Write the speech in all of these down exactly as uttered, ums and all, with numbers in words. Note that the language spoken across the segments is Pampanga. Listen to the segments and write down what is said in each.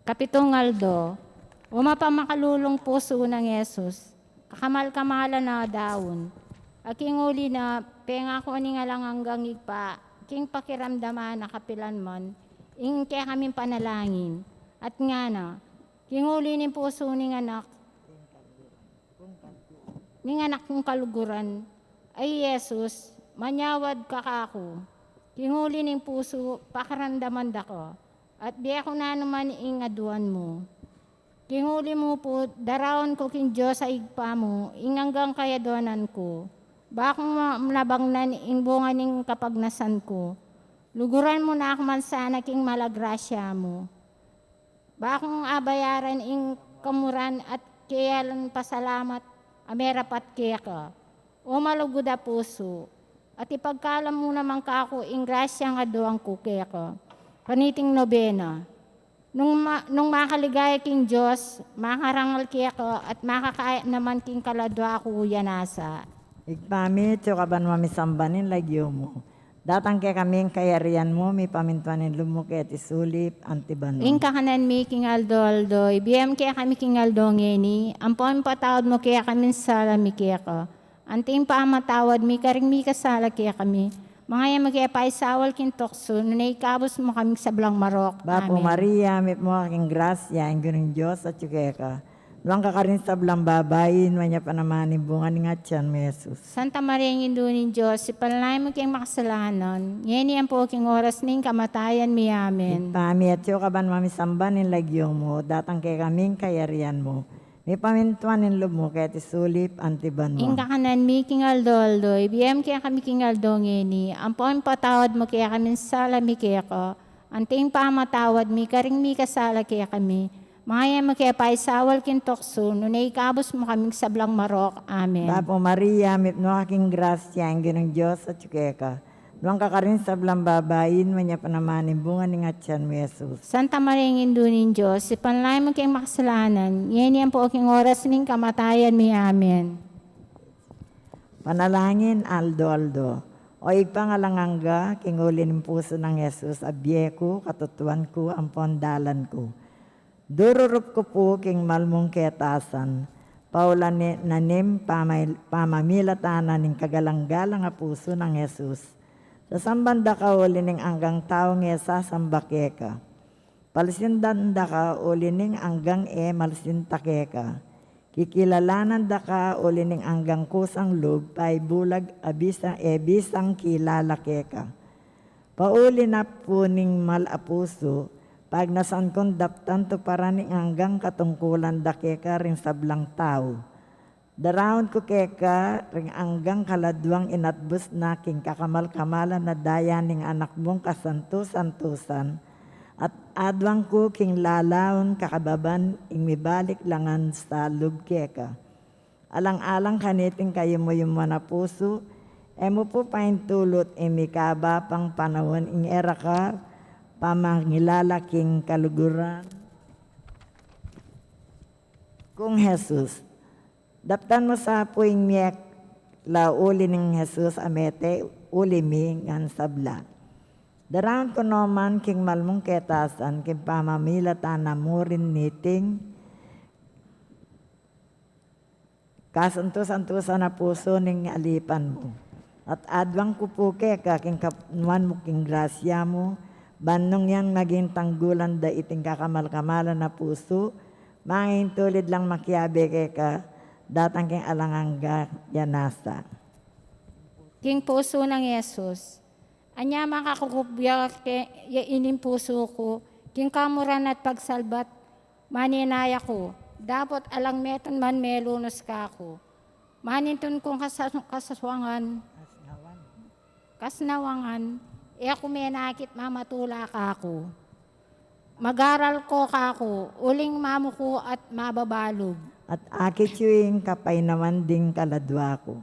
Kapitung aldo. O mapamakalulung pusu nang Jesus, kakamal-kamalan na daun. Aking uli na, pengaku ning alang anggang Ibpa, king pakiramdaman na kapilan man, ing kekaming panalangin. At ngana, king uli ning pusu ning anak, ning anak kung kaluguran, ay Jesus, manyawad ka kaku. King uli ning pusu, pakiramdaman da ka. At bie ku na naman ing aduan mu. King uli mu pu, daraun ku king Dios a Ibpa mu, ing anggang kayaduanan ku. Ba kung ma-, nabangnan ing bunga ning kapagnasan ku. Luguran mu na ku man sana king malagrasya mu. Ba kung abayaran ing kamuran at kealan pasalamat a merapat keka, o malugud a pusu, at ipagkalam mu naman kaku ing grasyang aduan ku keka. Kaniting nobena. Nung ma-, nung makaligaya king Dios, makarangal keka, at makakaya naman king kaladua ku ya nasa. Ibpa mi, atsu ka banua, misamban ing lagyu mu. Datang kekami ing kayarian mu, mipamintuan ing lub mu keti sulip anti banua. Ing kakanan mi king aldo-aldo, ibie mu kekami king aldo ngeni, ampon ipatawad mu kekami ing sala mi keka, anti ing pamamatawad mi karing mikasala kekami. Manga e mu ke paisaul king tuksu, nune ikabus mu kami king sablang marok. Bapu Maria, mipnua ka king grasya, ing Ginung Dios atsu keka. Nuan ka karing sablang babai, nuan ya pa naman ing bunga ning atian mu, Jesus. Santa Maria, Indu ning Dios, ipanalangin mu keng makasalanan, ngeni ampo king oras ning kamatayan mi. Amen. Ibpa mi, atsu ka banua, misamban ing lagyu mu, datang kekami ing kayarian mu. Mipamintuan ing lub mu keti sulip anti banua. Ing kakanan mi king aldo-aldo, ibie mu kekami king aldo ngeni, ampon ipatawad mu kekami ing sala mi keka, anti ing pamamatawad mi karing mikasala kekami. Manga e mu ke paisaul king tuksu, nune ikabus mu kami king sablang marok. Amen. Bapu Maria, mipnua ka king grasya, ing Ginung Dios atsu keka. Nuan ka karing sablang babai, nuan ya pa naman ing bunga ning atian mu, Jesus. Santa Maria, Indu ning Dios, ipanalangin mu keng makasalanan, ngeni ampo king oras ning kamatayan mi. Amen. Panalangin aldo-aldo. O Ibpang alang angga, king uli ning pusu nang Jesus a bie ku, katutuan ku, ampon dalan ku. Dururup ku pu king mal mung ketasan, paulanan ning pamai-, pamamilatan na ning kagalang-galang a pusu nang Jesus. Sasamban da ka uli ning anggang taung e sasamba keka. Palasindan da ka uli ning anggang e malasinta keka. Kikilalanan da ka uli ning anggang kusang lub, paibulag a bisang, e bisang kilala keka. Pauli na pu ning mal a pusu, pagnasan kung daptan tuparan ing anggang katungkulan da keka ring sablang tau. Daraun ku keka ring anggang kaladuang inatbus na king kakamal-kamalan a daya ning Anak mung kasantu-santusan, at aduan ku king lalaun kakababan ing mibalik la ngan salub keka. Alang-alang kaniting kayumu-yumuan a pusu, e mu pu paintulut ing mikaba pang panaun ing e ra ka pamangilala king kaluguran kung Jesus. Daptan mu sa pu ing mie la uli ning Jesus a mete uli mi ngan sabla. Daraun ku no man king mal mung ketasan king pamamilatan na murin niting kasantu-santusan a pusu ning alipan mu. At aduan ku pu keka king kap-, nuan mu king grasya mu, ban nung yang maging tanggulan da iting kakamal-kamalan a pusu, mangintulid lang makiabe keka, datang king alang angga ya nasa. King pusu nang Jesus. Anya makakukubya ke ya ining pusu ku, king kamuran at pagsalbat, maninaya ku, dapot alang metung man melunus kaku. Manintun kung kasas-, kasaswangan, kasnawangan, e ku menakit mamatula kaku. Magaral ko kaku, uling mamuku at mababalub. At akit yu ing kapainawan ding kaladua ku.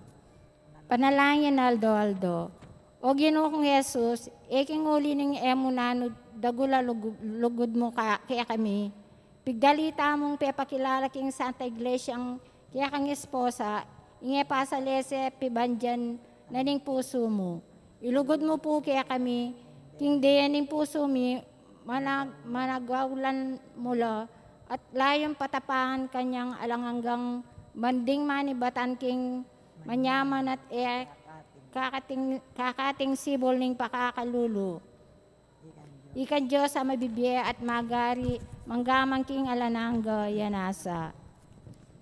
Panalangin aldo-aldo. O Ginu kung Jesus, e king uli ning e mu nanu dagul a lugu-, lugud mu ka-, kekami. Pigdalita mung pepakilala king Santa Iglesiang kekang esposa, ing e pasalese pibandian na ning pusu mu. Ilugud mu pu kekami, king deye ning pusu mi, manag-, managaulan mu la, at layun patapangan kanyang alang anggang manding manibatan king manyaman at e kakating, kakating sibul ning pakakalulu. Ikang Dios a mabibie at magari, manggaman king alang angga, ya nasa.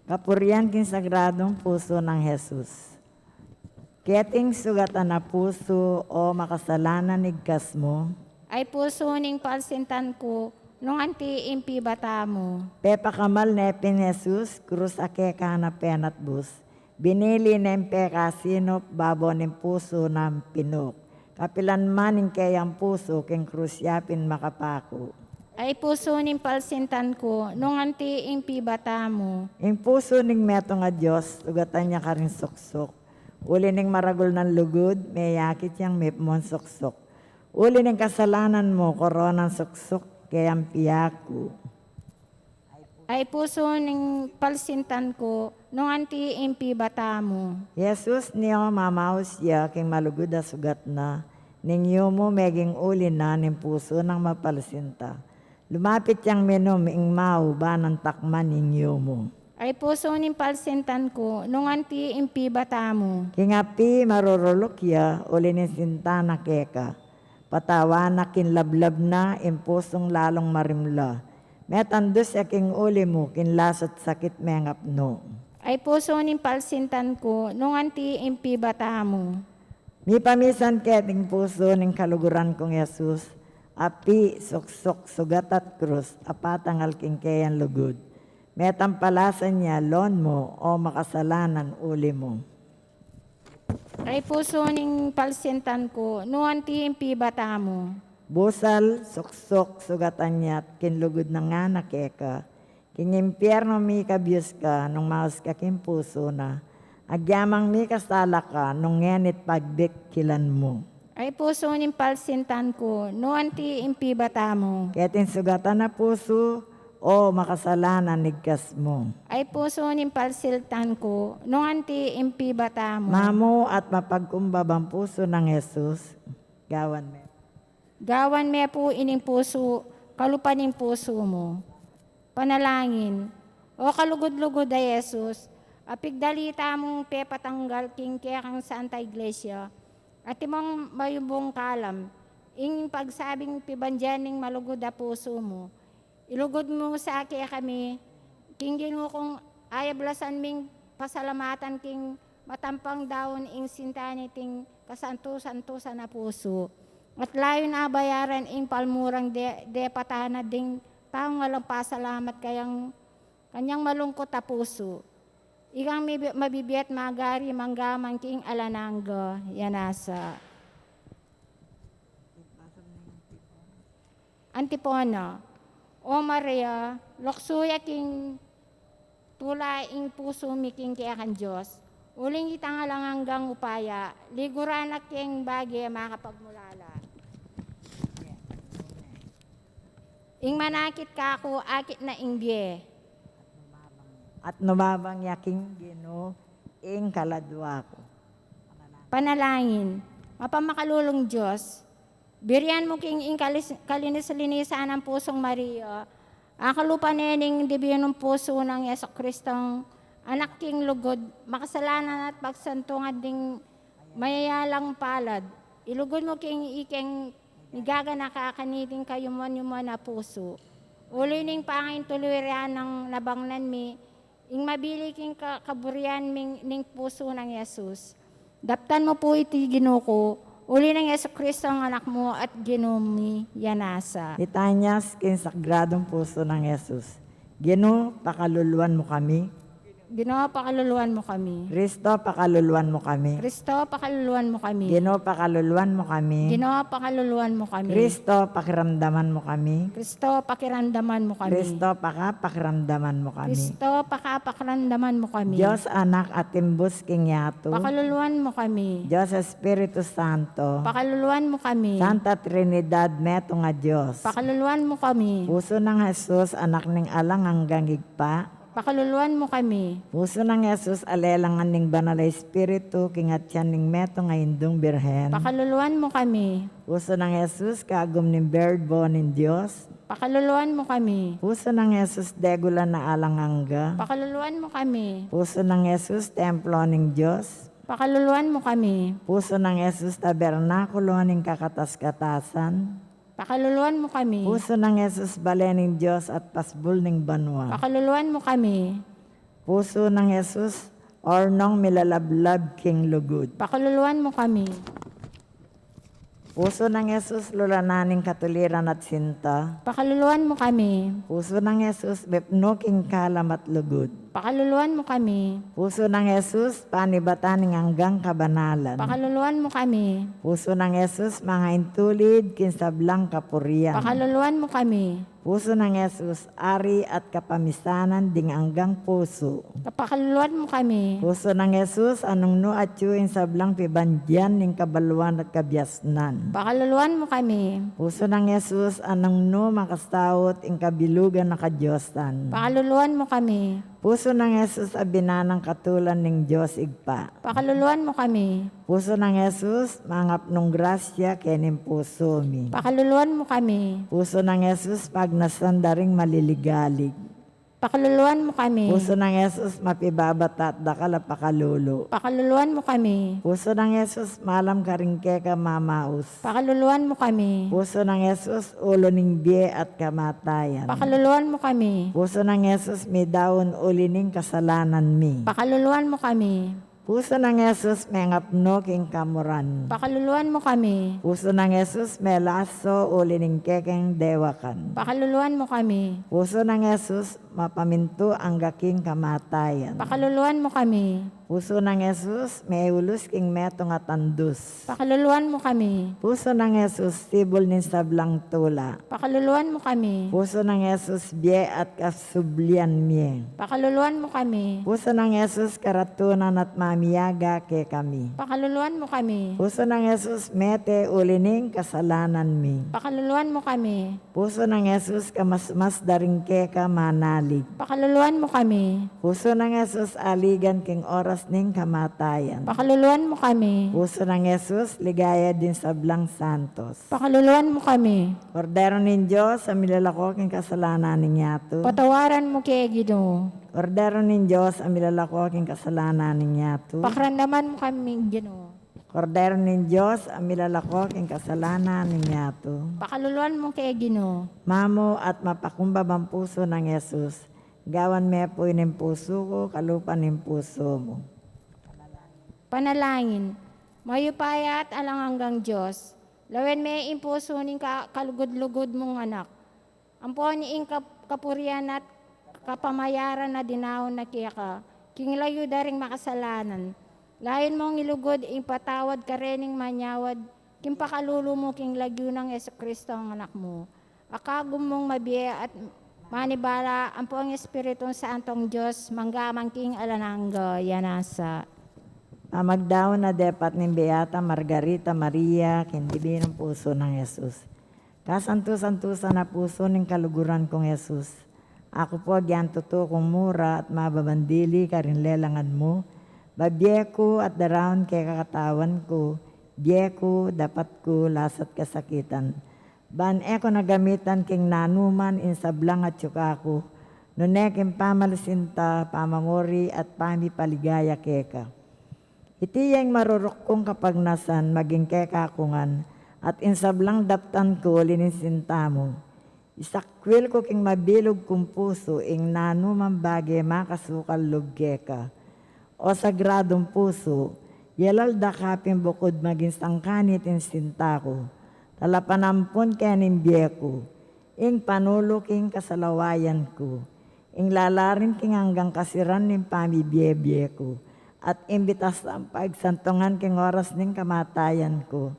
Kapurian king sagradung pusu nang Jesus. Keting sugatan a pusu, o makasalanan, igkas mu. Ay pusu ning palsintan ku, nung anti ing pibata mu. Pepakamal ne pin Jesus, krus a keka na penatbus. Binili neng pekasinup babo ning pusu nang pinuk. Kapilan man ing keyang pusu king krus ya pin makapaku. Ay pusu ning palsintan ku, nung anti ing pibata mu. Ing pusu ning metung a Dios, sugatan ya karing suksuk. Uli ning maragul nang lugud, meyakit yang mipmung suksuk. Uli ning kasalanan mu, koronang suksuk keyang piyaku. Ay pusu ning palsintan ku, nung anti ing pibata mu. Jesus, niyong mamaus ya king malugud a sugat na, ning yumu meging uli na ning pusu nang mapalsinta. Lumapit yang minum ing mau ba nang takman ing yumu. Ay pusu ning palsintan ku, nung anti ing pibata mu. King api maruruluk ya, uli ning sinta na keka. Patawan na king lablab na, ing pusung lalung marimla. Metandus ya king uli mu, king lasat sakit mengapnu. Ay pusu ning palsintan ku, nung anti ing pibata mu. Mipamisan keting pusu ning kaluguran kung Jesus, api, suksuk, sugat at krus, a patangal king keyang lugud. Metampalasan ya lon mu, o makasalanan uli mu. Ay pusu ning palsintan ku, nung anti ing pibata mu. Busal, suksuk, sugatan ya, king lugud na ngana keka. King impiernu mikabius ka, nung maus ka king pusu na. Agyamang mikasala ka, nung ngenit pagbikilan mu. Ay pusu ning palsintan ku, nung anti ing pibata mu. Keting sugatan a pusu, o makasalanan, igkas mu. Ay pusu ning palsintan ku, nung anti ing pibata mu. Mamu at mapagkumbabang pusu nang Jesus, gawan me. Gawan me pu ining pusu, kalupa ning pusu mu. Panalangin. O kalugud-lugud a Jesus, a pigdalita mung pepatanggal king kekang Santa Iglesia, atimong mayubung kalam, ing pagsabing pibandian ning malugud a pusu mu. Ilugud mu sa kekami, king Ginu kung ayablasan ming pasalamatan king matampang daun ing sinta niting kasantu-santusan a pusu. At layun a bayaran ing palmurang de, depatan na ding taung alang pasalamat kayang kanyang malungkut a pusu. Ikang mibi-, mabibie at magari manggaman king alang angga, ya nasa. Antipona. O Maria, luksu ya king tula ing pusu mi king kekang Dios. Uling itang alang anggang upaya, liguran na king bage makapagmulala. Ing manakit kaku, akit na ing bie. At numabang ya king Ginu ing kaladua ku. Panalangin. Mapamakalulung Dios, birian mu king ing kalis-, kalinis-linisan nang pusung Maria, a kalupa ne ning dibinung pusu nang Yesu Kristong Anak king lugud, makasalanan at pagsantungan ding mayayalang palad. Ilugud mu king ikeng migaganaka kaniting kayuman-yuman a pusu. Uli ning pangaintuluyan nang nabangnan mi, ing mabili king ka-, kaburian ming, ning pusu nang Jesus. Daptan mu pu iti Ginu ku, uli nang Jesucristo ang Anak mu at Ginu mi, ya nasa. Litanyas king Sagradung Pusu nang Jesus. Ginu, pakaluluan mu kami. Ginu, pakaluluan mu kami. Kristo, pakaluluan mu kami. Kristo, pakaluluan mu kami. Ginu, pakaluluan mu kami. Ginu, pakaluluan mu kami. Kristo, pakiramdaman mu kami. Kristo, pakiramdaman mu kami. Kristo, pakapakiramdaman mu kami. Kristo, pakapakiramdaman mu kami. Dios Anak a timbus king yatu. Pakaluluan mu kami. Dios Espiritu Santo. Pakaluluan mu kami. Santa Trinidad, metung a Dios. Pakaluluan mu kami. Pusu nang Jesus, Anak ning alang anggang Ibpa. Pakaluluan mu kami. Pusu nang Jesus, alelangan ning Banal a Espiritu, king atian ning metung a Indung Birhen. Pakaluluan mu kami. Pusu nang Jesus, kagum ning Berbo ning Dios. Pakaluluan mu kami. Pusu nang Jesus, degulan a alang angga. Pakaluluan mu kami. Pusu nang Jesus, templo ning Dios. Pakaluluan mu kami. Pusu nang Jesus, tabernakulo ning kakatas-katasan. Pakaluluan mu kami. Pusu nang Jesus, bale ning Dios at pasbul ning banua. Pakaluluan mu kami. Pusu nang Jesus, ornong milalablab king lugud. Pakaluluan mu kami. Pusu nang Jesus, lulanan ning katuliran at sinta. Pakaluluan mu kami. Pusu nang Jesus, mipnu king kalam at lugud. Pakaluluan mu kami. Pusu nang Jesus, panibatan ning anggang kabanalan. Pakaluluan mu kami. Pusu nang Jesus, mangaintulid king sablang kapurian. Pakaluluan mu kami. Pusu nang Jesus, ari at kapamisanan ding anggang pusu. Pakaluluan mu kami. Pusu nang Jesus, anung nu atyu ing sablang pibandian ning kabaluan at kabiasnan. Pakaluluan mu kami. Pusu nang Jesus, anung nu makasaut ing kabilugan a kadiosan. Pakaluluan mu kami. Pusu nang Jesus, abinan nang katulan ning Dios Ibpa. Pakaluluan mu kami. Pusu nang Jesus, mangapnung grasya kening pusu mi. Pakaluluan mu kami. Pusu nang Jesus, pagnasan da ring maliligalig. Pakaluluan mu kami. Pusu nang Jesus, mapibabata at dakal a pakalulu. Pakaluluan mu kami. Pusu nang Jesus, malam karing keka mamaus. Pakaluluan mu kami. Pusu nang Jesus, ulu ning bie at kamatayan. Pakaluluan mu kami. Pusu nang Jesus, midaun uli ning kasalanan mi. Pakaluluan mu kami. Pusu nang Jesus, mengapnu king kamuran. Pakaluluan mu kami. Pusu nang Jesus, melaso uli ning kekeng dewakan. Pakaluluan mu kami. Pusu nang Jesus, mapamintu angga king kamatayan. Pakaluluan mu kami. Pusu nang Jesus, meulus king metung a tandus. Pakaluluan mu kami. Pusu nang Jesus, sibul ning sablang tula. Pakaluluan mu kami. Pusu nang Jesus, bie at kasublian mie. Pakaluluan mu kami. Pusu nang Jesus, karatunan at mamiaga kekami. Pakaluluan mu kami. Pusu nang Jesus, mete uli ning kasalanan mi. Pakaluluan mu kami. Pusu nang Jesus, kamasmas da ring keka manalig. Pakaluluan mu kami. Pusu nang Jesus, aligan king oras ning kamatayan. Pakaluluan mu kami. Pusu nang Jesus, ligaya ding sablang santos. Pakaluluan mu kami. Kordero ning Dios, a milalako king kasalanan ning yatu. Patawaran mu ke, Ginu. Kordero ning Dios, a milalako king kasalanan ning yatu. Pakiramdaman mu kami, Ginu. Kordero ning Dios, a milalako king kasalanan ning yatu. Pakaluluan mu ke, Ginu. Mamu at mapakumbabang pusu nang Jesus, gawan me pu ing pusu ku kalupa ning pusu mu. Panalangin. Mayupaya at alang anggang Dios, lawen me ing pusu ning ka-, kalugud-lugud mung anak. Ampon ing kap-, kapurian at kapamayaran a dinaun na keka king lagyu da ring makasalanan. Layun mung ilugud ing patawad karening manyawad king pakalulu mu king lagyu nang Jesucristo a Anak mu, a kagum mung mabie at manibala, ampong Espiritung Santong Dios, mangga man king alang angga. Yana sa. Magdaun na depat ning Beata Margarita Maria king Dibinung Pusu nang Jesus. Kasantu-santusan a pusu ning kaluguran kung Jesus, aku pu agyang tutu kung mura at mababandili karing lelangan mu. Babie ku at daraun keka katawan ku, bie ku, dapat ku, lasat kasakitan. Ban e ku na gamitan king nanuman ing sablang atyu kaku, nune king pamalasinta, pamamuri at pamipaligaya keka. Iti ya ing maruruk kung kapagnasan maging keka ku ngan, at ing sablang daptan ku uli ning sinta mu. Isakwil ku king mabilug kung pusu ing nanuman bage makasukal lub keka. O sagradung pusu, yalal da ka pin bukud maging sangkanit ing sinta ku, talapanampun kening bie ku, ing panulu king kasalawayan ku, ing lalarin king anggang kasiran ning pamibie-bie ku, at ing bitas lang pagsantungan king oras ning kamatayan ku.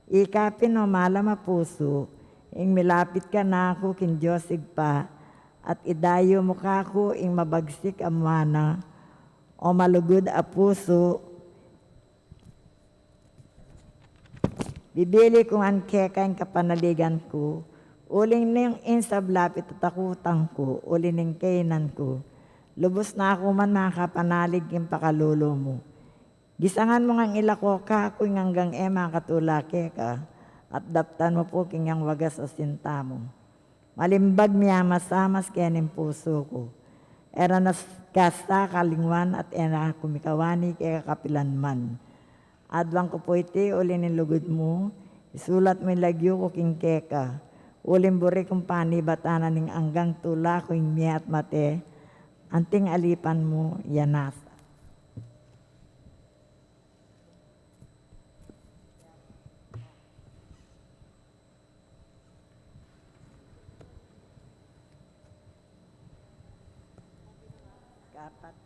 Ika pin, o malam a pusu, ing milapit kanaku king Dios Ibpa, at idayu mu kaku ing mabagsik a muana. O malugud a pusu, bibili ku ngan keka ing kapanaligan ku, uling ning ing sabla pitatakutan ku, uli ning kainan ku. Lubus na ku man makapanalig king pakalulu mu. Gisangan mu ngang ilako kaku ing anggang e makatula keka, at daptan mu pu king yang wagas a sinta mu. Malimbag mi a masamas keni ing pusu ku. E ra na kasta kalingwan at e na ku mikawani keka kapilan man. Aduan ku pu iti uli ning lugud mu, isulat mu ing lagyu ku king keka. Uling buri kung panibatan na ning anggang tula ku ing mie at mate, anting alipan mu, ya nasa. Kapat.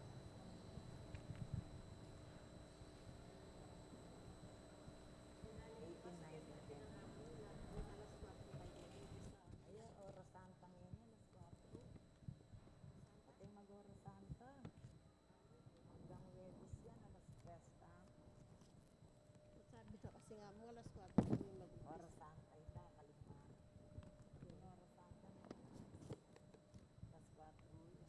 Ay, oras santa ngeni, alas kuwatro. Ating mag-oras santa. Anggang Huwebes yan, alas tres ta. Sabi na kasi nga mu, alas kuwatro kami mag-umpisa. Oras santa ita, kalima. Oras santa na yan. Alas kuwatro yan.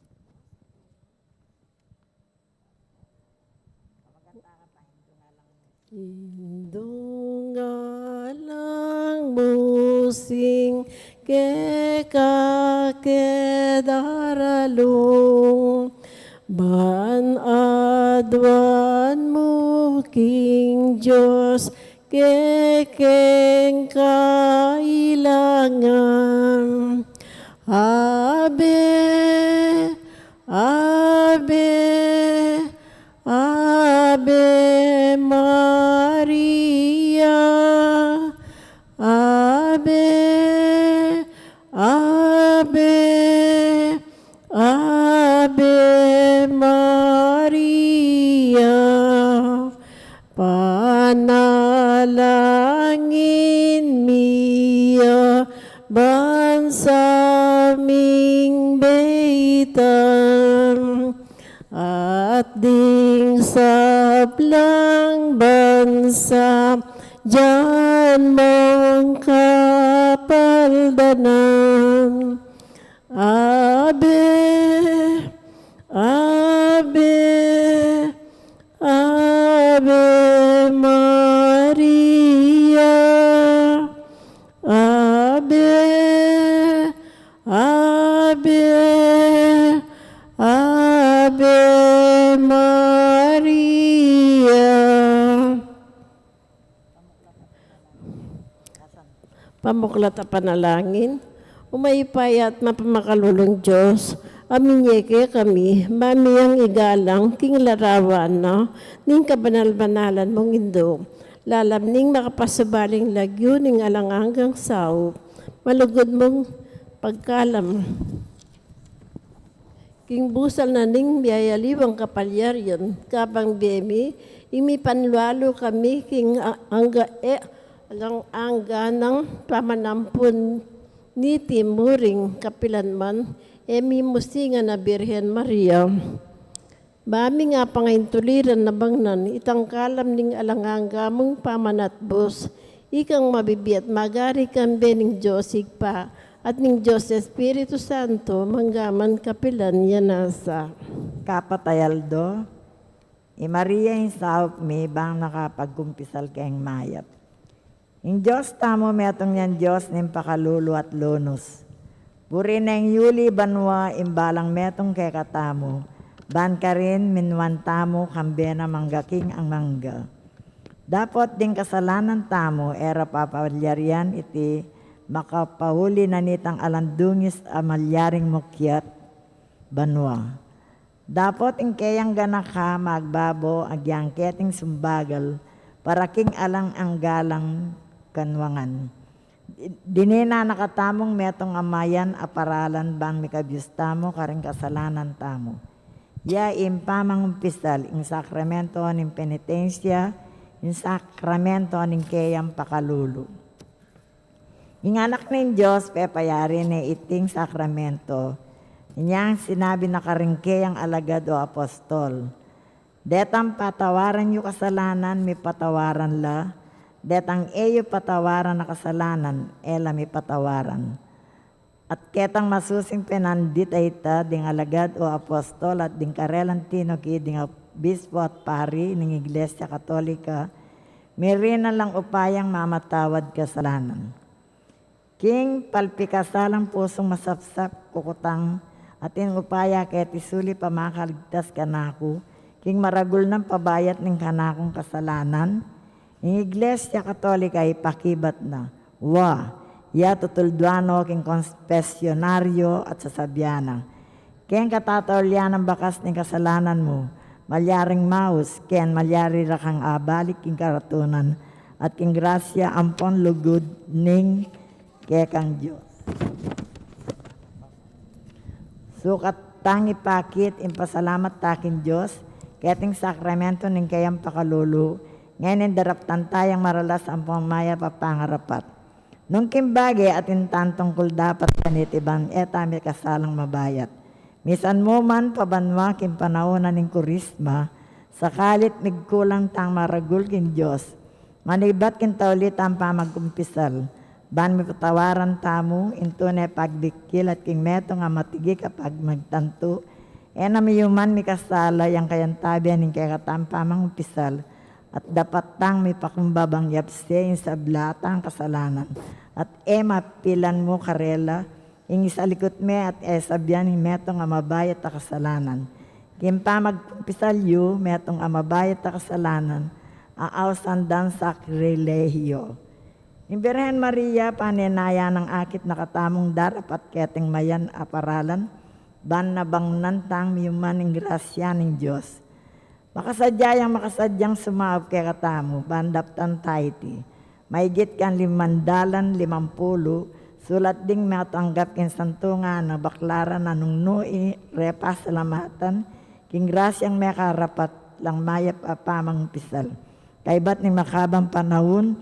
Maganda ka pa, hindi nga lang. Indu nga lang mu sing keka ke daralung, ban aduan mu king Dios kekeng kailangan. Ave, Ave, Ave Maria, Ave, Ave, Ave Maria. Panalangin mi ya ban sa ming baitan, at ding sablang bansa dian mung kapaldanan. Ave, Ave, Ave Maria, Ave, Ave, Ave Maria. Pamuklat a panalangin. O mayupaya at mapamakalulung Dios, a minie kekami, ban mi yang igalang king larawan na ning kabanal-banalan mung Indu, lalam ning makapasubaling lagyu ning alang anggang saup, malugud mung pagkalam king busal na ning miyayaliwang kapalyarian, kabang bie mi, ing mipanlualu kami king a-, angga, e, alang angga nang pamanampun niti murin kapilan man, e mi musingan a Birhen Maria. Ba mi nga pangaintuliran na bangnan itang kalam ning alang angga mung pamanatbus, ikang mabibie at magari kambe ning Dios Ibpa, at ning Dios Espiritu Santo, mangga man kapilan ya nasa. Kapat a aldo, i Maria ing saup mi bang nakapagkumpisal keng mayap. Ing Dios tamu metung yang Dios ning pakalulu at lunus. Buri neng yuli banua ing balang metung kekatamu, ban karin minuan tamu kambe na mangga king angga. Dapot ding kasalanan tamu, e ra papalyarian iti makapauli na nitang alang dungis a malyaring mukyat banua. Dapot ing keyang ganaka magbabo agyang keting sumbagal para king alang angga lang kanwangan. Di-, dinina na katamung metung a mayan a paralan bang mikabus tamu karing kasalanan tamu. Ya ing pamangumpisal, ing sakramento ning penitensya, ing sakramento ning keyang pakalulu. Ing Anak ning Dios pepayari ne iting sakramento. Inyang sinabi na karing keyang alagad o apostol, "Detang patawaran yu kasalanan, mipatawaran la. Detang e yu patawaran a kasalanan, e la mipatawaran." At ketang masusing penandit a ita, ding alagad o apostol, at ding karelang tinuki, ding obispo at pari ning Iglesia Katolika, mirinan lang upayang mamatawad kasalanan. King palpikasalang pusung masapsap, kukutang, atin upaya keti sulip a makaligtas kanaku, king maragul nang pabayat ning kanakung kasalanan, ing Iglesia Katolika ipakibat na, wa, ya tutulduan no king konpesyonaryo at sasabian na, Keng katataulian nang bakas ning kasalanan mu, malyaring maus, ken malyari ra kang abalik king karatunan, at king grasya ampon lugud ning kekang Dios. Sukat tang ipakit ing pasalamat ta king Dios, keting sakramento ning keyang pakalulu, ngeni daraptan tayang maralas ampon mayap a pangarapat. Nung king bage atin tang tungkul dapat kaniti ban e ta mikasalang mabayat. Misan mu man pabanua king panaun na ning Kurisma, sakalit migkulang tang maragul king Dios, manibat king tauli tang pamagkumpisal, ban mipatawaran tamu ing tune pagdikil at king metung a matigi kapag magtantu, e na miyuman mikasala yang kayantabe ning kekatang pamagkumpisal, at dapat tang mipakumbabang yapse ing sabla tang kasalanan, at e mapilan mu karela ing isalikut me at e sabian ing metung a mabayat a kasalanan. King pamagkumpisal yu, metung a mabayat a kasalanan, a ausan dang sakrilehiyo. Ing Birhen Maria, panenayan nang akit na katamung darapat keting mayan a paralan, ban nabangnan tang miyuman ing grasya ning Dios. Makasadya yang makasadyang sumaup kekatamu, ban daptan ta iti. Maigit kang limandalan limampulu sulat ding matanggap king santungan a baklaran a nung nu i re pasalamatan, king grasyang mekarapat lang mayap a pamangpisal. Kaibat ning makabang panaun,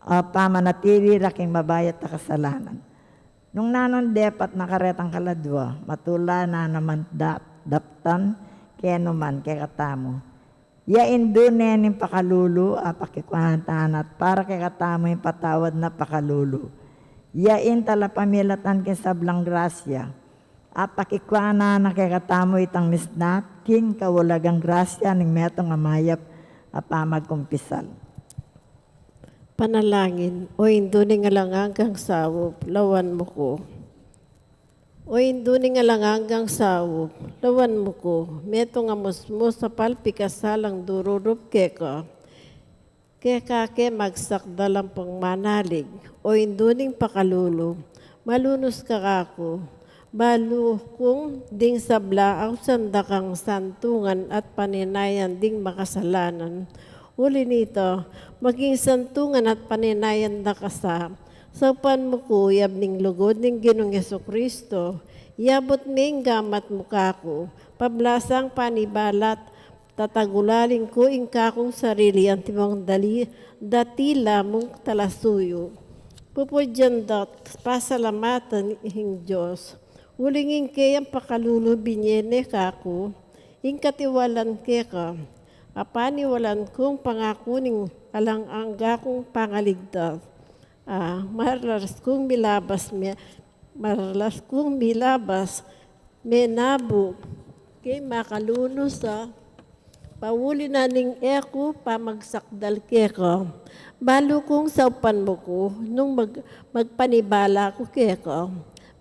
a pamanatili ra king mabayat a kasalanan. Nung nanan depat na karetang kaladua, matula na naman dap-, daptan kenu man kekatamu. Ya indu ne ning pakalulu a pakikuanan at para kekatamu ing patawad na pakalulu. Ya ing talapamilatan king sablang grasya a pakikuanan na kekatamu itang misnat king kaulagang grasya ning metung a mayap a pamagkumpisal. Panalangin. O Indu ning alang anggang saup, lawan mu ku. O Indu ning alang anggang saup, lawan mu ku. Metung a musmus a palpikasalang dururup keka, keka ke magsakdal ampong manalig. O Indu ning pakalulu, malunus ka kaku. Balu kung ding sabla ausan da kang santungan at panenayan ding makasalanan. Uli nita, maging santungan at panenayan da ka sa saupan mu ku yab ning lugud ning Ginung Jesucristo. Yabut me ing gamat mu kaku, pablasang panibalat, tatagulaling ku ing kakung sarili antimong dali, datila mung talasuyu. Pupudyan da't pasalamatan ing Dios. Uling ing keyang pakalulu binye ne kaku, ing katiwalan keka, a paniwalan kung pangaku ning alang angga kung pangaligtas. A, maralas kung milabas me, maralas kung milabas, menabu, king makalunus a pauli na ning e ku pamagsakdal keka. Balu kung saupan mu ku, nung mag-, magpanibala ku keka.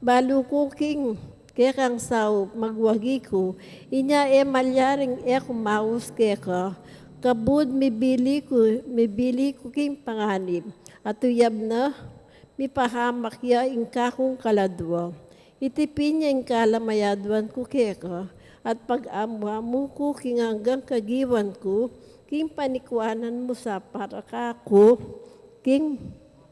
Balu ku king kekang saup, magwagi ku, inya e malyaring e ku maus keka. Kabud mibili ku, mibili ku king panganib, at uyab na, mipahamak ya ing kakung kaladua. Iti pin ya ing kalamayaduan ku keka, at pag-amu-amu ku king anggang kagiwan ku, king panikuanan mu sa para kaku, king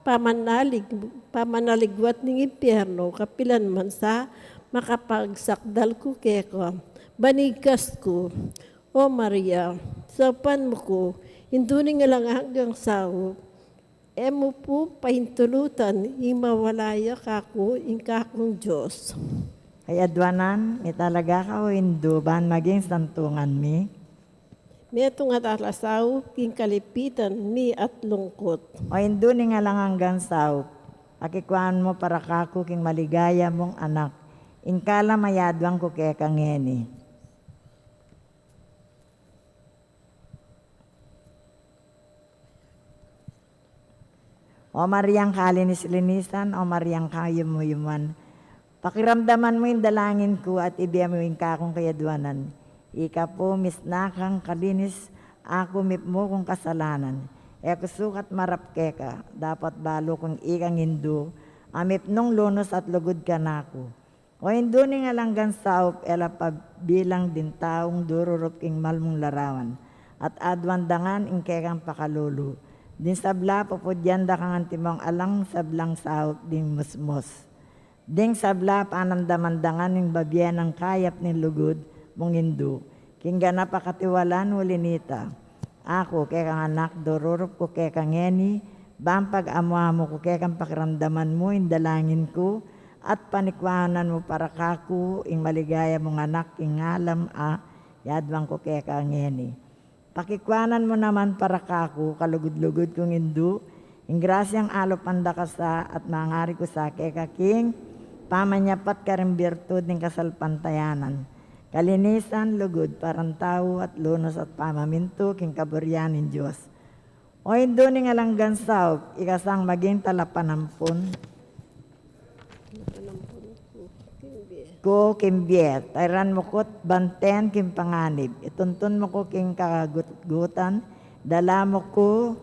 pamanalig-, pamanaligwat ning impiernu, kapilan man sa makapagsakdal ku keka. Banigkas ku, O Maria, saupan mu ku, Indu ning alang anggang saup, e mu pu paintulutan ing mawala ya kaku ing kakung Dios. Kaya aduanan, mitalaga ka o Indu, ban maging santungan mi. Metung a talasaup king kalipitan mi at lungkut. O Indu ning alang anggang saup, Pakikuan mu para kaku king maligaya mung anak, ing kalam a yaduan ku keka ngeni. O Mariang kalinis-linisan, O Mariang kayumu-yuman, pakiramdaman mu ing dalangin ku at ibie mu ing kakung kayaduanan. Ika pu, misna kang kalinis aku mipnu kung kasalanan. E ku sukat marap keka, dapot balu kung ikang indu a mipnung lunus at lugud kanaku. O Indu ning alang anggang saup, e la pabilang ding taung dururup king mal mung larawan, at aduan da ngan ing kekang pakalulu. Ding sabla pupudyan da kang antimong alang sablang saup ding musmus. Ding sabla panamdaman da ngan ing babie nang kayap ning lugud mung indu. King ganap a katiwalan uli nita, aku kekang anak, dururup ku keka ngeni, bang pag-amu-amu ku kekang pakiramdaman mu ing dalangin ku, at panikuanan mu para kaku ing maligaya mung anak king alam a yaduan ku keka ngeni. Pakikuanan mu naman para kaku, kalugud-lugud kung indu, ing grasyang alupan da ka sa at mangari ku sa keka king pamanyapat karing birtud ning kasalpantayanan, kalinisan, lugud, parang tau at lunus at pamamintu king kaburian ning Dios. O Indu ning alang anggang saup, ika sang maging talapanampun ku king bie. Tairan mu ku't banten king panganib. Ituntun mu ku king kagutgutan. Dala mu ku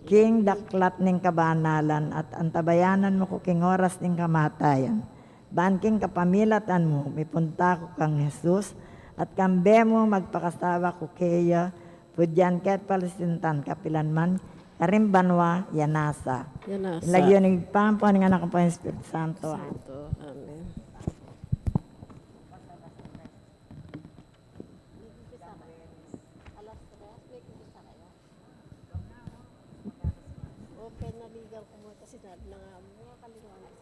king daklat ning kabanalan at antabayanan mu ku king oras ning kamatayan. Ban king kapamilatan mu, mipunta ku kang Jesus, at kambe mu magpakasawa ku keya, pudyan ke't palasintan kapilan man karing banua, ya nasa. Ya nasa. Lagyu ning Ibpa, ampo ning Anak, ampo ning Espiritu Santo. Santo. Amen. Open na legal ko mo kasi na, na, mga kaliwanag.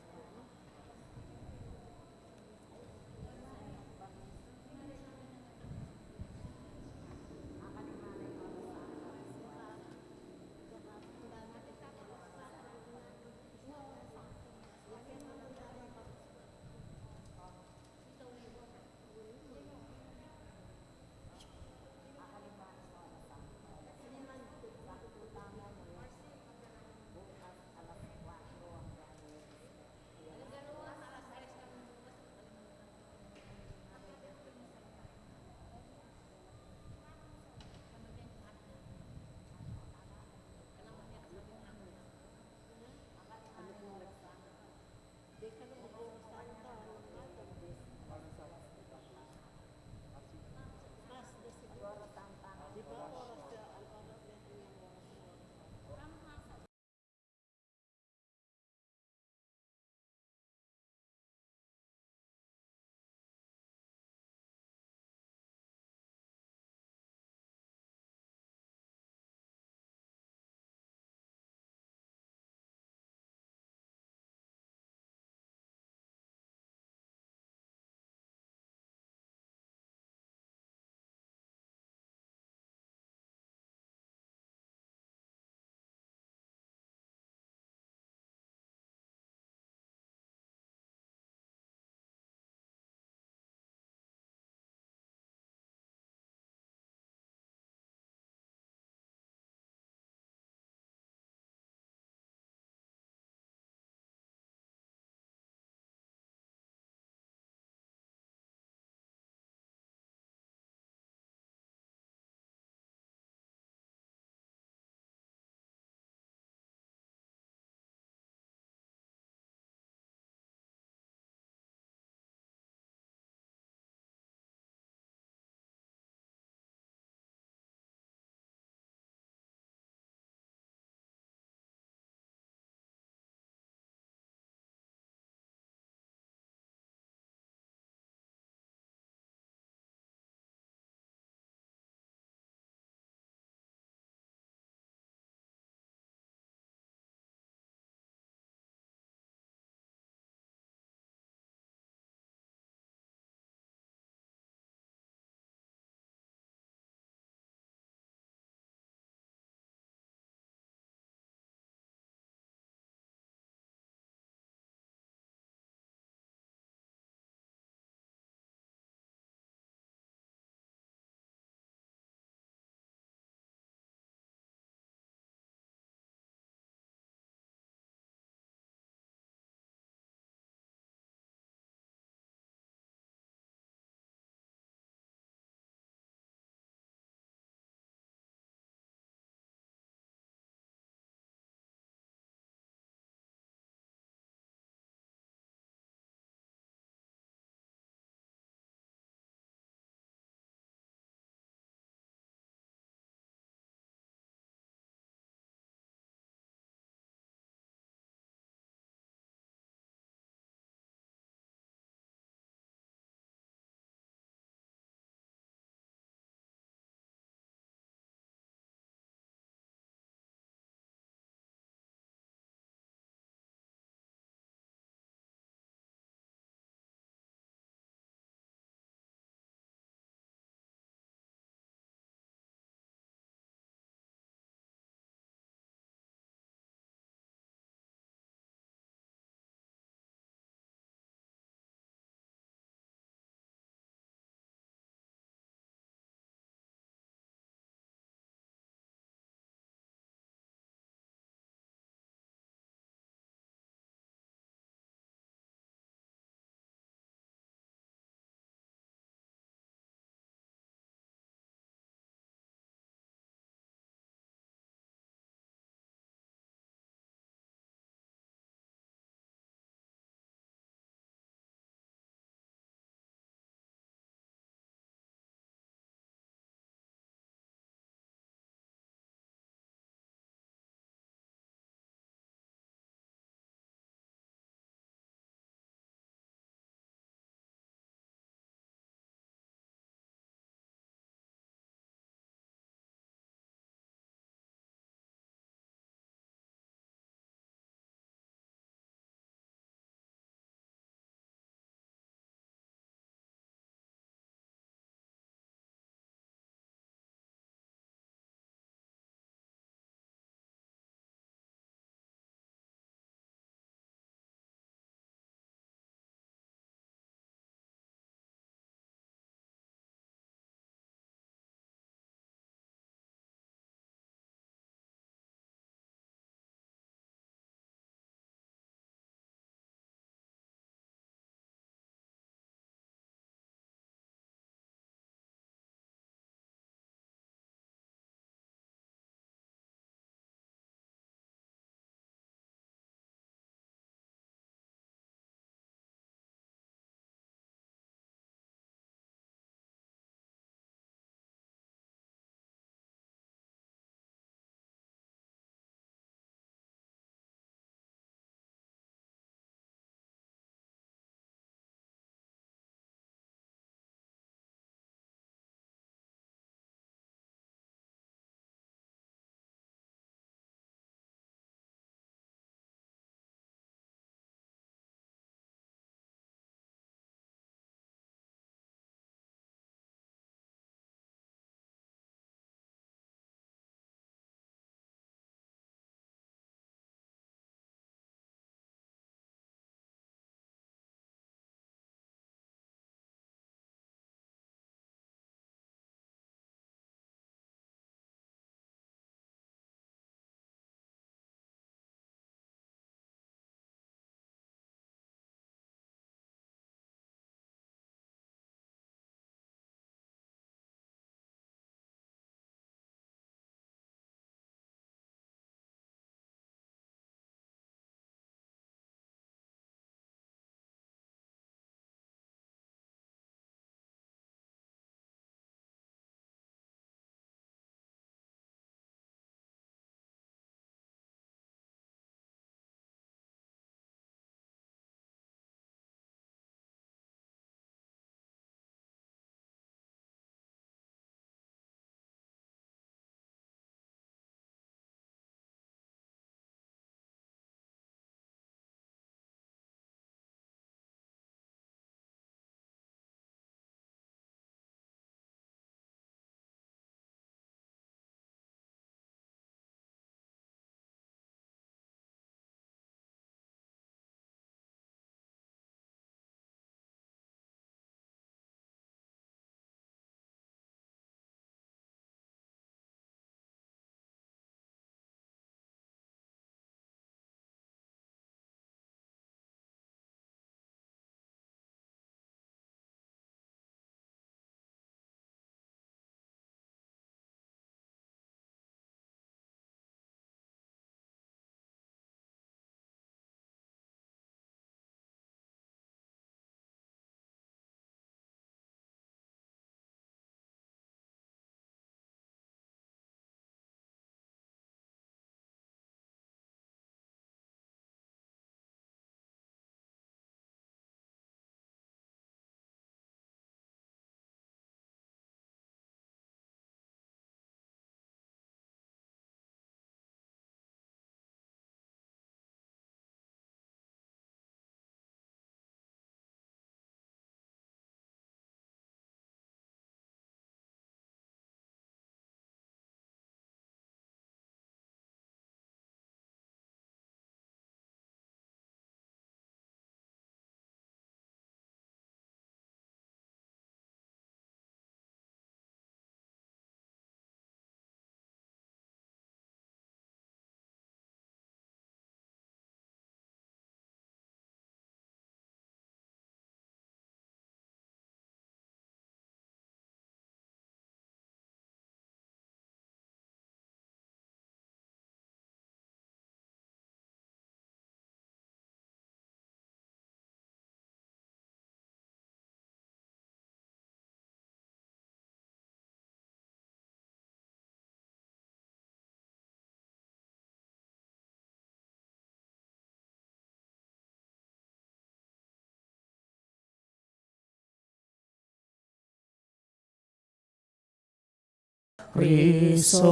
Chrysostia,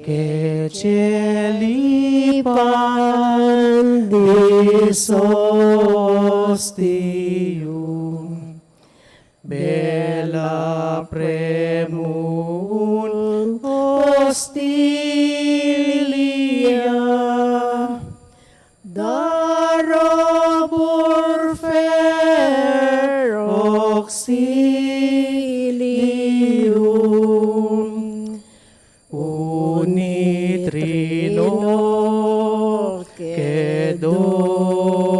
caecilipan Dei ostium, bella primum hostilia, dara purfer auxilium, uni Trinoque Domino,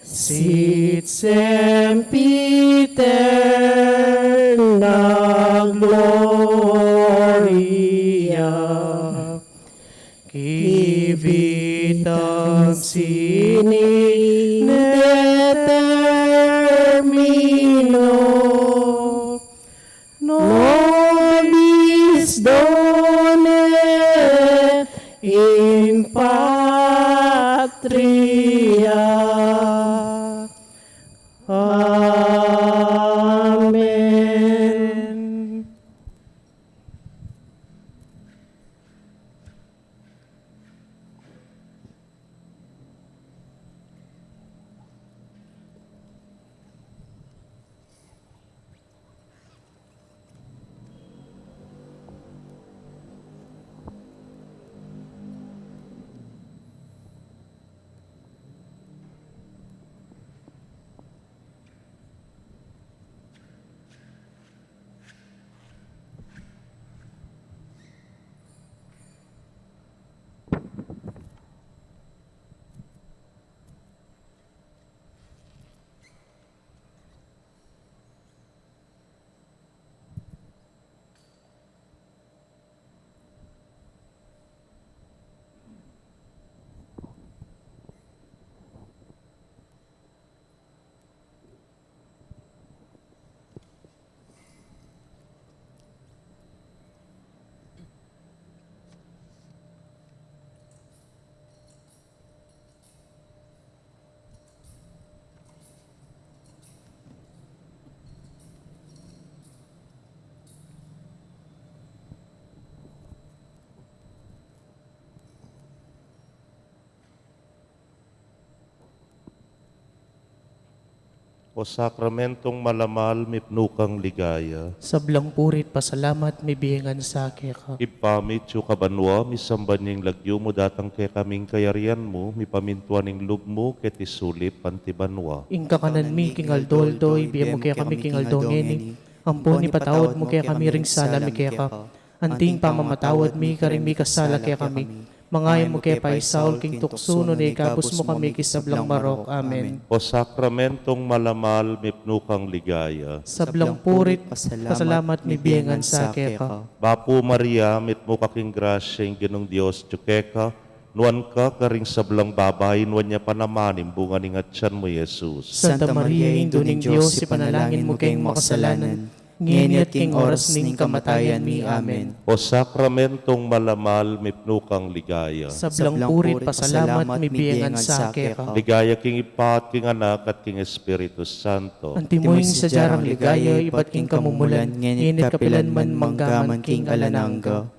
sit semper aeterna gloria, qui vitam sine determino, nobis done in patria. Amen. O sakramentong malamal, mipnu kang ligaya. Sablang puri't pasalamat mibie ngan sa keka. Ibpa mi, atsu ka banua, misamban ya ing lagyu mu, datang kekami ing kayarian mu, mipamintuan ing lub mu keti sulip anti banua. Ing kakanan mi king aldo-aldo ibie mu kekami king aldo ngeni, ampon ipatawad mu kekami ring sala mi keka, anti ing pamamatawad mi karing mikasala kekami. Manga e mu ke paisaul king tuksu, nune ikabus mu kami king sablang marok. Amen. O sakramentong malamal, mipnu kang ligaya. Sablang puri't pasalamat mibie ngan sa keka. Bapu Maria, mitmu ka king grasya, ing Ginung Dios atyu keka, nuan ka karing sablang babai, nuan ya pa naman ing bunga ning atian mu, Jesus. Santa Maria, Indu ning Dios, ipanalangin mu keng makasalanan, ngeni at king oras ning kamatayan mi. Amen. O sakramentong malamal, mipnu kang ligaya. Sablang puri't pasalamat mibie ngan sa keka. Ligaya king Ibpa at king Anak at king Espiritu Santo. Antimo ing sadya rang ligaya ibat king kamumulan, ngeni at kapilan man, mangga man king alang angga.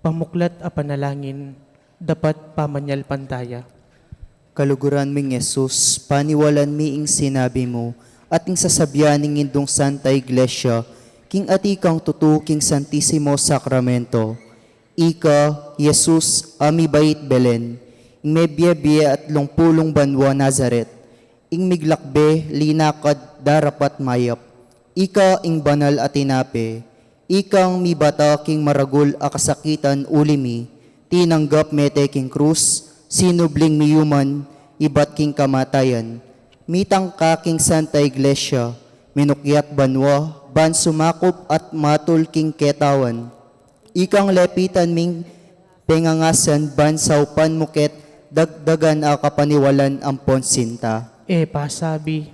Pamuklat a panalangin, dapat pamanyalpantaya. Kaluguran ming Jesus, paniwalan mi ing sinabi mu, at ing sasabian ning Indung Santa Iglesia, king atin kang tutu king Santisimo Sakramento. Ika, Jesus, a mibait Belen, ing mebie-bie at lungpulung banua Nazaret, ing miglakbe, linakad, darapat mayap. Ika ing banal a tinape, ikang mibata king maragul a kasakitan uli mi, tinanggap mete king krus, sinubling miyuman, ibat king kamatayan. Mitang ka king Santa Iglesia, minukyat banua, ban sumakup at matul king ketawan. Ikang lepitan ming pengangasan ban saupan mu ket dagdagan a kapaniwalan ampon sinta. E pasabi.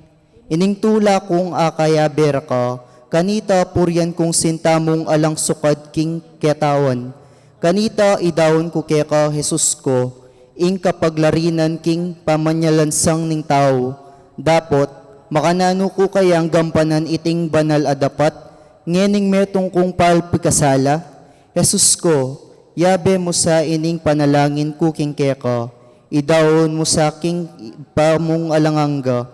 Ining tula kung akayabe ra ka, Kanita purian kung sinta mung alang sukad king ketawan. Kanita idaun ku keka, Jesus ku, ing kapaglarinan king pamanyalansang ning tau. Dapot, makananu ku kayang gampanan iting banal a dapat, ngening metung kung pal pikasala? Jesus ku, yabe mu sa ining panalangin ku king keka, idaun mu sa king Ibpa mung alang angga.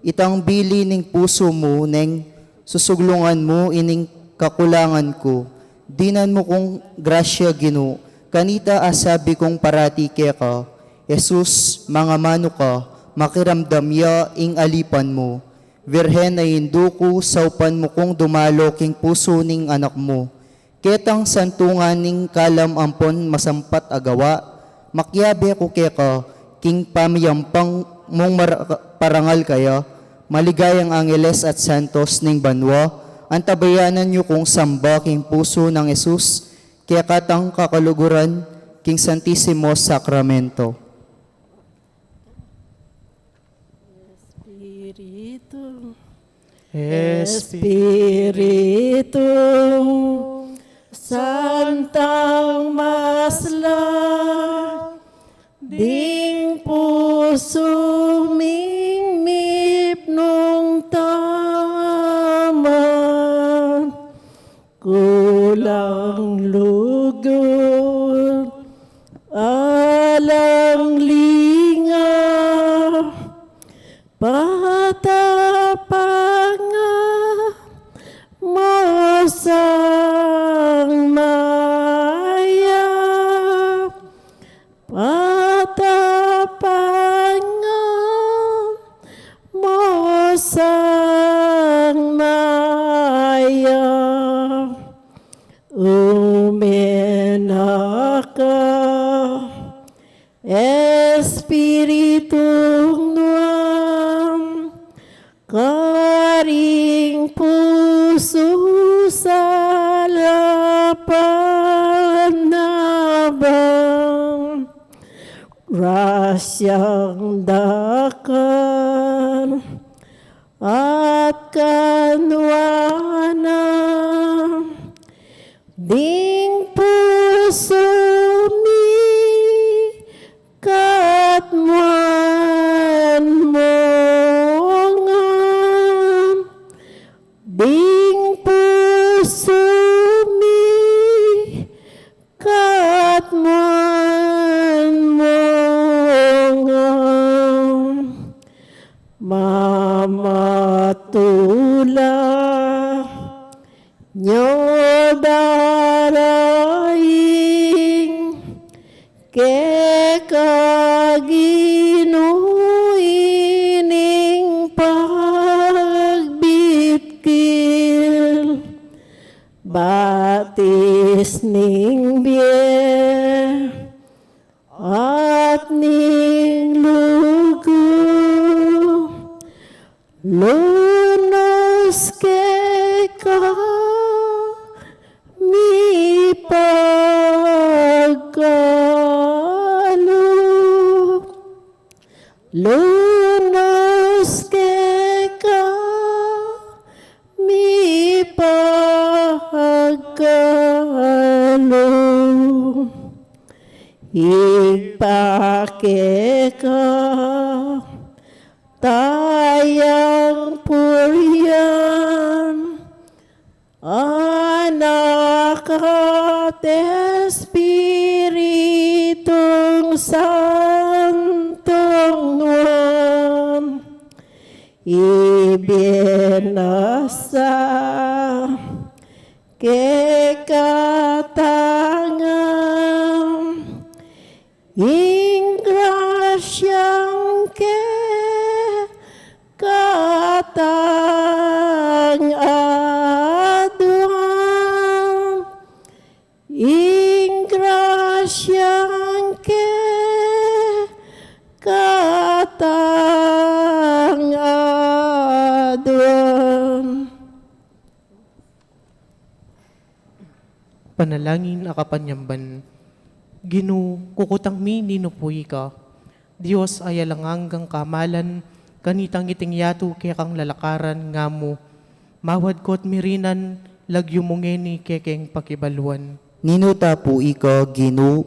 Itang bili ning pusu mu neng susuglungan mu ining kakulangan ku. Dinan mu kung grasya, Ginu, kanita asabi kung parati keka, Jesus, mangamanu ka, makiramdam ya ing alipan mu. Virgen a indu ku, saupan mu kung dumalo king pusu ning anak mu. Ketang santungan ning kalam ampon masampat a gawa, makiabe ku keka, king pamiyampang mung mara-, parangal kaya, maligayang angeles at santos ning banua, antabayanan yu kung samba king pusu nang Jesus, kekatang kakaluguran, king Santisimo Sakramento. Espiritu. Espiritu Santang masla, ding pusu ming mipnung taman, kulang lugud, alang linga, patapanga, mosang maya, patapanga, mosang maya, umenaka, Espiritung nuan, karing pusu sa lapan-lapan, grasyang dakal at kanuanan, ding pusu mi katmuan mu ngan, ding pusu mi katmuan mu ngan, mamatula nyo daraing keka Ginu ining pagbitkil, batis ning bie at ning lugud, lunus keka mi pagkalub, lunus keka mi pagkalub, Ibpa keka tayang purian, Anak at Espiritung Santong nuan, ibie na sa keka tang ing grasyang keka tang aduan, ing grasyang keka tang aduan. Panalangin a kapanyamban. Ginu, kukutang mi ninupu ika. Dios a alang anggang kamalan, kanitang iting yatu kekang lalakaran nga mu. Mawad ko't mirinan, lagyu mu ngeni kekeng pakibaluan. Ninu ta pu ika, Ginu,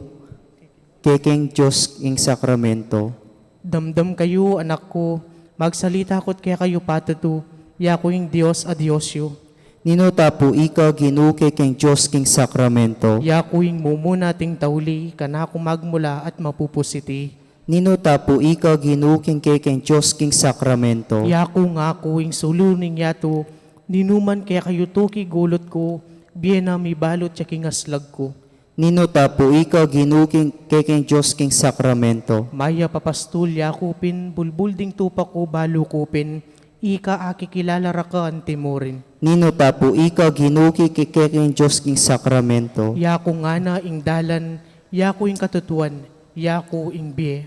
kekeng Dios king sakramento? Damdam kayu, anak ku, magsalita ku't kekayu patatu, yaku ing Dios a Dios yu. Ninu ta pu ika, Ginu, kekeng Dios king sakramento? Yaku ing mumuna ating tauli, kanaku magmula at mapupus iti. Ninu ta pu ika, Ginu, king kekeng Dios king sakramento? Yaku ngaku ing sulu ning yatu, ninuman kekayu tuki gulut ku, bie na mibalut ya king aslag ku. Ninu ta pu ika, Ginu, king kekeng Dios king sakramento? Mayap a pastul, yaku pin bulbul ding tupa ku, balu ku pin ika akikilala ra ka antimurin. Ninu ta pu ika, Ginu, king kekeng Dios king sakramento? Yaku ngana ing dalan, yaku ing katutuan, yaku ing bie.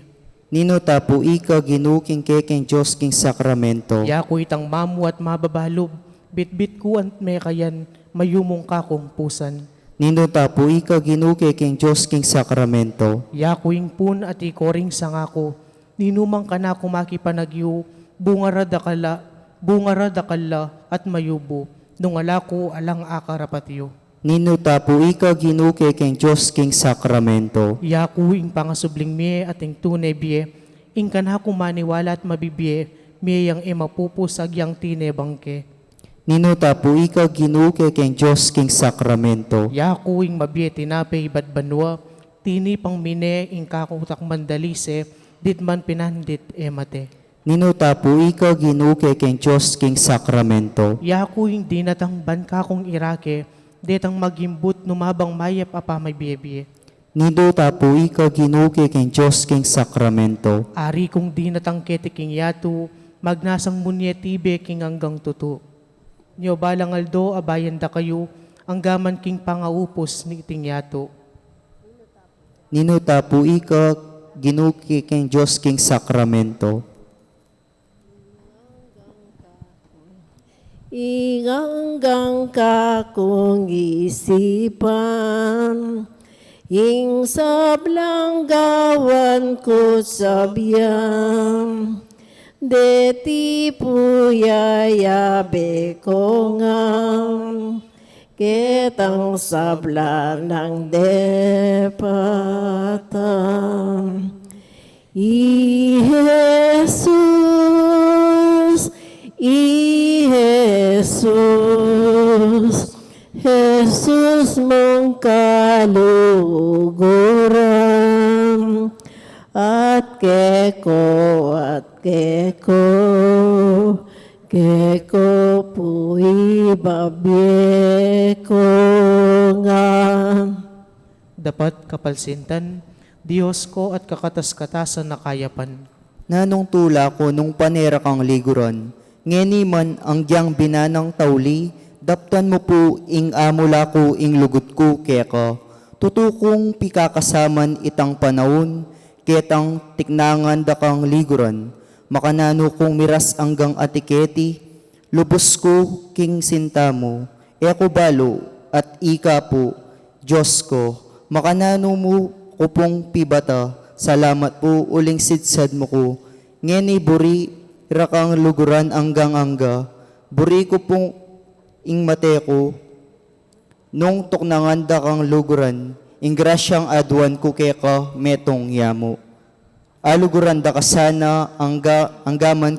Ninu ta pu ika, Ginu, king kekeng Dios king sakramento? Yaku itang mamu at mababalub, bitbit ku at mekayan, mayumung kakung pusan. Ninu ta pu ika, Ginu, kekeng Dios king sakramento? Yaku ing pun at iko ring sanga ku, ninumang kanaku makipanagyu, bunga ra dakal la, bunga ra dakal la at mayubu, nung ala ku alang akarapat yu. Ninu ta pu ika, Ginu, kekeng Dios king sakramento? Yaku ing pangasubling mie at ing tune bie, ing kanaku maniwala at mabibie, mie yang e mapupus agyang tine bangke. Ninu ta pu ika, Ginu, kekeng Dios king sakramento? Yaku ing mabie tinape ibat banua, tinipang mine ing kaku takman dalise, ditman pinandit e mate. Ninu ta pu ika, Ginu, kekeng Dios king sakramento? Yaku ing dinatang ban kakung irake, detang magimbut nung mabang mayap a pamabie-bie. Ninu ta pu ika, Ginu, kekeng Dios king sakramento? Ari kung dinatang keti king yatu, magnasang munye tibe king anggang tutu. Nyo balang aldo, abayan da kayu, anggaman king pangaupus niting yatu. Ninu ta pu ika, Ginu, kekeng Dios king sakramento? Ing anggang kakung isipan, ing sablang gawan ku sabyan, deti pu yayabe ku ngan, ketang sabla nang depatan. I Jesus, i Jesus, Jesus mung kaluguran, at keko, at keko, keko pu ibabie ku ngan. Dapat kapalsintan, Dios ku at kakatas-katasan a kayapan. Nanung tula ku nung pane ra kang liguran, ngeni man agyang binanang tauli, daptan mu pu ing amula ku ing lugud ku keka. Tutu kung pikakasaman itang panaun, ketang tiknangan da kang liguran, makananu kung miras anggang atiketi, lubus ku king sinta mu, e ku balu, at ika pu, Dios ku, makananu mu ku pung pibata, salamat pu uling sidsad mu ku, ngeni buri ra kang luguran anggang angga, buri ku pung ing mate ku, nung tuknangan da kang luguran, ing grasyang aduan ku keka metung yamu. Aluguran da ka sana angga, anggaman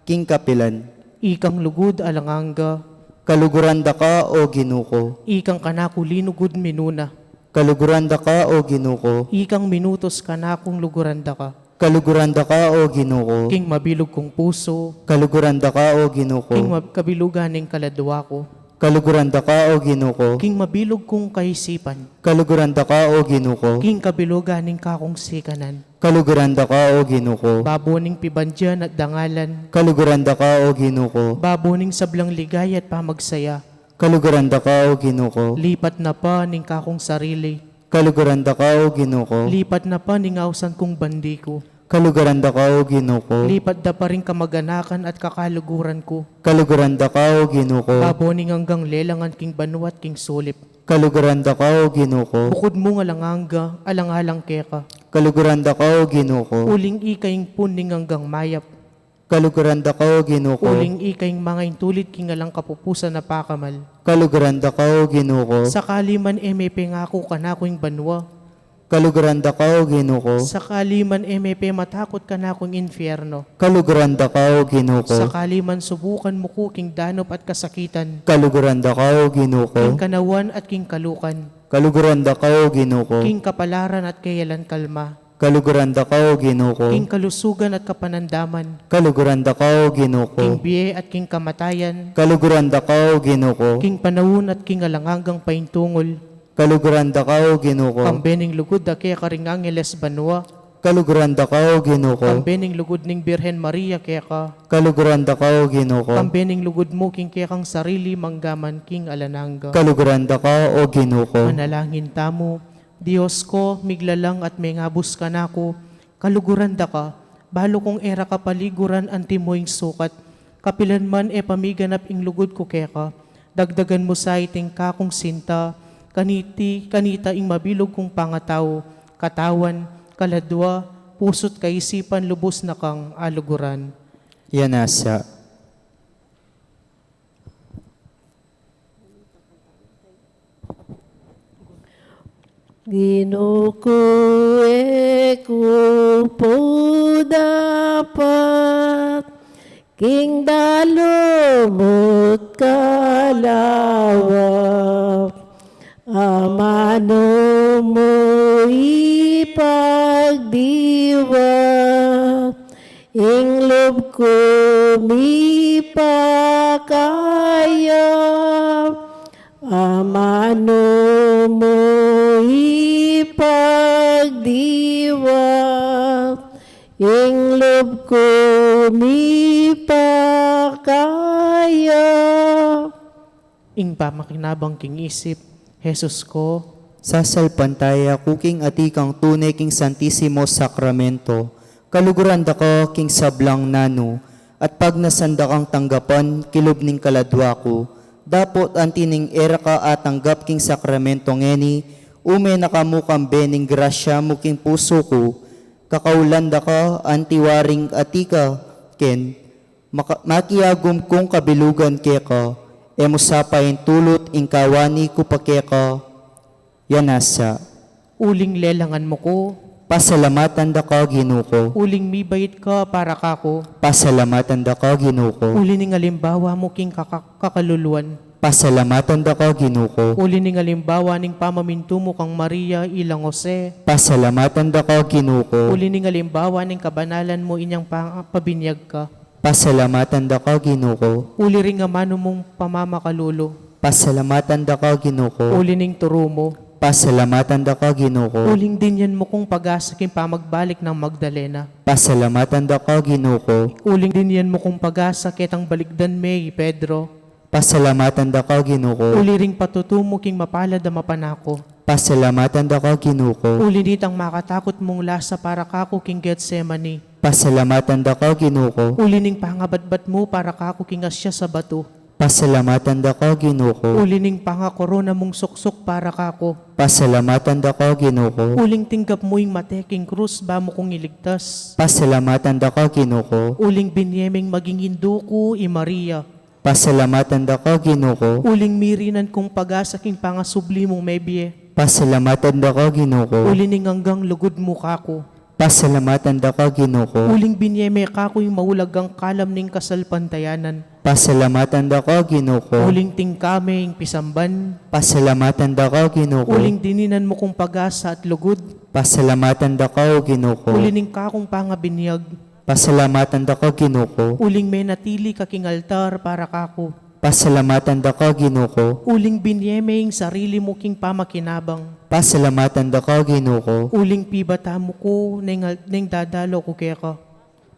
king kapilan. Ikang lugud alang angga. Kaluguran da ka, o Ginu ku. Ikang kanaku linugud minuna. Kaluguran da ka, o Ginu ku. Ikang minutus kanakung luguran da ka. Kaluguran da ka, o Ginu ku. King mabilug kung pusu. Kaluguran da ka, o Ginu ku. King mab-, kabilugan ning kaladwa ku. Kaluguran da ka, o Ginu ku. King mabilug kung kaisipan. Kaluguran da ka, o Ginu ku. King kabilugan ning kakung sikanan. Kaluguran da ka, o Ginu ku. Babo ning pibandian at dangalan. Kaluguran da ka, o Ginu ku. Babo ning sablang ligaya at pamagsaya. Kaluguran da ka, o Ginu ku. Lipat na pa ning kakung sarili. Kaluguran da ka, o Ginu ku. Lipat na pa ning ausan kung bandi ku. Kaluguran da ka, o Ginu ku. Lipat da pa ring kamaganakan at kakaluguran ku. Kaluguran da ka, o Ginu ku. Babo ning anggang lelangan king banua at king sulip. Kaluguran da ka, o Ginu ku. Bukud mung alang angga, alang-alang keka. Kaluguran da ka, o Ginu ku. Uling ika ing pun ning anggang mayap. Kaluguran da ka, O Ginu ku. Uling ika ing manga intulid king alang kapupusan a pakamal. Kaluguran da ka, O Ginu ku. Sakali man e me pengaku kanaku ing banua. Kaluguran da ka, O Ginu ku. Sakali man e me pematakut kanaku ing infierno. Kaluguran da ka, O Ginu ku. Sakali man subukan mu ku king danup at kasakitan. Kaluguran da ka, O Ginu ku. King kanawan at king kalukan. Kaluguran da ka, O Ginu ku. King kapalaran at kayalan kalma. Kaluguran da ka, O Ginu ku. King kalusugan at kapanandaman. Kaluguran da ka, O Ginu ku. King bie at king kamatayan. Kaluguran da ka, O Ginu ku. King panaun at king alang anggang paintungul. Kaluguran da ka, O Ginu ku. Kambe ning lugud da keka ring angeles banua. Kaluguran da ka, O Ginu ku. Kambe ning lugud ning Birhen Maria keka. Kaluguran da ka, O Ginu ku. Kambe ning lugud mu king kekang sarili manggaman king alang angga. Kaluguran da ka, O Ginu ku. Manalangin tamu. Dios ku, miglalang at mengabus kanaku, kaluguran da ka, balu kung e ra ka paliguran anti mu ing sukat, kapilan man e pa miganap ing lugud ku keka, dagdagan mu sa iting kakung sinta, kaniti, kanita ing mabilug kung pangatau, katawan, kaladua, pusu't kaisipan lubus na kang aluguran. Yan asa. Ginu ku, e ku pu dapat king dalu mu't kalawa, amanu mu ipagdiwang ing lub ku mipakaya, amanu mu ipagdiwang ing lub ku mipakaya. Ing pamakinabang king isip, Jesus ku. Sasalpantaya ku king atikang tune king Santisimo Sakramento, kaluguran da ka king sablang nanu, at pagnasan da kang tanggapan kilub ning kaladua ku, dapot anti ning e ra ka atanggap king sakramento ngeni, ume na ka mu kambe ning grasya mu king pusu ku, kakaulan da ka anti waring atika ken, maka-, makiagum kung kabilugan keka, e mu sa paintulut ing kawani ku pa keka, yan asa. Uling lelangan mu ku. Pasalamatan da ka, Ginu ku. Uling mibait ka para kaku. Pasalamatan da ka, Ginu ku. Uli ning alimbawa mu king kaka-, kakaluluan. Pasalamatan da ka, Ginu ku. Uli ning alimbawa ning pamamintu mu kang Maria ilang Jose. Pasalamatan da ka, Ginu ku. Uli ning alimbawa ning kabanalan mu inyang pa-, pabinyag ka. Pasalamatan da ka, Ginu ku. Uli ring amanu mung pamamakalulu. Pasalamatan da ka, Ginu ku. Uli ning turu mu. Pasalamatan da ka, Ginu ku. Uling dinyan mu kung pag-asa king pamagbalik nang Magdalena. Pasalamatan da ka, Ginu ku. Uling dinyan mu kung pag-asa ketang balikdan me i Pedro. Pasalamatan da ka, Ginu ku. Uli ring patutu mu king mapalad a mapanaku. Pasalamatan da ka, Ginu ku. Uli nitang makatakut mung lasa para kaku king Getsemani. Pasalamatan da ka, Ginu ku. Uli ning pangabatbat mu para kaku king asya sa batu. Pasalamatan da ka, Ginu ku. Uli ning pangakorona mung suksuk para kaku. Pasalamatan da ka, Ginu ku. Uling tinggap mu ing mate king krus ba mu kung iligtas. Pasalamatan da ka, Ginu ku. Uling binye meng maging indu ku i Maria. Pasalamatan da ka, Ginu ku. Uling mirinan kung pag-asa king pangasubli mung mebie. Pasalamatan da ka, Ginu ku. Uli ning anggang lugud mu kaku. Pasalamatan da ka, Ginu ku. Uling binye me kaku ing maulagang kalam ning kasalpantayanan. Pasalamatan da ka, Ginu ku. Uling tingka me ing pisamban. Pasalamatan da ka, Ginu ku. Uling dininan mu kung pag-asa at lugud. Pasalamatan da ka, O Ginu ku. Uli ning kakung pangabinyag. Pasalamatan da ka, Ginu ku. Uling menatili ka king altar para kaku. Pasalamatan da ka, Ginu ku. Uling binye me ing sarili mu king pamakinabang. Pasalamatan da ka, Ginu ku. Uling pibata mu ku neng al-, neng dadalo ku keka.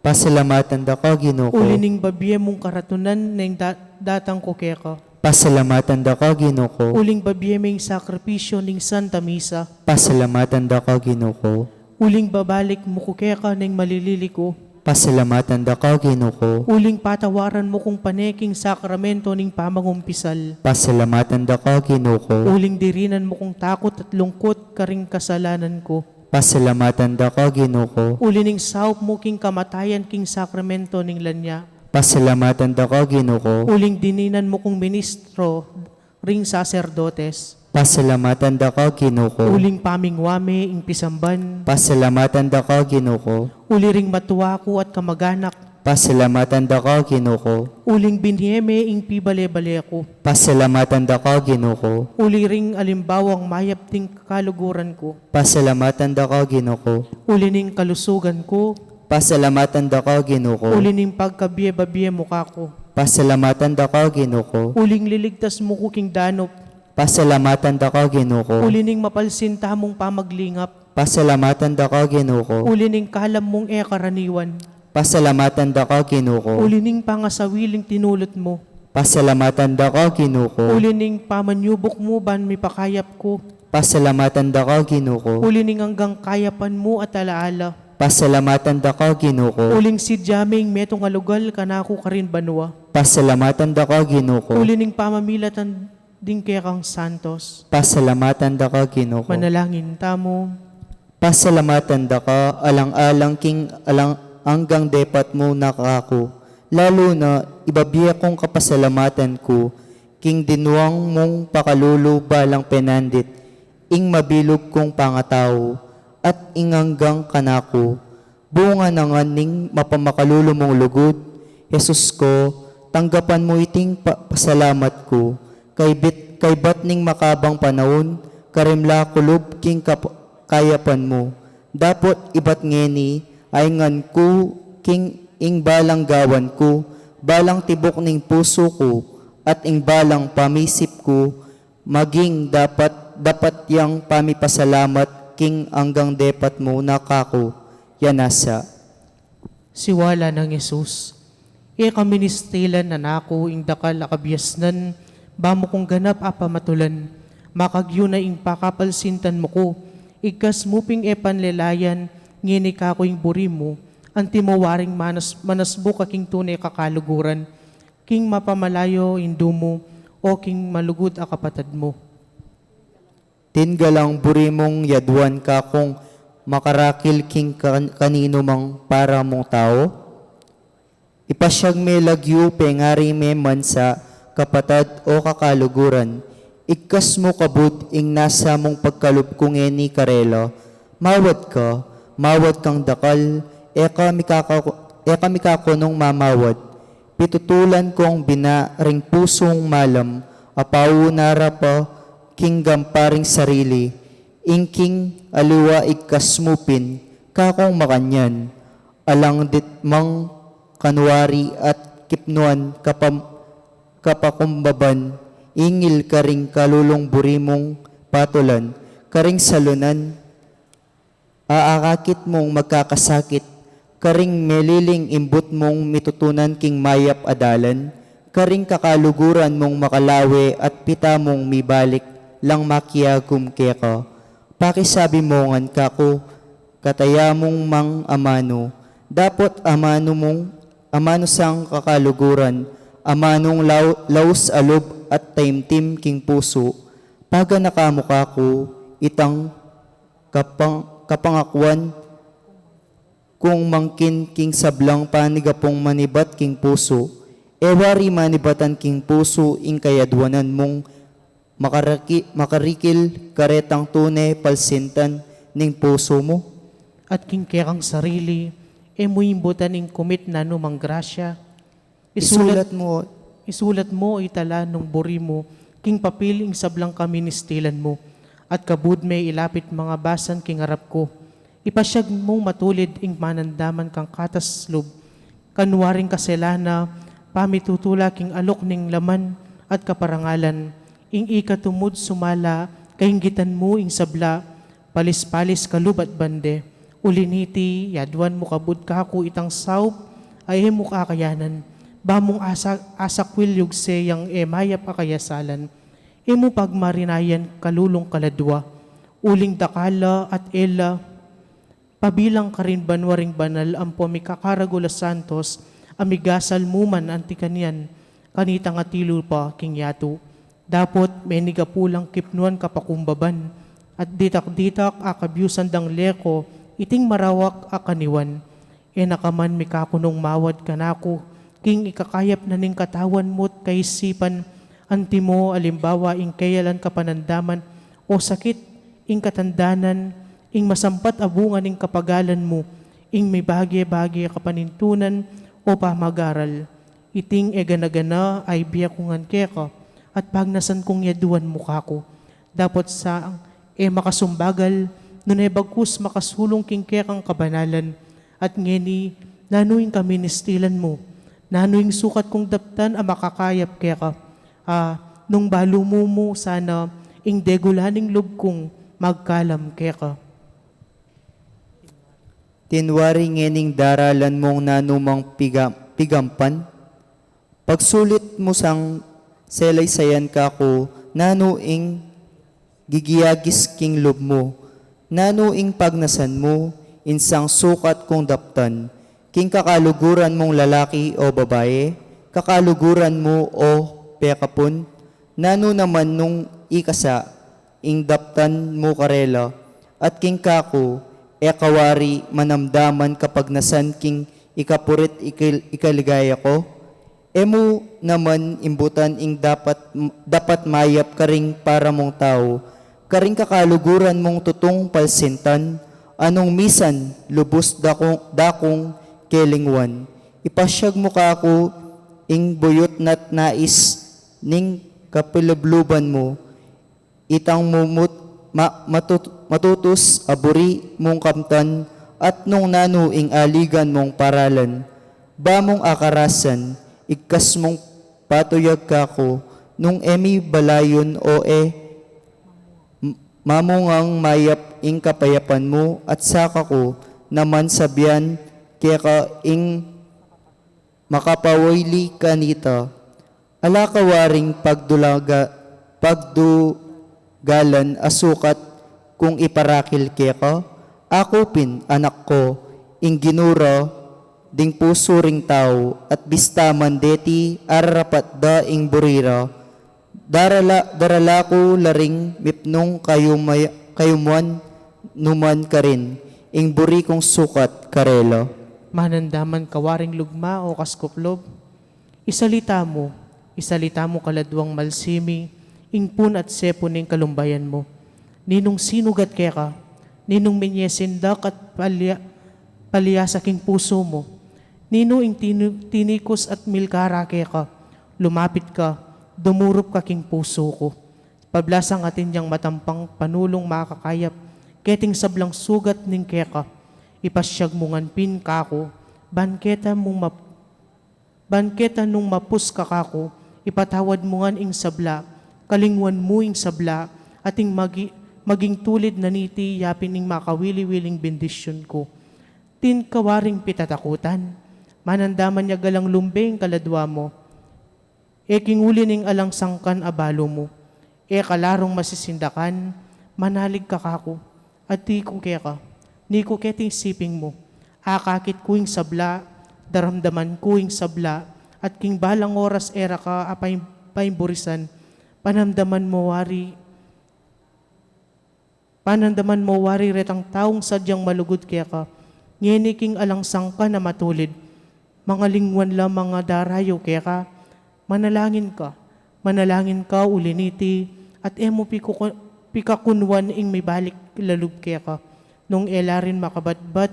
Pasalamatan da ka, Ginu ku. Uli ning babie mung karatunan neng da-, datang ku keka. Pasalamatan da ka, Ginu ku. Uling babie me ing sakripisyo ning Santa Misa. Pasalamatan da ka, Ginu ku. Uling babalik mu ku keka neng malilili ku. Pasalamatan da ka, Ginu ku. Uling patawaran mu kung pane king sakramento ning pamangumpisal. Pasalamatan da ka, Ginu ku. Uling dirinan mu kung takut at lungkut karing kasalanan ku. Pasalamatan da ka, Ginu ku. Uli ning saup mu king kamatayan king sakramento ning lanya. Pasalamatan da ka, Ginu ku. Uling dininan mu kung ministro ring saserdotes. Pasalamatan da ka, Ginu ku. Uling pamingwa me ing pisamban. Pasalamatan da ka, Ginu ku. Uli ring matua ku at kamaganak. Pasalamatan da ka, Ginu ku. Uling binye me ing pibale-bale ku. Pasalamatan da ka, Ginu ku. Uli ring alimbawang mayap ding kaluguran ku. Pasalamatan da ka, Ginu ku. Uli ning kalusugan ku. Pasalamatan da ka, Ginu ku. Uli ning pagkabie-babie mu kaku. Pasalamatan da ka, Ginu ku. Uling liligtas mu ku king danup. Pasalamatan da ka, Ginu ku. Uli ning mapalsinta mung pamaglingap. Pasalamatan da ka, Ginu ku. Uli ning kalam mung e karaniwan. Pasalamatan da ka, Ginu ku. Uli ning pangasawiling tinulut mu. Pasalamatan da ka, Ginu ku. Uli ning pamanyubuk mu ban mipakayap ku. Pasalamatan da ka, Ginu ku. Uli ning anggang kayapan mu at alaala. Pasalamatan da ka, Ginu ku. Uling sidya me ing metung a lugal kanaku karin banua. Pasalamatan da ka, Ginu ku. Uli ning pamamilatan ding kekang santos. Pasalamatan da ka, Ginu ku. Manalangin tamu. Pasalamatan da ka, alang-alang king alang anggang depat mu na kaku. Lalu na, ibabie kung kapasalamatan ku, king dinuang mung pakalulu balang penandit, ing mabilug kung pangatau, at ing anggang kanaku. Bunga na ngan ning mapamakalulu mung lugud, Jesus ku, tanggapan mu iting pa-, pasalamat ku, kaibit, kaibat ning makabang panaun, karimla ku lub king kap-, kayapan mu. Dapot ibat ngeni, aingan ku king ing balang gawan ku, balang tibuk ning pusu ku, at ing balang pamisip ku, maging dapat, dapat yang pamipasalamat king anggang depat mu na kaku, ya nasa. Siwala nang Jesus, e ka ministilan, Anak ku, ing dakal a kabiasnan, ba mu kung ganap a pamatulan, makagyu na ing pakapalsintan mu ku, igkas mu ping e panlelayan, ngeni kaku ing buri mu, antimo waring manas-, manasbuk a king tune kakaluguran, king mapamalayo indu mu, o king malugud a kapatad mu. Tin galang buri mung yaduan kakung makarakil king kan-, kaninu mang para mung tau? Ipasyag me lagyu pengari me man sa kapatad o kakaluguran, igkas mu kabud ing nasa mung pagkalub ku ngeni karela, mawad ka, mawad kang dakal, e ka mikaka-, e ka mikakunung mamawad, pitutulan kung bina ring pusung malam, a pauna ra pa king gamparing sarili, ing king aliwa igkas mu pin, kakung makanyan, alang ditmang kanwari at kipnuan kapam-, kapakumbaban, ingil karing kalulung buri mung patulan, karing salunan, aakakit mung magkakasakit, karing meliling imbut mung mitutunan king mayap a dalan, karing kakaluguran mung makalawe at pita mung mibalik lang makiagum keka. Pakisabi mu ngan kaku, kataya mung mang amanu, dapot amanu mung, amanu sang kakaluguran, amanung lau-, laus a lub at taimtim king pusu, paganaka mu kaku itang kapang-, kapangakuan kung mangkin king sablang panigapung manibat king pusu, e wari manibatan king pusu ing kayaduanan mung makaraki-, makarikil karetang tune palsintan ning pusu mu? At king kekang sarili, e mu imbutan ing kumit nanu mang grasya, Isulat, isulat mu, isulat mu itala nung buri mu king papil ing sablang kaministilan mu, at kabud me ilapit mangabasan king arap ku. Ipasyag mung matulid ing manandaman kang katas lub, kanwaring kaselana, pamitutula king alok ning laman at kaparangalan, ing ikatumud sumala, kainggitan mu ing sabla, palis-palis kalub at bande. Uli niti, yaduan mu kabud kaku itang saup a e mu kakayanan, ba mung asa-, asakwil yugse yang e mayap a kayasalan. E mu pagmarinayan kalulung kaladua, uling dakal la at e la pabilang karin banua ring banal ampo mikakaragul a santos a migasal mu man anti kanyan, kanitang atilu pa king yatu. Dapot menigapu lang kipnuan kapakumbaban, At ditak-ditak a kabyusan dang leko iting marawak a kaniwan. E na ka man mikakunung mawad kanaku, king ikakayap na ning katawan mu't kaisipan, antimo alimbawa ing keyalan kapanandaman o sakit, ing katandanan, ing masampat a bunga ning kapagalan mu, ing mibage-bage kapanintunan o pamagaral. Iting e gana-gana a ibie ku ngan keka, at pagnasan kung yaduan mu kaku. Dapot sang e makasumbagal, nune bagkus makasulung king kekang kabanalan, at ngeni, nanu ing kaministilan mu, nanu ing sukat kung daptan a makakayap keka, a, nung balu mu mu sana ing degulan ning lub kung magkalam keka. Tinwari ngening daralan mung nanu mang piga-, pigampan, pagsulit mu sang selaysayan kaku nanu ing gigiyagis king lub mu, nanu ing pagnasan mu, insang sukat kung daptan, king kakaluguran mung lalaki o babae, kakaluguran mu o pekapun, nanu naman nung ikasa, ing daptan mu karela, at king kaku, e ka wari manamdaman kapagnasan king ikapurit ikil-, ikaligaya ku? E mu naman imbutan ing dapat, dapat mayap karing para mung tau, karing kakaluguran mung tutung palsintan, a nung misan lubus dakung, dakung kelingwan. Ipasyag mu kaku ing buyut na't nais ning kapilubluban mu, itang mumut-, ma-, matut-, matutus a buri mung kamtan, at nung nanu ing aligan mung paralan, ba mung akarasan, igkas mung patuyag kaku, nung e mi balayun o e, m-, mamungang mayap ing kapayapan mu, at saka ku naman sabian keka ing makapawili kanita. Ala ka waring pagdulaga-, pagdugalan a sukat kung iparakil keka? Aku pin, anak ku, ing ginura ding pusu ring tau, at bista man deti ararapat da ing buri ra. Darala, darala ku la ring mipnung kayumay-, kayumuan nu man karin, ing buri kung sukat karela. Manandaman ka waring lugma o kaskuplub. Isalita mu, isalita mu kaladwang malsimi, ing pun at sepun ning kalumbayan mu. Ninung sinugat keka, ninung minye sindak at palya-, palyasa king pusu mu. Ninu ing tinu-, tinikus at milkara keka, lumapit ka, dumurup ka king pusu ku. Pablasang atin yang matampang panulung makakayap, keting sablang sugat ning keka, ipasyag mu ngan pin kaku, ban keta mung map-, ban keta nung mapus ka kaku, ipatawad mu ngan ing sabla, kalingwan mu ing sabla, at ing magi-, maging tulid na niti yapin ing makawili-wiling bendisyun ku. Atin ka waring pitatakutan, manandaman ya galang lumbe ing kaladwa mu. E king uli ning alang sangkan a balu mu. E ka larung masisindakan, manalig ka kaku, at iku keka, niku keting siping mu. Akakit ku ing sabla, daramdaman ku ing sabla, at king balang oras e ra ka apaim-, paimburisan, panamdaman mu wari, Panandaman mu wari retang taung sadyang malugud keka, ngeni king alang sangkan a matulid, mangalingwan la manga darayu keka, manalangin ka, manalangin ka uli niti, at e mu piku-, pikakunwan ing mibalik lalub keka, nung e la rin makabatbat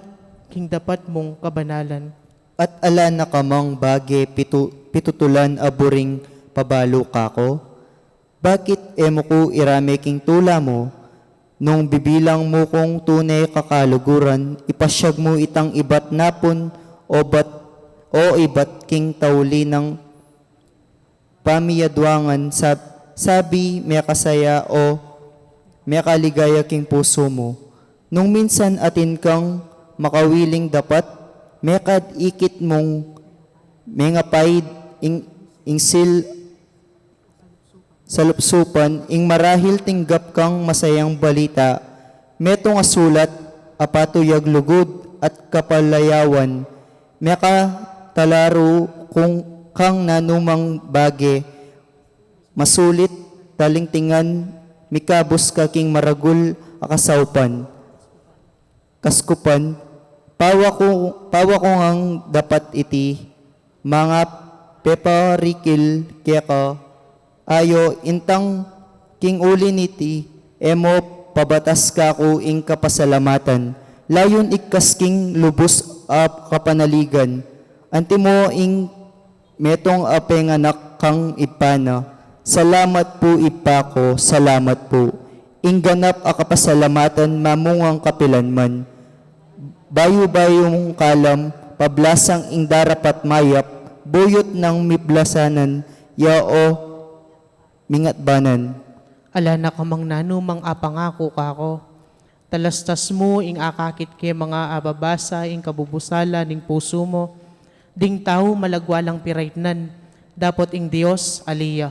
king dapat mung kabanalan. At ala na ka mang bage pitu-, pitutulan a buring pabalu kaku? Bakit e mu ku irame king tula mu? Nung bibilang mu kung tune kakaluguran, ipasyag mu itang ibat napun o bat, o ibat king tauli nang pamiyaduangan, sab-, sabi mekasaya o mekaligaya king pusu mu. Nung minsan atin kang makawiling dapat, mekad ikit mung mengapaid ing, ing sil salupsupan, ing marahil tinggap kang masayang balita, metung a sulat a patuyag lugud at kapalayawan, mekatalaru kung kang nanumang bage, masulit, talingtingan, mikabus ka king maragul akasaupan, kaskupan, pawa ku, pawa ku ngang dapat iti, manga peparikil keka, ayo intang king uli niti, e mo pabatas kaku ing kapasalamatan, layun ikkas king lubus a kapanaligan, antimo ing metung a penganak kang Ibpa na. Salamat pu, Ibpa ku, salamat pu. Ing ganap a kapasalamatan mamungang kapilanman. Bayu-bayu mung kalam, pablasang ing darapat mayap, buyut nang miblasanan ya o mingatbanan. Ala na ka mang nanumang apangaku kaku. Talastas mu ing akakit ke manga ababasa ing kabubusala ning pusu mu. Ding tau malagwa lang piraitnan, dapot ing Dios ali ya.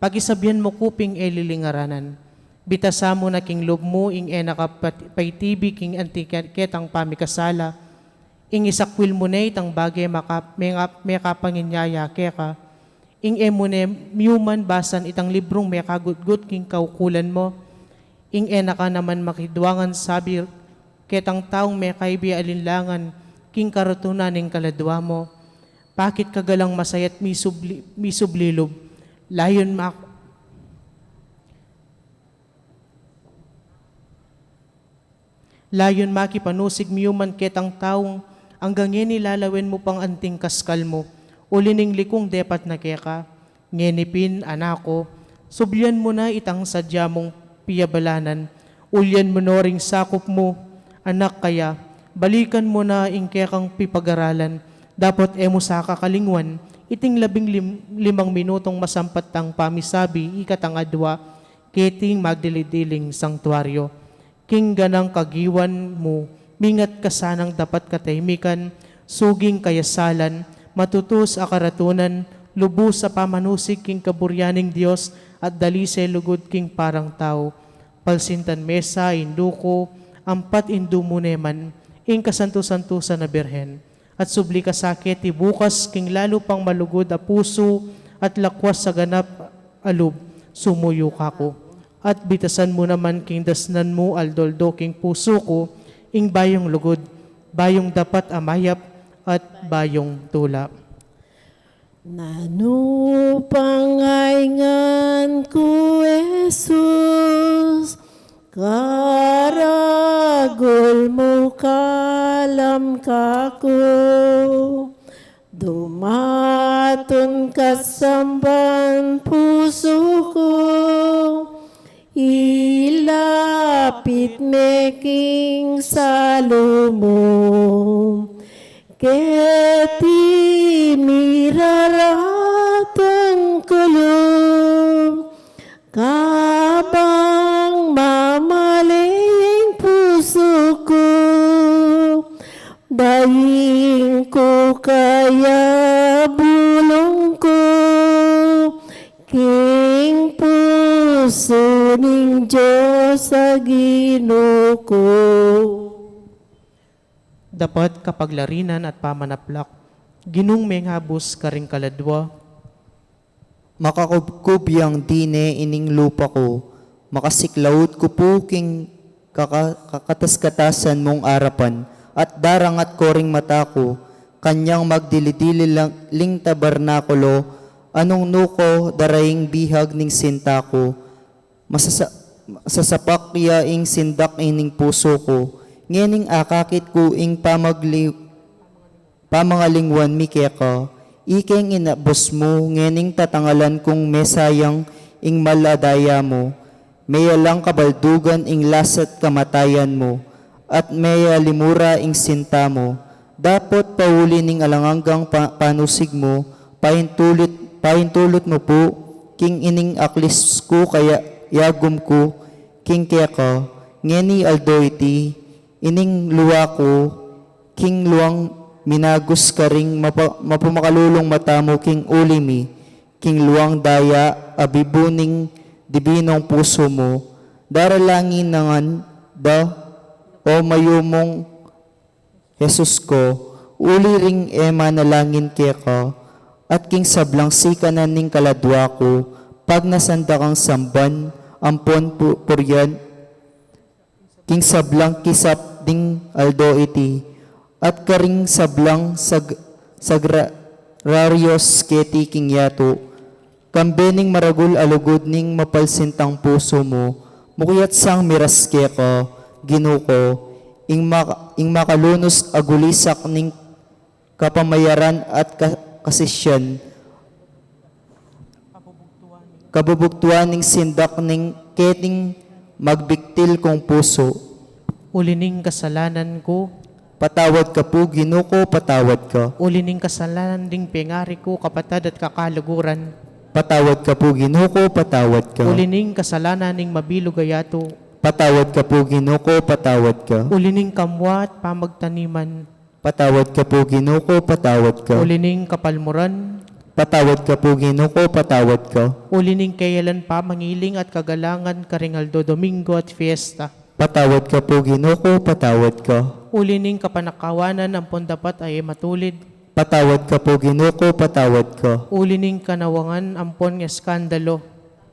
Pakisabian mu ku pin e lilingaranan. Bitasa mu na king lub mu ing e na ka pat-, paitibi king anti ke-, ketang pamikasala. Ing isakwil mu ne itang bage maka-, menga-, mekapanginyaya keka. Ing e mu ne miyuman basan itang librung mekagutgut king kaukulan mu. Ing e na ka naman makidwangan sabir ketang taung mekaibi alinlangan king karatunan ning kaladwa mu. Pakit ka galang masaya't misubli-, misublilub. Layun mak-, layun makipanusig miyuman ketang taung anggang ngeni lalawen mu pang anting kaskal mu, uli ning likung depat na keka. Ngeni pin, anak ku, sublian mu na itang sadya mung piyabalanan, ulian mu no ring sakup mu, anak, kaya balikan mu na ing kekang pipagaralan, dapot e mu sa kakalingwan iting labing lim-, limang minutung masampat tang pamisabi ikatang adwa, keting magdili-diling sangtuaryo. King ganang kagiwan mu, mingat ka sanang dapat katahimikan, suging kayasalan, matutus a karatunan, lubus a pamanusig king kaburian ning Dios, at dalise lugud king parang tau. Palsintan me sa, indu ku, ampat indu mu ne man, ing kasantu-santusan a Birhen. At subli ka sa keti bukas king lalu pang malugud a pusu at lakwas a ganap a lub, sumuyu kaku. At bitasan mu naman king dasnan mu aldo-aldo king pusu ku ing bayung lugud, bayung dapat a mayap, at bayung tula. Nanu pang aingan ku, Jesus, karagul mu kalam kaku. Dumatun ka samban pusu ku, ilapit me king salu mu. Keti miraratang kulub, kabang mamale ing pusu ku, daing ku kaya bulung ku king pusu ning Dios a Ginu ku. Dapat kapaglarinan at pamanaplak, Ginung mengabus karing kaladwa. Makakubkub yang dine ining lupa ku, makasiklaud ku pu king kaka-, kakatas-katasan mung arapan, at darangat ko ring mata ku, kanyang magdili-dili lang ling tabernakulo, anung nu ko daraing bihag ning sinta ku, masasa-, masasapak ya ing sindak ining pusu ku, ngening akakit ku ing pamagli-, pamangalingwan mi keka, ikeng inabus mu, ngening tatangalan kung mesayang ing mal a daya mu, meyalang kabaldugan ing lasa't kamatayan mu, at meyalimura ing sinta mu. Dapot pauli ning alang anggang pa-, panusig mu, paintulut, paintulut mu pu, king ining aklis ku kaya yagum ku, king keka, ngeni aldo iti, ining lua ku, king luang minagus karing mapa-, mapamakalulung mata mu king uli mi, king luang daya a bibu ning dibinung pusu mu, daralangi na ngan da, o mayumung Jesus ko, uli ring e manalangin keka, at king sablang sikanan ning kaladwa ku, pagnasan da kang samban, ampon pu-, purian, ing sablang kisap ding aldo iti, at karing sablang sag-, sagrarios keti king yatu, kambe ning maragul a lugud ning mapalsintang pusu mu, mukyat sang miras keka, Ginu ku, ing mak-, ing makalunus a gulisak ning kapamayaran at ka-, kasisian, kabubugtuan ning sindak ning keting magbiktil kung pusu. Uli ning kasalanan ku. Patawad ka pu, Ginu ku, patawad ka. Uli ning kasalanan ding pengari ku, kapatad at kakaluguran. Patawad ka pu, Ginu ku, patawad ka. Uli ning kasalanan ning mabilug a yatu. Patawad ka pu, Ginu ku, patawad ka. Uli ning kamua at pamagtaniman. Patawad ka pu, Ginu ku, patawad ka. Uli ning kapalmuran. Patawad ka pu, Ginu ku, patawad ka. Uli ning keyalan pamangiling at kagalangan karing aldo Domingo at fiesta. Patawad ka pu, Ginu ku, patawad ka. Uli ning kapanakawanan ampon dapat a e matulid. Patawad ka pu, Ginu ku, patawad ka. Uli ning kanawangan ampon eskandalo.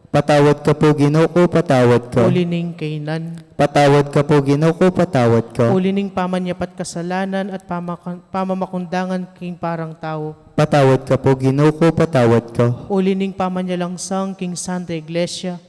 Patawad ka pu, Ginu ku, patawad ka. Uli ning kainan. Patawad ka pu, Ginu ku, patawad ka. Uli ning pamanyapat kasalanan at pamaka-, pamamakundangan king parang tau. Patawad ka pu, Ginu ku, patawad ka. Uli ning pamanyalangsang king Santa Iglesia.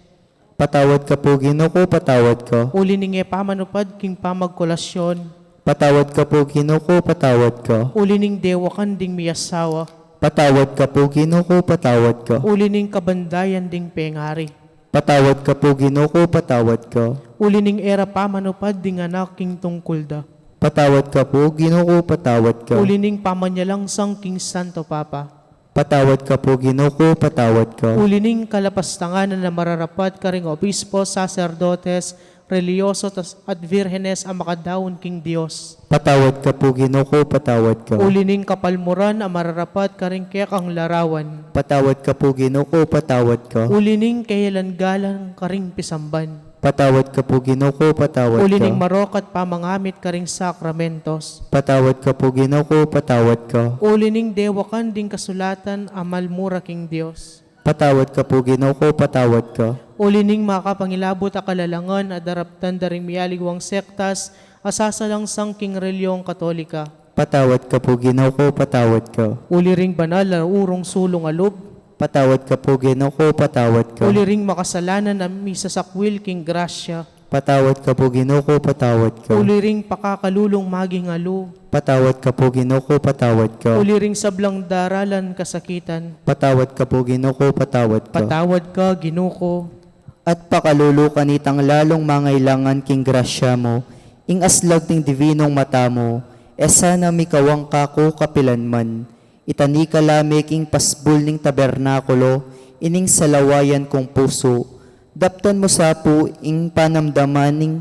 Patawad ka pu, Ginu ku, patawad ka. Uli ning e pamanupad king pamagkolasyon. Patawad ka pu, Ginu ku, patawad ka. Uli ning dewakan ding miyasawa. Patawad ka pu, Ginu ku, patawad ka. Uli ning kabandayan ding pengari. Patawad ka pu, Ginu ku, patawad ka. Uli ning e ra pamanupad ding anak king tungkul da. Patawad ka pu, Ginu ku, patawad ka. Uli ning pamanyalangsang king Santo Papa. Patawad ka pu, Ginu ku, patawad ka. Uli ning kalapastangan a mararapat karing obispo, saserdotes, relihiyoso, tas-, at virgenes a makadaun king Dios. Patawad ka pu, Ginu ku, patawad ka. Uli ning kapalmuran a mararapat karing kekang larawan. Patawad ka pu, Ginu ku, patawad ka. Uli ning keyalan galang karing pisamban. Patawad ka pu, Ginu ku, patawad ka. Uli ning marok at pamangamit karing sakramentos. Patawad ka pu, Ginu ku, patawad ka. Uli ning dewakan ding kasulatan a malmura king Dios. Patawad ka pu, Ginu ku, patawad ka. Uli ning makapangilabut a kalalangan a daraptan da ring miyaligwang sektas a sasalangsang king reliyong Katolika. Patawad ka pu, Ginu ku, patawad ka. Uli ring banal a urong sulung a lub. Patawad ka pu, Ginu ku, patawad ka. Uli ring makasalanan a misasakwil king grasya. Patawad ka pu, Ginu ku, patawad ka. Uli ring pakakalulung maging alu. Patawad ka pu, Ginu ku, patawad ka. Uli ring sablang daralan kasakitan. Patawad ka pu, Ginu ku, patawad ka. Patawad ka, Ginu ku. At pakalulu kanitang lalung mangailangan king grasya mu, ing aslag ning divinong mata mu, e sana mikawang kaku kapilanman. Itani ka la me king pasbul ning tabernakulo ining salawayan kung pusu. Daptan mu sa pu ing panamdaman ning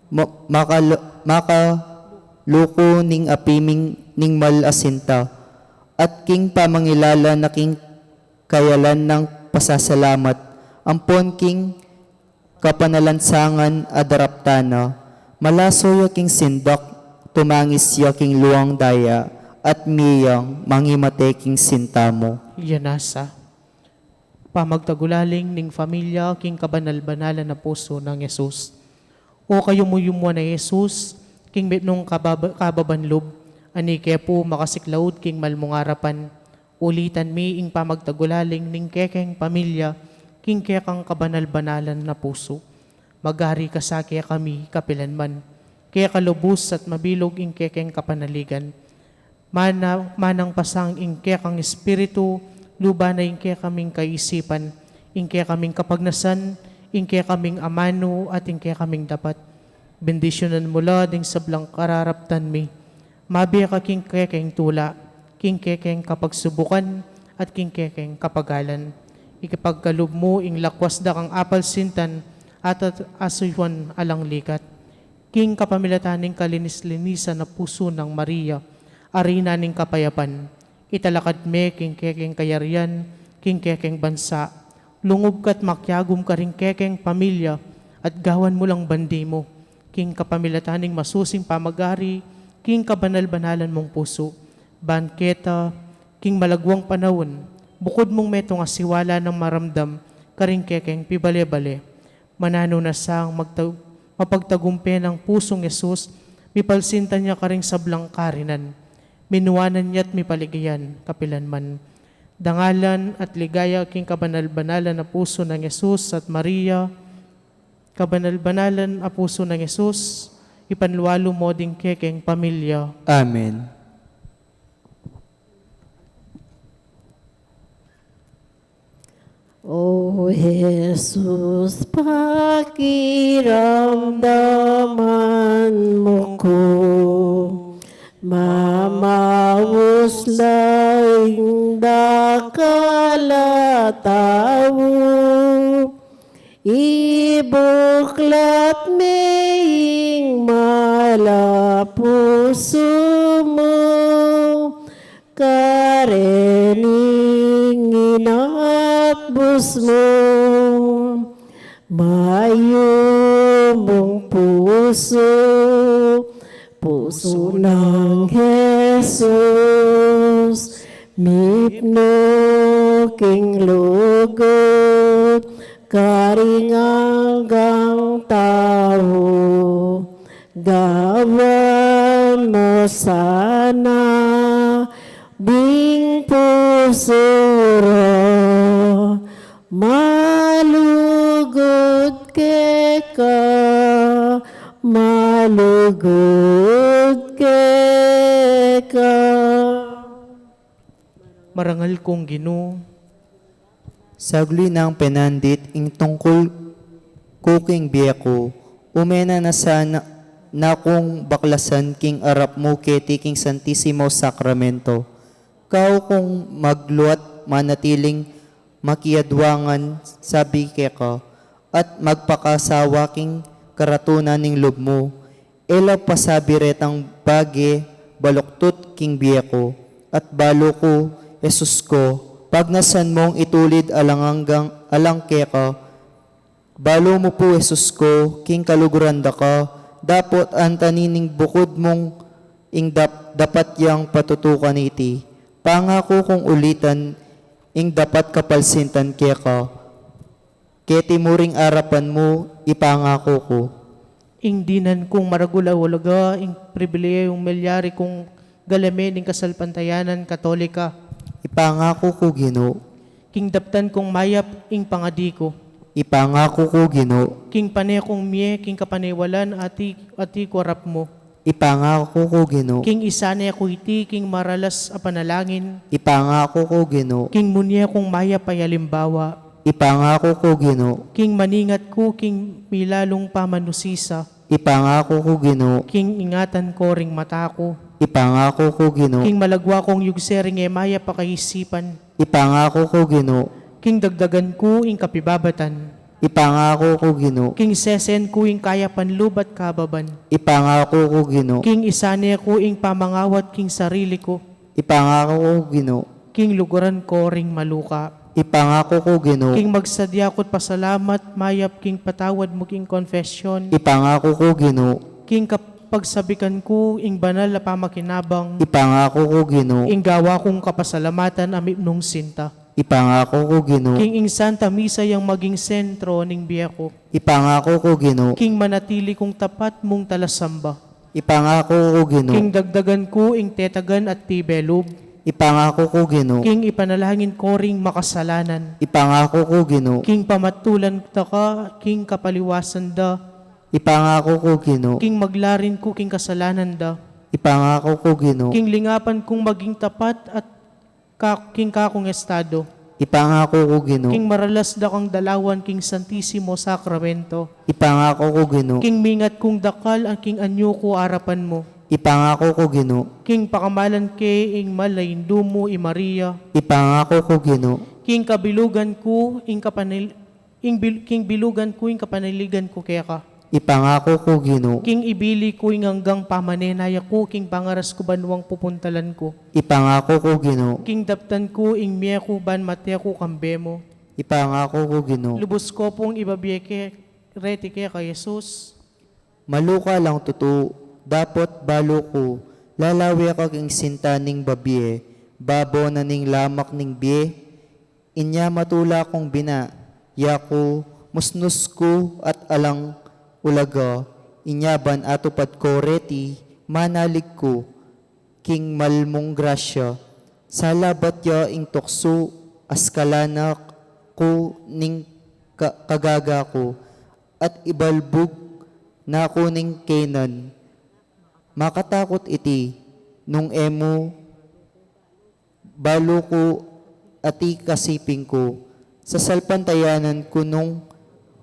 ma-, makal-, makaluku ning api ming ning mal a sinta, at king pamangilala na king kayalan nang pasasalamat, ampon king kapanalansangan a daraptan na, malaso ya king sindak, tumangis ya king luang daya, at mie yang mangimate king sinta mu. Yan nasa. Pamagtagulaling ning familia king kabanal-banalan a pusu nang Jesus. O kayumuyumuan a Jesus, king mitmung kababa-, kababan lub, ani ke pu makasiklaud king mal mung arapan, ulitan mi ing pamagtagulaling ning kekeng pamilya, king kekang kabanal-banalan na pusu. Magari ka sa kekami kapilanman. Keka lubus at mabilug ing kekeng kapanaligan. Mana-, manang pasang ing kekang espiritu, luba na ing kekaming kaisipan, ing kekaming kapagnasan, ing kekaming amanu, at ing kekaming dapat. Bendisyunan mu la ding sablang kararaptan mi. Mabie ka king kekeng tula, king kekeng kapagsubukan, at king kekeng kapagalan. Ikipagkalub mu ing lakwas da kang apalsintan, at, at asuyuan alang ligat. King kapamilatan ning kalinis-linisan a pusu nang Maria, a Reyna ning kapayapan, italakad me king kekeng kayarian, king kekeng bansa, lungub ka't makiagum karing kekeng pamilya, at gawan mu lang bandi mu, king kapamilatan ning masusing pamagari, king kabanal-banalan mung pusu, ban keta, king malagwang panaun, bukud mung metung a siwala nang maramdam, karing kekeng pibale-bale. Mananu na sang magta-, mapagtagumpe nang pusung Jesus, mipalsintan ya karing sablang karinan. Minuanan ya't mipaligayan, kapilan man. Dangalan at ligaya king kabanal-banalan a pusu nang Jesus at Maria, kabanal-banalan a pusu nang Jesus, ipanlualu mo ding kekeng pamilya. Amen. O Jesus, pakiramdaman mu ku, mamaus la ing dakal a tau, ibuklat me ing mal a pusu mu, karening inatbus mu, mayumung pusu, pusu nang Jesus, mipnu king lugud, karing anggang tau, gawan mu sana ding pusu ra, malugud keka, malugud keka. Marangal kung Ginu. Sagli nang penandit ing tungkul ku king bie ku, ume na na sana kung baklasan king arap mu keti king Santisimo Sakramento. Kau kung magluat manatiling makiadwangan sabi keka, at magpakasawa king karatunan ning lub mu, e la pasabi retang bage baluktut king bie ku, at balu ku, Jesus ku, pagnasan mung itulid alang anggang, alang keka, balu mu pu, Jesus ku, king kaluguran da ka, dapot antaning bukud mung ing dap-, dapat yang patutukan iti. Pangaku kung ulitan ing dapat kapalsintan keka. Keti mu ring arapan mu, ipangaku ku. Ing dinan kung maragul a walaga, ing pribilehiyung milyari kung galame ning kasalpantayanan Katolika. Ipangaku ku, Ginu. King daptan kung mayap ing pangadi ku. Ipangaku ku, Ginu. King pane kung mie, king kapaniwalan, ati, ati ku arap mu. Ipangaku ku, Ginu. King isane ku iti king maralas a panalangin. Ipangaku ku, Ginu. King munye kung mayap a alimbawa. Ipangaku ku, Ginu. King maningat ku king milalung pamanusisa. Ipangaku ku, Ginu. King ingatan ko ring mata ku. Ipangaku ku, Ginu. King malagwa kung yugse ring e mayap a kaisipan. Ipangaku ku, Ginu. King dagdagan ku ing kapibabatan. Ipangaku ku, Ginu. King sesen ku ing kayapan lub at kababan. Ipangaku ku, Ginu. King isane ku ing pamangawat king sarili ku. Ipangaku ku, Ginu. King luguran ko ring maluka. Ipangaku ku, Ginu. King magsadya ku't pasalamat mayap king patawad mu king konfesyon. Ipangaku ku, Ginu. King kap-, pagsabikan ku ing banal a pamakinabang. Ipangaku ku, Ginu. Ing gawa kung kapasalamatan a mipnung sinta. Ipangaku ku, Ginu. King ing Santa Misa yang maging sentro ning bie ku. Ipangaku ku, Ginu. King manatili kung tapat mung talasamba. Ipangaku ku, Ginu. King dagdagan ku ing tetagan at tibe lub. Ipangaku ku, Ginu. King ipanalangin ko ring makasalanan. Ipangaku ku, Ginu. King pamatulan da ka king kapaliwasan da. Ipangaku ku, Ginu. King maglarin ku king kasalanan da. Ipangaku ku, Ginu. King lingapan kung maging tapat at ka-, king kakung estado. Ipangaku ku, Ginu. King maralas da kang dalawan king Santisimo Sakramento. Ipangaku ku, Ginu. King mingat kung dakal ang king anyu ku arapan mu. Ipangaku ku, Ginu. King pakamalan ke ing mal a indu mu i Maria. Ipangaku ku, Ginu. King kabilugan ku ing kapanil-, ing bil-, king bilugan ku ing kapanaligan ku keka. Ipangaku ku, Ginu. King ibili ku ing anggang pamanenaya ku king pangaras ku banwang pupuntalan ku. Ipangaku ku, Ginu. King daptan ku ing mie ku ban mate ku kambe mu. Ipangaku ku, Ginu. Lubus ko pung ibabie ke reti keka, Jesus. Maluka lang tutu, dapot balu ku, lalawe ka king sinta ning babie, babo na ning lamak ning bie, inya matula kung bina, yaku, musnus ku at alang Ulaga, inya ban atupad ko reti, manalig ku king malmung grasya, salabat ya ing tuksu a skalanan ku ning ka-, kagaga ku, at ibalbug na ku ning kaynan. Makatakut iti, nung e mu balu ku ati kasiping ku, sasalpantayanan ku nung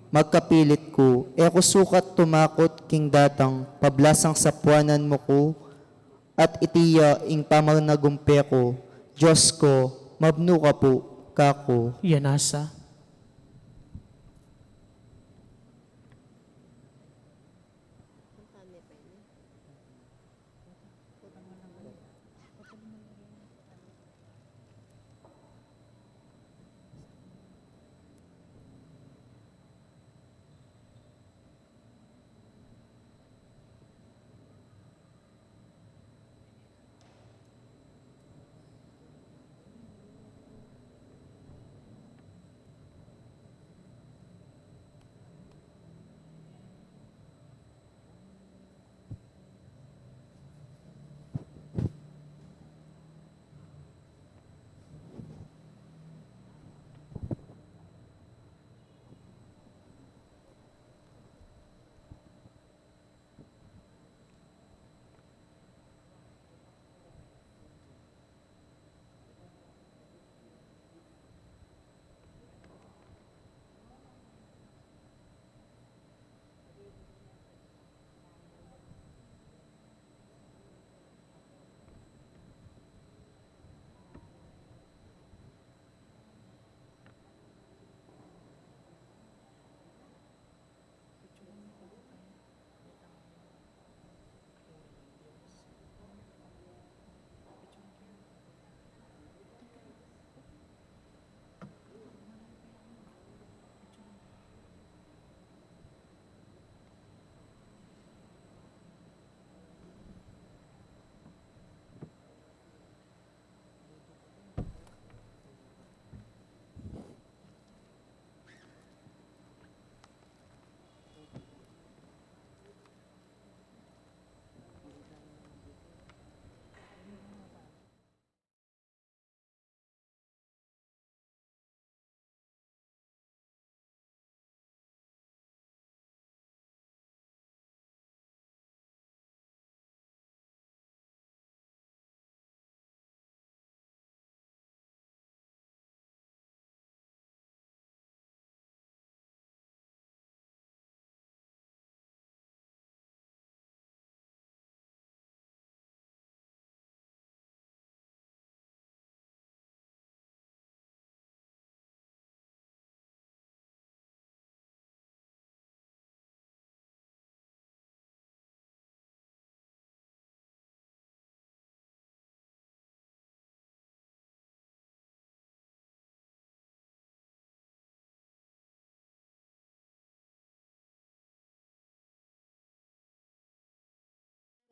magkapilit ku, e ku sukat tumakut king datang pablasang sapuanan mu ku, at iti ya ing pamanagumpe ku, Dios ku, mabnu ka pu kaku. Yan nasa.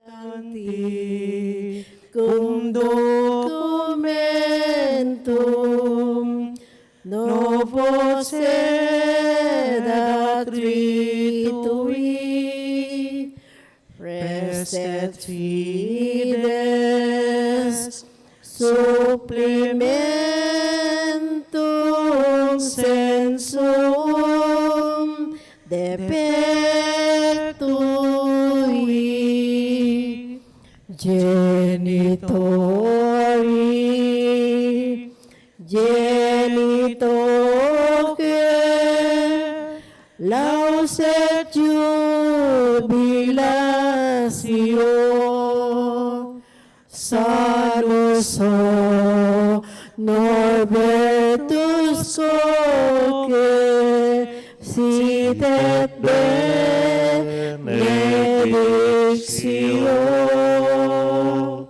Tanti cum documentum non possedat ritui, res et fides supplementum sensum depetui. Genitori, genitoque, laus et jubilatio, sanus honor virtus quae sit et benedictio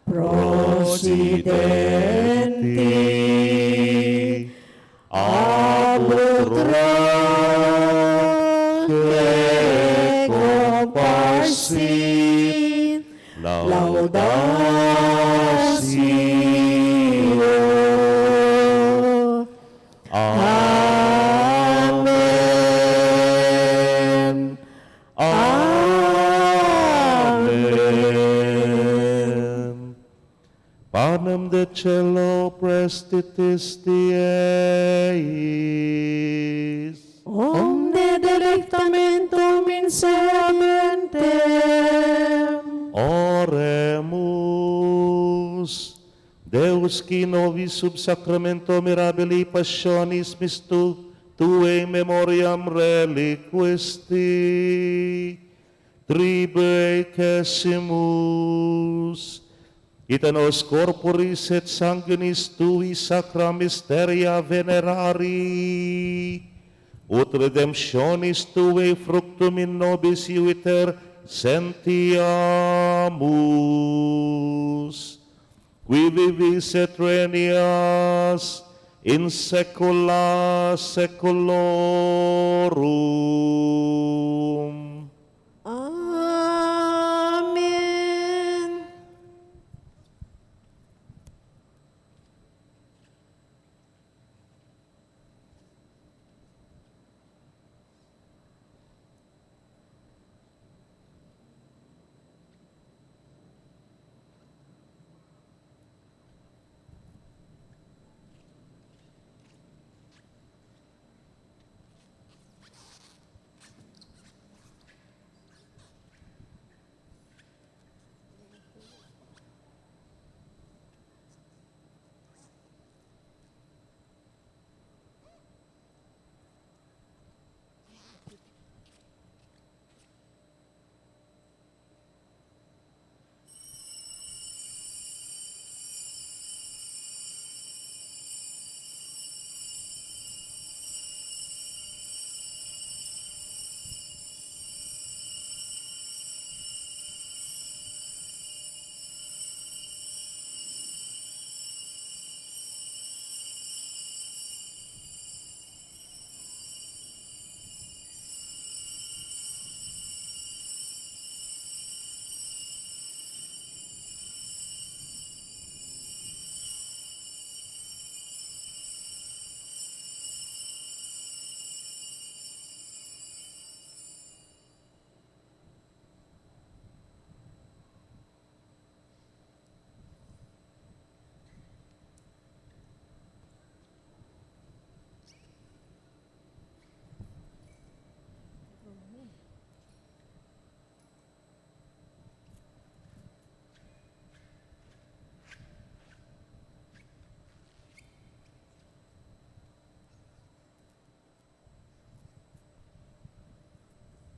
procedenti ab utroque comparsit laudatio. Amen. Prestitisti eis. Omne delectamentum in se habentem. Oremus. Deus, qui nobis sub sacramento mirabilis passionis mistus, tu in memoriam reliquisti, tribuecimus, qui te nos corporis et sanguinis tui sacra mysteria venerari, ut redemptionis tuae fructum in nobis iuviter sentiamus, qui vivis et regnas in saecula saeculorum. Amen.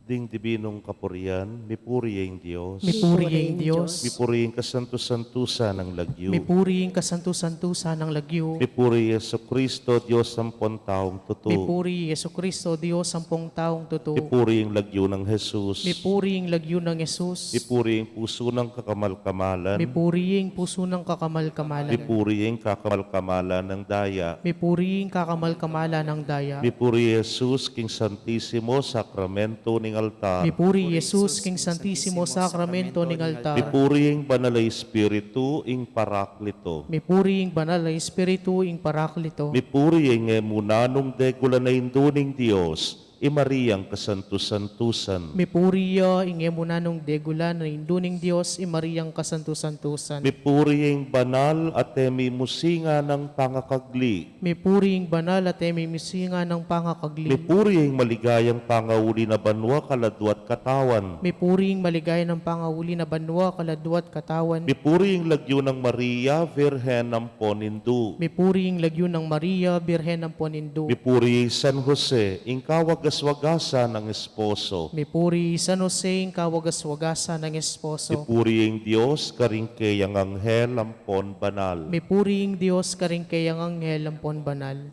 Ding dibinung kapurian, mipuri ya ing Dios. Mipuri ya ing Dios. Mipuri ing kasantu-santusan nang lagyu. Mipuri ing kasantu-santusan nang lagyu. Mipuri i Jesucristo, Dios ampon taung tutu. Mipuri i Jesucristo, Dios ampon taung tutu. Mipuri ing lagyu nang Jesus. Mipuri ing lagyu nang Jesus. Mipuri ing pusu nang kakamal-kamalan. Mipuri ing pusu nang kakamal-kamalan. Mipuri ing kakamal-kamalan nang daya. Mipuri ing kakamal-kamalan nang daya. Mipuri i Jesus king Santisimo Sakramento ning altar. Mipuri i Jesus king Santisimo Sakramento ning altar. Mipuri ing Banal a Espiritu ing Paraklito. Mipuri ing Banal a Espiritu ing Paraklito. Mipuri ing e mu nanung degulan a Indu ning Dios, i Mariang kasantu-santusan. Mipuri ya ing e mu nanung degulan a Indu ning Dios, i Mariang kasantu-santusan. Mipuri ing banal at e mimusinga nang pangakagli. Mipuri ing banal at e mimusinga nang pangakagli. Mipuri ing maligayang pangauli na banua, kaladua at katawan. Mipuri ing maligaya nang pangauli na banua, kaladua at katawan. Mipuri ing lagyu nang Maria, Virgen ampon Indu. Mipuri ing lagyu nang Maria, Birhen ampon Indu. Mipuri i San Jose, ing kawagas-wagasan nang esposo. Mipuri i San Jose, ing kawagas-wagasan nang esposo. Mipuri ing Dios karing keyang anghel ampon banal. Mipuri ing Dios karing keyang anghel ampon banal.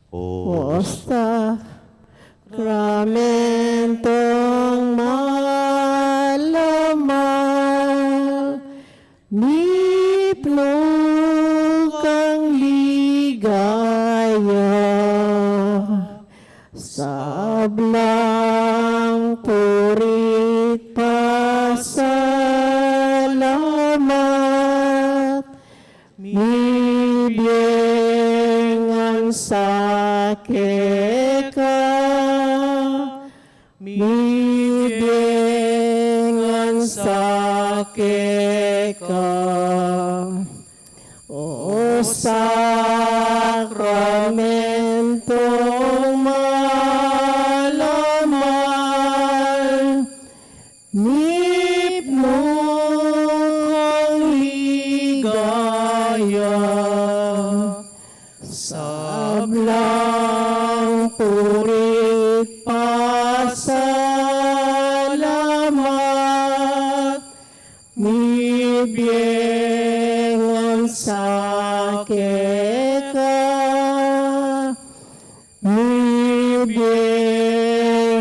O sakramentong mahal a mahal, mipnu kang ligaya, sablang puri't pasalamat, mibie ngan sa keka, mibie sa keka. O sakramentong malammal, mipnu kang ligaya, sablang puri't pasalamat, mibie ngan sa keka, mibie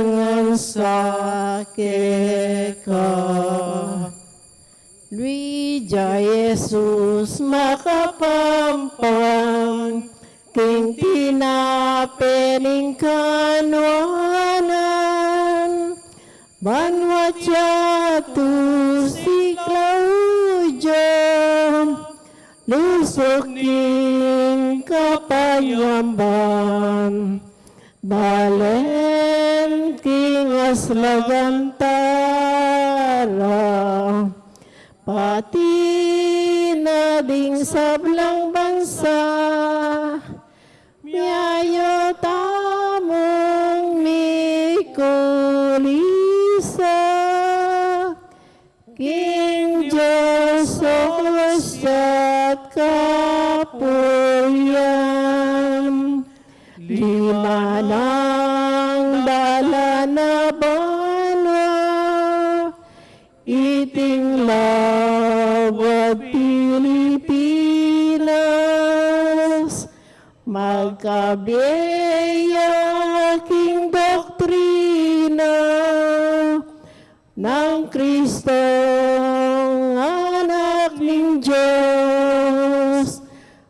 ngan sa keka. Luid ya Jesus makapampang, king tinape ning kanuanan, banwat yatu si Claudio, lusuk king kapanyamban, balen king aslagan tala, pati na ding sablang bansa, miaya tamung mikulisa king Dios ostia't kapurian. Lima nang dalan a banua, iting labuad Pilipinas, magkabie ya king doktrina nang Kristong Anak ning Dios,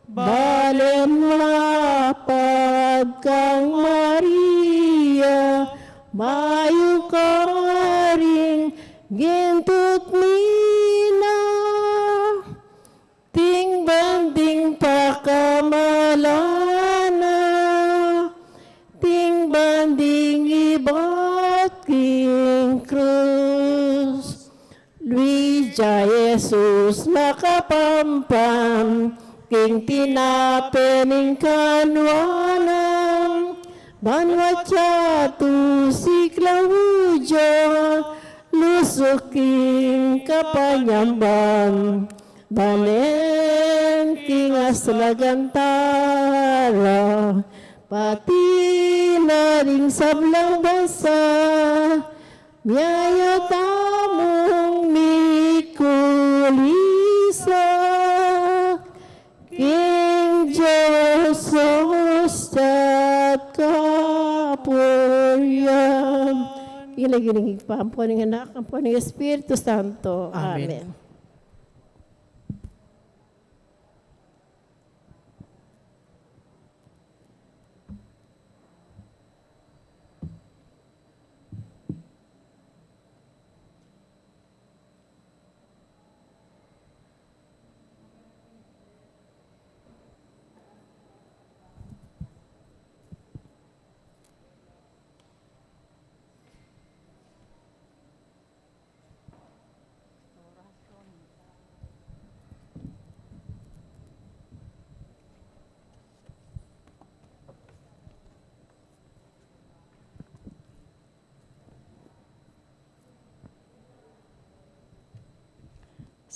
balen mapad kang Maria, mayu karing gintu't mina, ting banding pakamalan na, ting banding ibat king krus. Luid ya Jesus makapampang, king tinape ning kanuanan, banwat yatu si Claudio, lusuk king kapanyamban, balen king aslagan tala, pati na ring sablang bansa, miaya tamung mikulisa king Dios ostia't kapurian. King lagyu ning Ibpa, ampo ning Anak, ampo ning Espiritu Santo. Amen. Amen.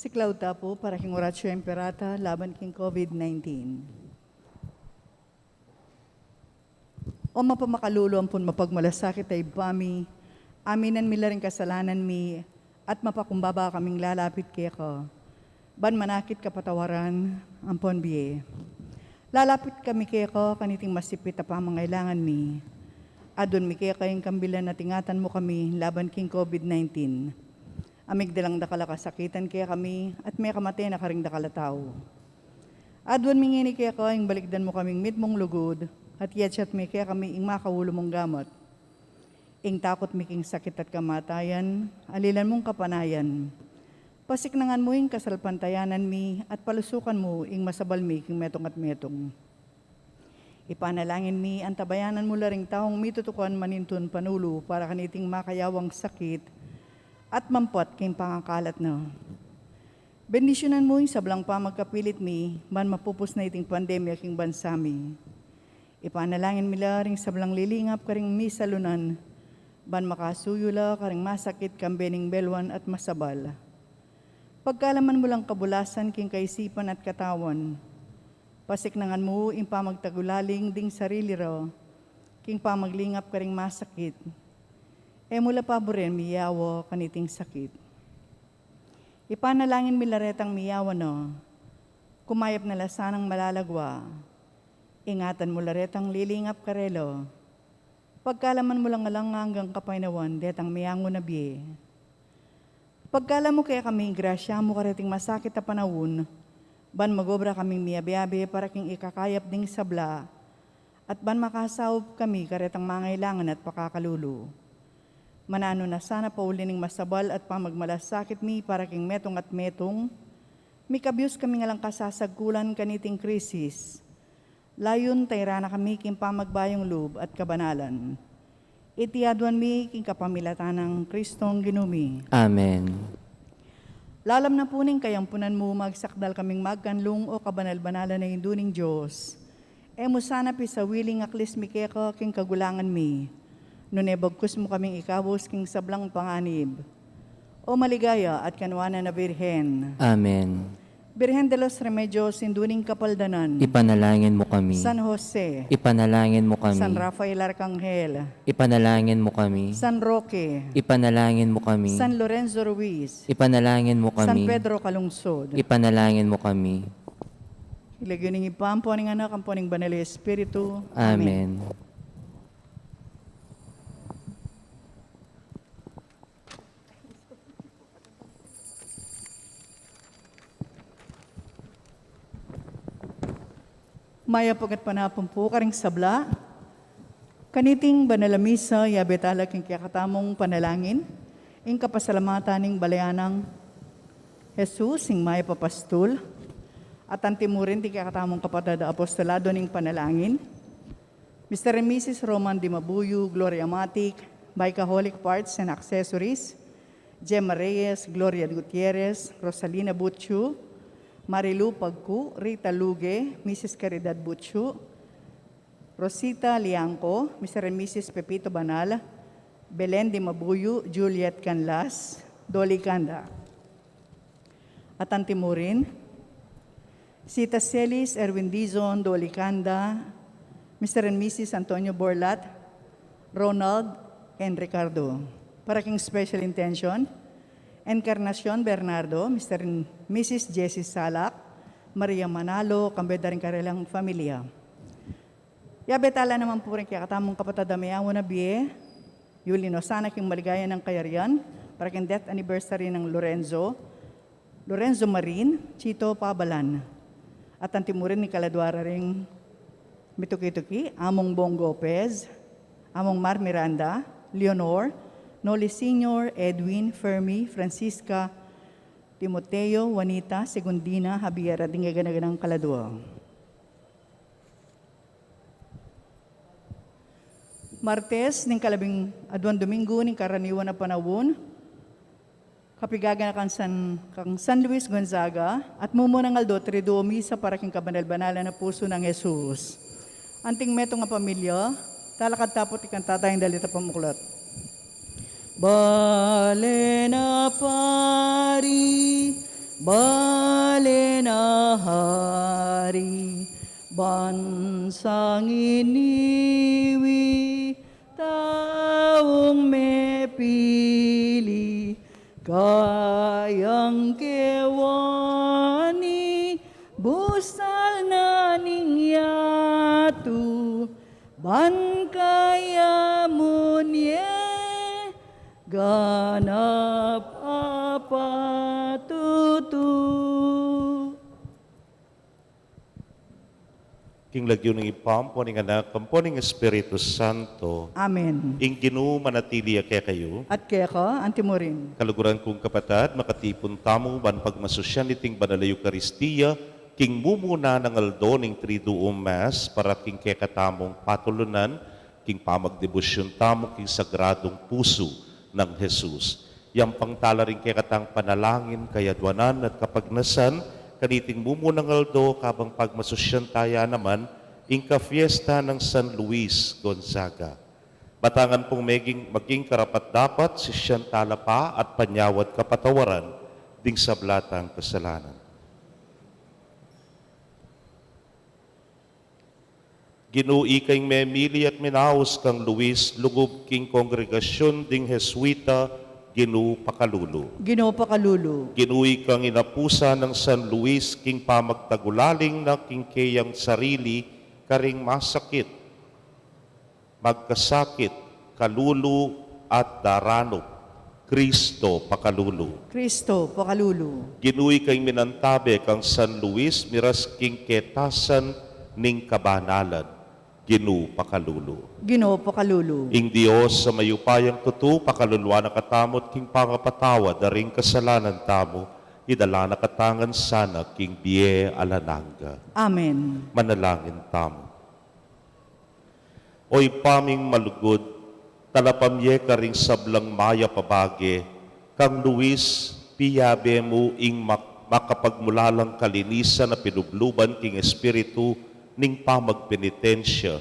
Siklaud ta pu para king Oratio Imperata laban king COVID nineteen. O mapamakalulu ampon mapagmalasakit a Ibpa mi, aminan mi la ring kasalanan mi, at mapakumbaba kaming lalapit keka, ban manakit kapatawaran ampon bie. Lalapit kami keka kaniting masipit a pamangailangan mi. Aduan mi keka ing kambilan at ingatan mu kami laban king COVID nineteen. Amigdalang dakal a kasakitan kekami, at mekamate na karing dakal a tau. Aduan mi ngeni keka ing balikdan mu kaming mitmung lugud, at yatsat mi kekami ing makaulu mung gamat. Ing takut mi king sakit at kamatayan, alilan mung kapanayan. Pasiknangan mu ing kasalpantayanan mi, at palusukan mu ing masabal mi king metung at metung. Ipanalangin mi, antabayanan mu la ring taung mitutukan manintun panulu para kaniting makayawang sakit, at mampat king pangakalat na. Bendisyunan mu ing sablang pamagkapilit mi, ban mapupus na iting pandemya king bansa mi. Ipanalangin mi la ring sablang lilingap karing misalunan, ban makasuyu la karing masakit kambe ning belwan at masabal. Pagkalaman mu lang kabulasan king kaisipan at katawan. Pasiknangan mu ing pamagtagulaling ding sarili ra, king pamaglingap karing masakit. E mu la paburen miyawa kaniting sakit. Ipanalangin mi la retang miyawa na, kumayap na la sanang malalagwa. Ingatan mu la retang lilingap karela. Pagkalaman mu lang alang anggang kapaynawan detang miyangu na bie. Pagkalam mu kekami ing grasya mu kareting masakit a panaun, ban magobra kaming miyabe-abe para king ikakayap ding sabla, at ban makasaup kami karetang mangailangan at pakakalulu. Mananu na sana pauli ning masabal at pamagmalasakit mi para king metung at metung, mikabyus kami ngan lang kasasagkulan kaniting krisis. Layun tairan na kami king pamagbayung lub at kabanalan. Iti aduan mi king kapamilatan nang Kristong Ginu mi. Amen. Lalam na pu ning kayampunan mu, magsakdal kaming magkanlung, o kabanal-banalan a Indu ning Dios. E mu sana pisawiling aklis mi keka king kagulangan mi, nune bagkus mu kaming ikabus king sablang panganib. O maligaya at kanuanan a Birhen. Amen. Birhen de los Remedios, Indu ning Kapaldanan. Ipanalangin mu kami. San Jose. Ipanalangin mu kami. San Rafael Arcangel. Ipanalangin mu kami. San Roque. Ipanalangin mu kami. San Lorenzo Ruiz. Ipanalangin mu San kami. Pedro Calungsod. Ipanalangin mu kami. King lagyu ning Ibpa, ampo ning Anak, ampo ning Banal a Espiritu. Amen. Amen. Mayap a gatpanapun pu karing sabla. Kaniting banal a misa, yabe tala king kekatamung panalangin ing kapasalamatan ning balayan nang Jesus, ing mayap a pastul, at anti mu rin ding kekatamung kapatad a apostolado ning panalangin. Mister and Missus Roman Dimabuyu, Gloria Matic, Bicaholic Parts and Accessories, Gemma Reyes, Gloria Gutierrez, Rosalina Butchu, Marilu Pagcu, Rita Luge, Missus Caridad Butchu, Rosita Liangco, Mister and Missus Pepito Banal, Belen Dimabuyu, Juliet Canlas, Dolly Canda. At anti mu rin, Sita Celis, Erwin Dizon, Dolly Canda, Mister and Missus Antonio Borlat, Ronald and Ricardo. Para king special intention, Encarnacion Bernardo, Mister and Missus Jessie Salak, Maria Manalo, kambe da ring karelang familia. Yabe tala naman pu ring kekatamung kapatad a meawan a bie, yuli no sana king maligaya nang kayarian, para king death anniversary nang Lorenzo, Lorenzo Marin, Chito Pabalan. At anti mu rin ing kaladua ra ring mituki-tuki, Among Bong Gopez, Among Mar Miranda, Leonor, Noli Senior, Edwin, Fermi, Francisca, Timoteo, Juanita, Segundina, Javier, at ding gana-ganang kaladua. Martes ning kalabing aduang Domingo ning karaniwan a panaun, kapigaganakan San, kang San Luis Gonzaga, at mumunang aldo triduo misa para king kabanal-banalan a pusu nang Jesus. Anting metung a pamilya, talakad ta pu king kantatang dalita pamuklat. Balen a pari, balen a hari, bansang iniwi, taung mepili, kayang kewani, busal na ning yatu, ban kayamun ye ganap a patutu. King lagyu ning Ibpa, ampo ning Anak, ampo ning Espiritu Santo. Amen. Ing Ginu manatili ya kekayu. At keka, anti mu rin. Kaluguran kung kapatad, makatipun tamu ban pagmasusyan iting banal a Eukaristia, king mumuna nang aldo ning Triduum Mass, para king kekatamung patulunan, king pamagdebosyun tamu king Sagradung Pusu nang Jesus. Yampang tala ring kekatang panalangin, kayadwanan at kapagnasan, kaniting mumunang aldo, kabang pagmasusyan taya naman ing kafiesta nang San Luis Gonzaga. Batangan pung meging, maging karapat-dapat, sisyan tala pa at panyawad kapatawaran ding sabla tang kasalanan. Ginu, ika ing memili at minaus kang Luis lugub king kongregasyun ding Jesuita, Ginu, pakalulu. Ginu, pakalulu. Ginu, ikang inapusan nang San Luis king pamagtagulaling na king keyang sarili karing masakit, magkasakit, kalulu, at daranup, Kristo, pakalulu. Kristo, pakalulu. Ginu, ika ing minantabe kang San Luis miras king ketasan ning kabanalan, Ginu, pakalulu. Ginu, pakalulu. Ing Dios a mayupayang tutu pakaluluan na katamu at king pangapatawad da ring kasalanan tamu, idala na katamu ngan sana king bie alang angga. Amen. Manalangin tamu. O Ibpa ming malugud, talapamye karing sablang mayap a bage, kang Luis, piyabe mu ing mak-, makapagmulalang kalinisan a pilubluban king espiritu ning pamagpenitensya.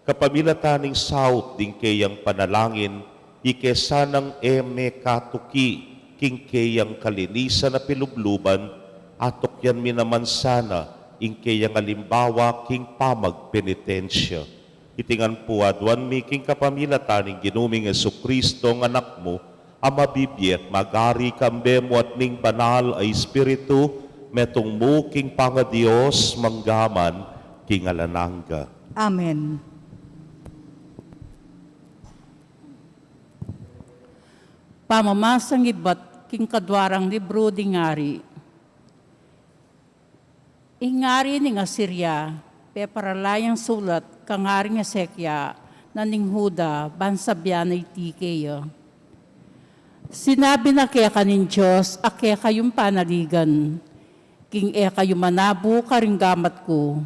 Kapamilatan ning saup ding keyang panalangin, ike sanang e mekatuki king keyang kalinisan a pilubluban, atukyan mi naman sana ing keyang alimbawa king pamagpenitensya. Iti ngan pu aduan mi king kapamilatan ning Ginu ming Jesucristo, a Anak mu, a mabibie at magari kambe mu at ning Banal a Espiritu, metung mu king pangaDios, mangga man king alang angga. Amen. Pamamasang ibat king kadua rang libru ding Ari. Ing ari ning Asiria, peparala yang sulat kang Aring Hezekia na ning Juda, ban sabian na iti keya. Sinabi na keka ning Dios a kekayung panaligan, king e kayu manabu karing gamat ku.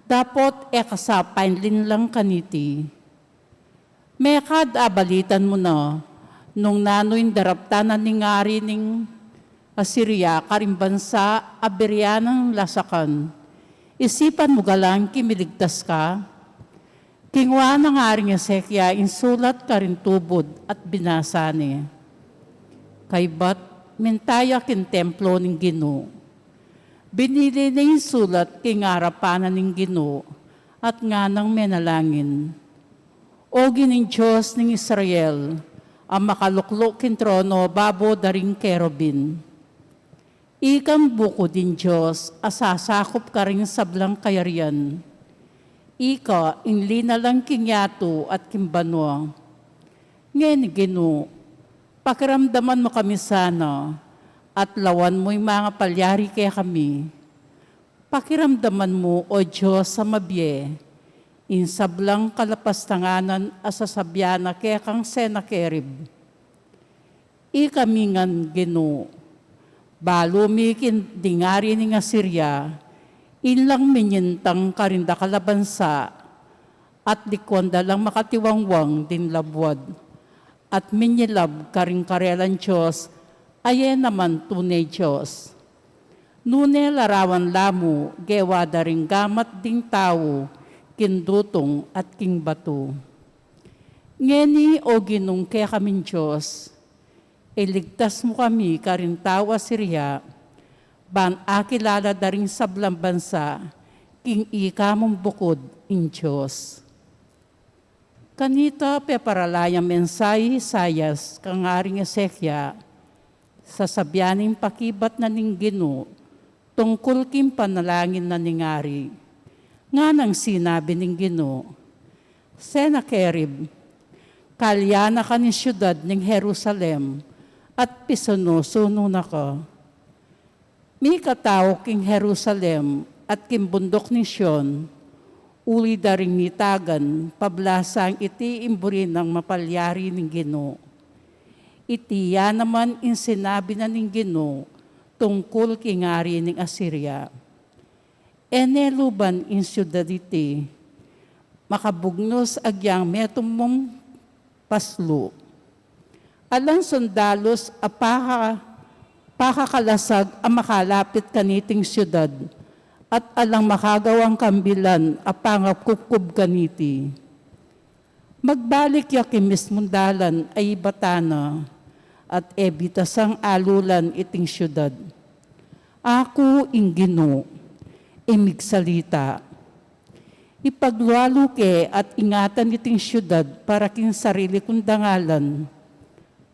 Dapot e ka sa painlinlang kaniti. Mekad abalitan mu na nung nanu ing daraptan na ning ari ning Asiria karing bansa a birian nang lasakan. Isipan mu galang king miligtas ka? Kingwa nang Aring Hezekia ing sulat karing tubud at binasa ne. Kaybat, minta ya king templo ning Ginu. Binili ne ing sulat king arapan na ning Ginu at nganang menalangin. O Ginung Dios ning Israel, a makaluklu king trono babo da ring kerubin. Ikang bukud ing Dios a sasakup karing sablang kayarian. Ika ing linalang king yatu at king banua. Ngeni Ginu, pakiramdaman mu kami sana, at lawan mu ing mangapalyari kekami. Pakiramdaman mu, O Dios a mabie, ing sablang kalapastanganan a sasabian na kekang Senakerib. Ikami ngan Ginu, balu mi king ding ari ning Asiria, ilang minyintang karing dakal a bansa, at likuan da lang makatiwangwang ding labuad, at minyilab karing karelang dios, a e naman tune Dios. Nune larawan la mu gewa da ring gamat ding tau, king dutung at king batu. Ngeni, O Ginung kekaming Dios, iligtas mu kami karing tau Asiria, ban akilala da ring sablang bansa, king ika mung bukud ing Dios. Kanita peparala yang mensahe i Isaias kang Aring Hezekia, sasabian ning pakibat na ning Ginu, tungkul king panalangin na ning ari. Nganang sinabi ning Ginu, Senakerib, kalyan na ka ning siudad ning Jerusalem, at pisunu-sunu na ka. Mikatau king Jerusalem at king bunduk ning Sion, uli da ring nitagan, pablasang iti ing buri nang mapalyari ning Ginu. Iti ya naman ing sinabi na ning Ginu tungkul king ari ning Asiria. E ne luban ing siudad iti, makabugnus agyang metung mung paslu. Alang sundalus a paka-, pakakalasag a makalapit kaniting siudad, at alang makagawang kambilan a pangakubkub kaniti. Magbalik ya king mismung dalan a ibatan na, at e bitasang alulan iting siudad. Aku ing Ginu, ing migsalita. Ipaglualu ke at ingatan iting siudad para king sarili kung dangalan,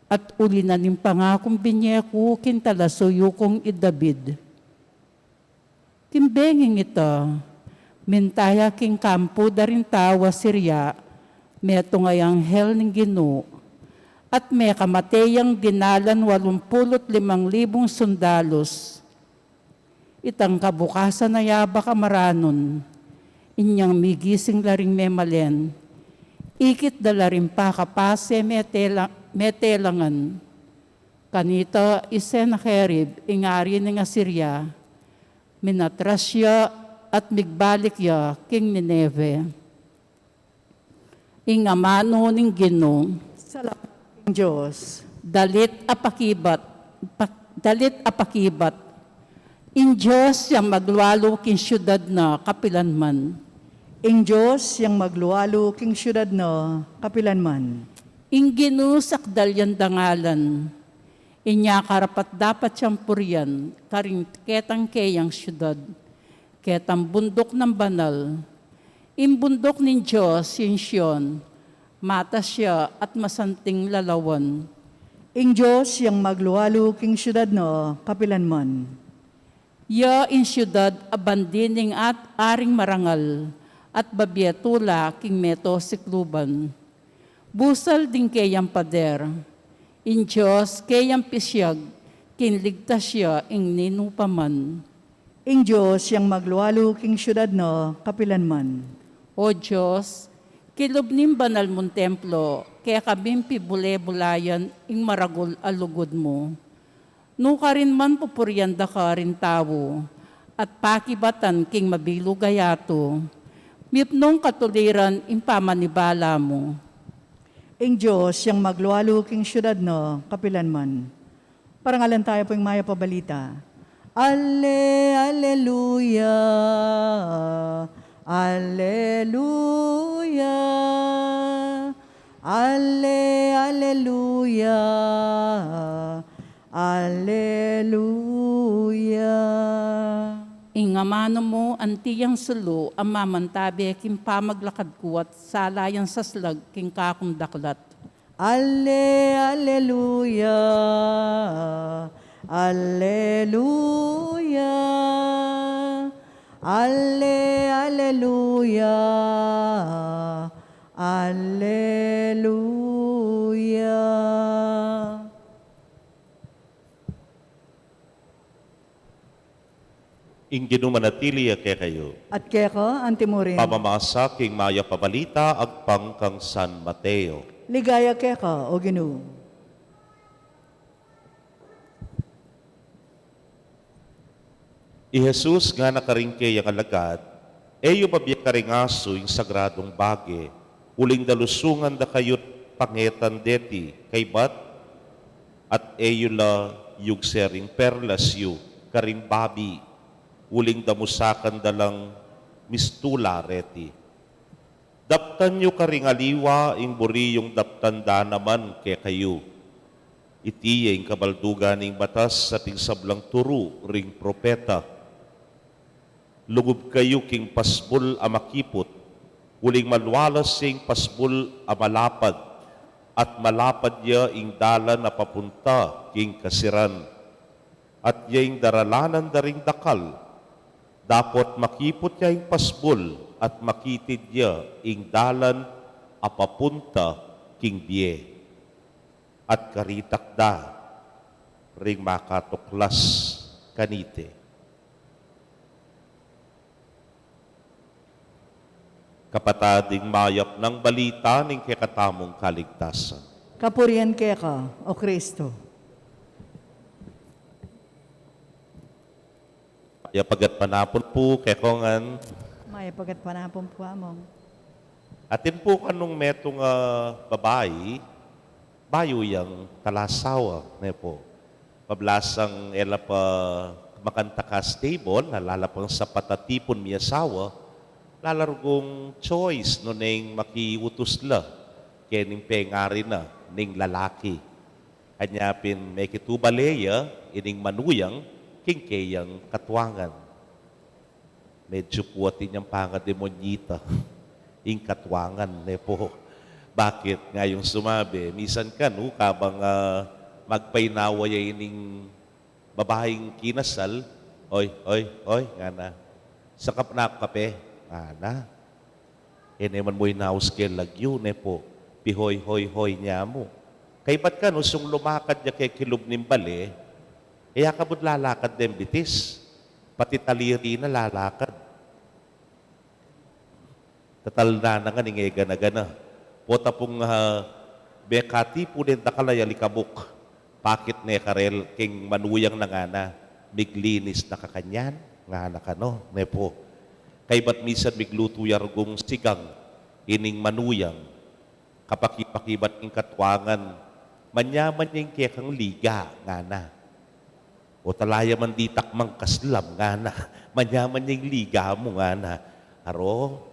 at uli na ning pangakung binye ku king talasuyu kung i David. King benging ita, minta ya king kampu da ring tau a Siria, metung a anghel ning Ginu, at mekamate yang dinalan walumpulu't limang libung sundalus. Itang kabukasan a yabak a maranun, inyang migising la ring memalen, ikit da la ring pakapase metela-, metelangan. Kanita i Sennacherib, ing ari ning Asiria, minatras ya at migbalik ya king Nineve. Ing amanu ning Ginu. Salamat king Dios. Dalit a pakibat, pa-, dalit a pakibat. Ing Dios yang maglualu king siudad na kapilanman. Ing Dios yang maglualu king siudad na kapilanman. Ing Ginu sakdal yang dangalan. Inya karapat-dapat yang purian karing ketang keyang siudad, ketang bunduk nang banal. Ing bunduk ning Dios, ing Sion, matas ya at masanting lalawan. Ing Dios yang maglualu king siudad na kapilanman. Ya ing siudad a bandi ning at aring marangal at babie tula king meto sikluban. Busal ding keyang pader, ing Dios keyang pisiag, king ligtas ya ing ninu pa man. Ing Dios yang maglualu king siudad na kapilanman. O Dios, kilub ning banal mung templo, kekabing pibule-bulayan ing maragul a lugud mu. Nukarin man pupurian da ka ring tau, at pakibatan king mabilug a yatu. Mipnung katuliran ing pamanibala mu. Ing Dios yang maglualu king siudad na kapilanman. Parangalan taya pu ing mayap a balita. Ale, aleluya, aleluya, ale, aleluya, aleluya. Ing amanu mu anti yang sulu a mamantabe king pamaglakad ku at sala yang saslag king kakung daklat. Ale, aleluya, aleluya, ale, aleluya, aleluya. Ing Ginu manatili ya kekayu. At keka antimurin. Pamamasa king mayap a balita agpang kang San Mateo. Ligaya keka, O Ginu. I Jesus ngana karing keyang alagad, e yu babie karing asu ing sagradung bage, uling dalusungan da kayu't pangetan deti, kaybat at e yu la yugse ring perlas yu karing babi, uling damusakan da lang mistula reti. Daptan yu karing aliwa ing buri yung daptan da naman kekayu. Iti ya ing kabaldugan ning batas at ing sablang turu ring propeta. Lugub kayu king pasbul a makiput, uling malualas ya ing pasbul a malapad, at malapad ya ing dalan a papunta king kasiran. At ya ing daralanan da ring dakal, dapot makiput ya ing pasbul at makitid ya ing dalan a papunta king bie. At karitak da ring makatuklas kaniti. Kapatad, ing mayap nang balita ning kekatamung kaligtasan. Kapurian keka, O Kristo. Mayap a gatpanapun pu kekongan. Mayap a gatpanapun pu, Among. Atin pu kanung metung a babai, Bayu yang talasawa, ne po. Pablasang e la pa makanta ka stable, ala la pang sapat a tipun miyasawa, lalargung choice no neng makiutus la kening pengari na ning lalaki. Anya pin mekitubale ya ining manuyang king keyang katuangan. Medyu puwat inyang pangademonyita ing katuangan, ne po. Bakit? Ngayung sumabi, misan kanu kabang, ah, magpainawa ya ining babaing kinasal, "Oy, oy, oy," ngana. "Sangkap na kape?" ngana. E ne man mu inaus ke lagyu, ne po. Pihoy-hoy-hoy nya mu. Kaybat kanu sung lumakad ya ke kilub ning bale, e ya kabud lalakad deng bitis. Pati taliri na lalakad. Tatalnan na ngan ing e gana-gana. Pota pung, ah, mekatipu ne dakal a alikabuk. Pakit ne karel king manuyang na ngana, "Miglinis na ka kanyan?" ngana kanu, ne po. Kaybat misan miglutu ya rugung sigang ining manuyang, kapaki-pakibat ing katuangan, "Manyaman ya ing kekang liga," ngana. "O talaya man ditak mangkaslam," ngana. "Manyaman ya ing liga mu," ngana. Aro,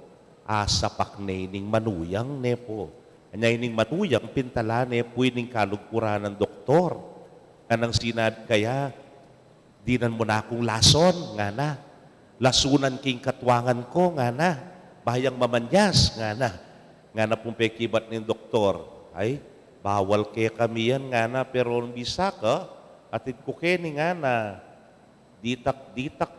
asapak ne ining manuyang, ne po. Anya ining manuyang, pintala ne po ining kalugkuran nang doktor. Nganang sinabi kaya, "Dinan mu na kung lason," ngana. "Lasunan king katuangan ku," ngana. "Ba yang mamanyas," ngana. Ngana pung pekibat ning doktor, "Ay, bawal kekami yan," ngana, "pero bisa ka, atid ku keni," ngana. "Ditak-ditak,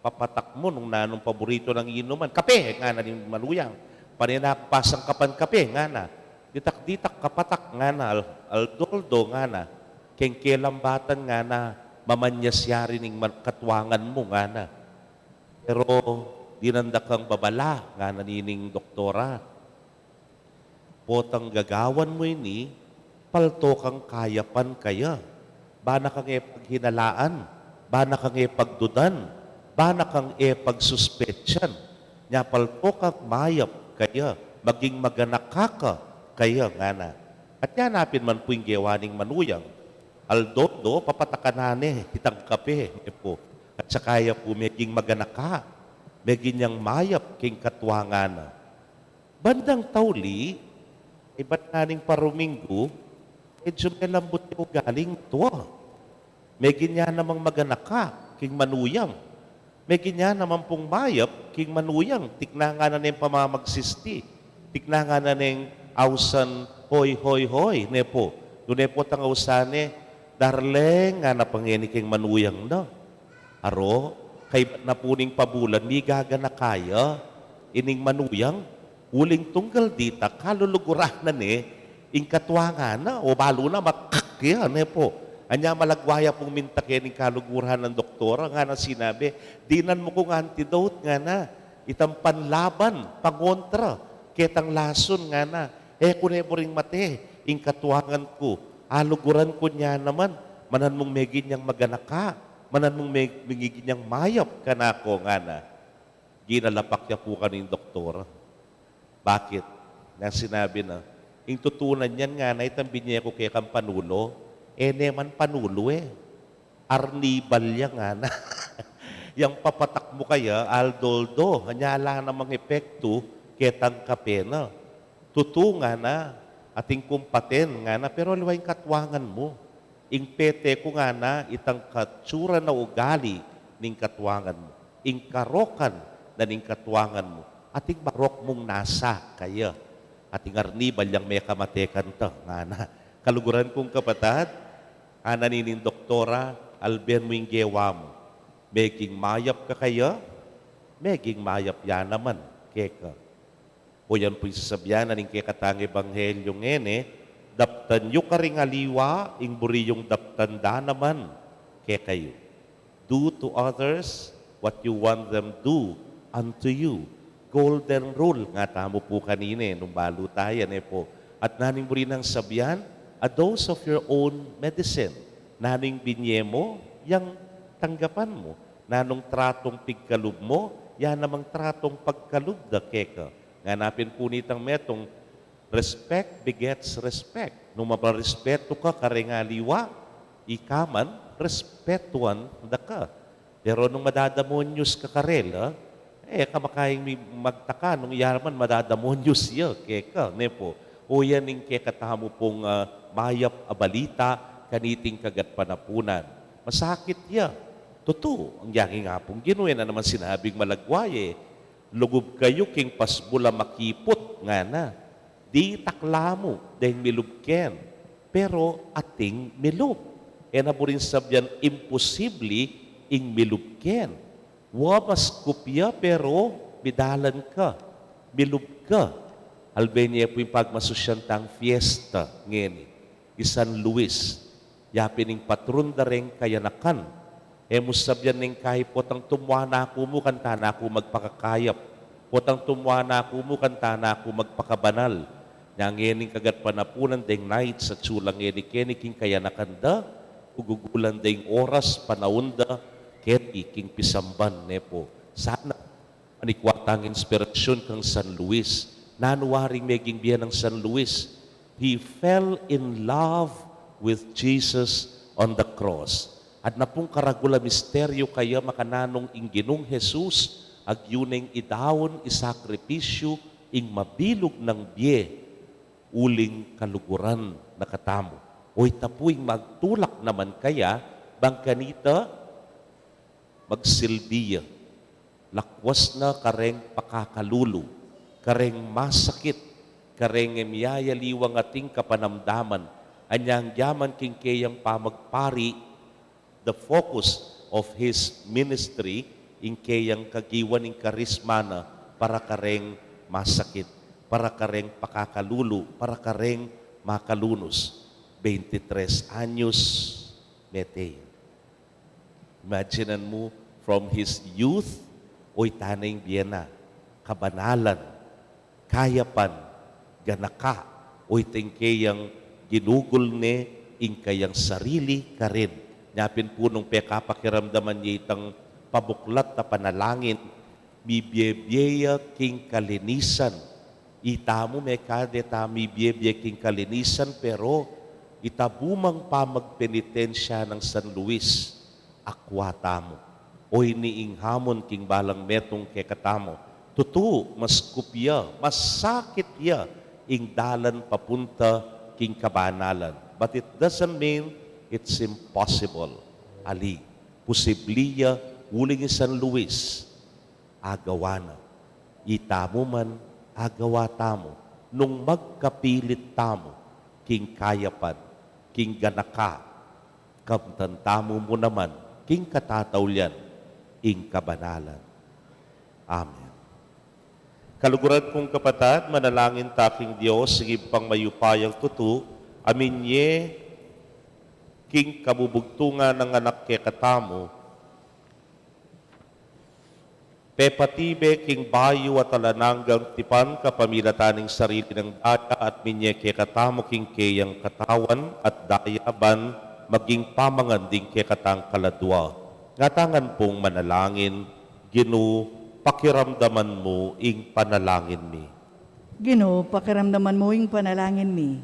papatak mu nung nanung paboritu nang inuman." "Kape," ngana ning manuyang. "Pane na ku pasangkapan kape," ngana. "Ditak-ditak, kapatak," ngana. "Al-, aldo-aldo," ngana. "Keng kelambatan," ngana, "mamanyas yari ning man-, katuangan mu," ngana. "Pero dinan da kang babala," ngana nining doktora. "Potang gagawan mu ini, palto kang kayapan kaya. Ba na kang e paghinalaan, ba na kang e pagdudan, ba na kang e pagsuspetsan. Nya palto kang mayap kaya, maging maganaka ka kaya," ngana. At nya na pin man pu ing gewa ning manuyang. Aldo-aldo, papatakan na ne itang kape, ne po. At saka ya pu meging maganaka, meging yang mayap king katuangan na. Bandang tauli, ibat na ning paruminggu, medyu melambut ya ugali ning tua. Meging ya namang maganaka king manuyang. Meging ya naman pung mayap king manuyang. Tikna ngana neng pamamagsisti. Tikna ngana neng ausan, "Hoy, hoy, hoy," ne po. Nune potang ausan ne, "Darling," ngana pa ngeni king manuyang na. Aro, kaybat na pu ning pabulan, migaganaka ya ining manuyang, uling tunggal dita, kaluluguran na ne ing katuangan na, o balu na, makak ya, ne po. Anya malagwa ya pung minta kening kaluguran nang doktora, ngana sinabi, "Dinan mu kung antidote," ngana, "itang panlaban, pangontra ketang lason," ngana. "E ku ne buring mate ing katuangan ku, aluguran ku ne naman, manan mung meging yang maganaka, manan mung me-, meging yang mayap kanaku," ngana. Ginalapak ya pu kanu ing doktora. "Bakit?" Nang sinabi na, "Ing tutunan yan," ngana, "itang binye ku kekang panulo, e ne man panulo e. Arnibal ya," ngana. "Yang papatak mu kaya, aldo-aldo, anya ala namang epektu ketang kape na. Tutu," ngana, "atin kung paten," ngana, "pero aliwa ing katuangan mu. Ing pete ku," ngana, "itang katsura na ugali ning katuangan mu, ing karokan na ning katuangan mu, ating marok mung nasa kaya, ating arnibal yang mekamate kanta," ngana. Kaluguran kung kapatad, ngana nining doktora, "Alben mu ing gewa mu. Meging mayap ka kaya, meging mayap ya naman keka." O yan pu ing sasabian na ning kekatang ebanghelyu ngeni, "Daptan yu karing aliwa ing buri yung daptan da naman kekayu. Do to others what you want them do unto you." Golden rule, ngatamu pu kanine, nung balu taya, ne po. At nanu ing buri nang sabian, "A dose of your own medicine." Nanu ing binye mu, yang tanggapan mu. Nanung tratung pigkalub mu, ya namang tratung pagkalub da keka. Ngana pin pu nitang metung, "Respect begets respect." Nung maparespetu ka kareng aliwa, ika man, respetuan da ka. Pero nung madadamonyus ka karela, e ka makaing mi-, magtaka nung iya man madadamonyus ya keka, ne pu. O yan ing kekatamu pung, ah, mayap a balita kaniting kagatpanapunan. Masakit ya. Tutu, ang yangin nga pung Ginu, e na naman sinabing malagwa ya e. Lugub kayu king pasbul a makiput, ngana. Ditak la mu deng milub ken, pero ating milub. E na buring sabyan imposible ing milub ken. Wa, mas kupya, pero midalan ka, milub ka. Albe ne pu ing pagmasusyan tang fiesta ngeni, i San Luis. Ya pin ing patrun da reng kayanakan. E mu sabyan neng kayi, potang tumua na ku mu, kanita na ku magpakakayap. Potang tumua na ku mu, kanita na ku magpakabanal. Nya ngening kagatpanapunan deng nights a sula ngeni keni king kayanakan da, gugulan deng oras, panaun da, keni king pisamban, ne pu. Sana manikwa tang inspirasyun kang San Luis. Nanu waring meging bie nang San Luis? He fell in love with Jesus on the cross. At na pung karagul a misteryu kaya makananung ing Ginung Jesus agyuneng idaun, isakripisyu ing mabilug nang bie uling kaluguran na katamu. O ita pu ing magtulak naman kaya, bang kanita magsilbi ya. Lakwas na kareng pakakalulu, kareng masakit, kareng miyayaliwang ating kapanamdaman, anyang yaman king keyang pamagpari, the focus of his ministry, ing keyang kagiwan ing karisma na para kareng masakit, para kareng pakakalulu, para kareng makalunus. Veintitrés anyos, mete. Imaginan mu, from his youth, o ita na ing bie na, kabanalan, kayapan, ganaka, o ita ing keyang ginugul ne ing kayang sarili karin. Nya pin pu nung pekapakiramdaman ye itang pabuklat a panalangin, mibie-bie ya king kalinisan. Itamu mekade ta mibie-bie king kalinisan, pero ita bu mang pamagpenitensya nang San Luis, akwa tamu. O ini ing hamon king balang metung kekatamu. Tutu, mas kupya, mas sakit ya ing dalan papunta king kabanalan. But it doesn't mean it's impossible. Ali, pusibli ya uling i San Luis. Agawa na. Itamu man, agawa tamu, nung magkapilit tamu king kayapan, king ganaka, kamtan tamu mu naman king katataulian, ing kabanalan. Amen. Kaluguran kung kapatad, manalangin ta king Dios, ing Ibpang mayupayang tutu, a minye king kabubugtungan nang anak kekatamu, pepatibe king bayu at alang anggang tipan kapamilatan ning sarili nang daya at minye kekatamu king keyang katawan at daya ban maging pamangan ding kekatang kaladua. Ngatangan pung manalangin, Ginu, pakiramdaman mu ing panalangin mi. Ginu, pakiramdaman mu ing panalangin mi.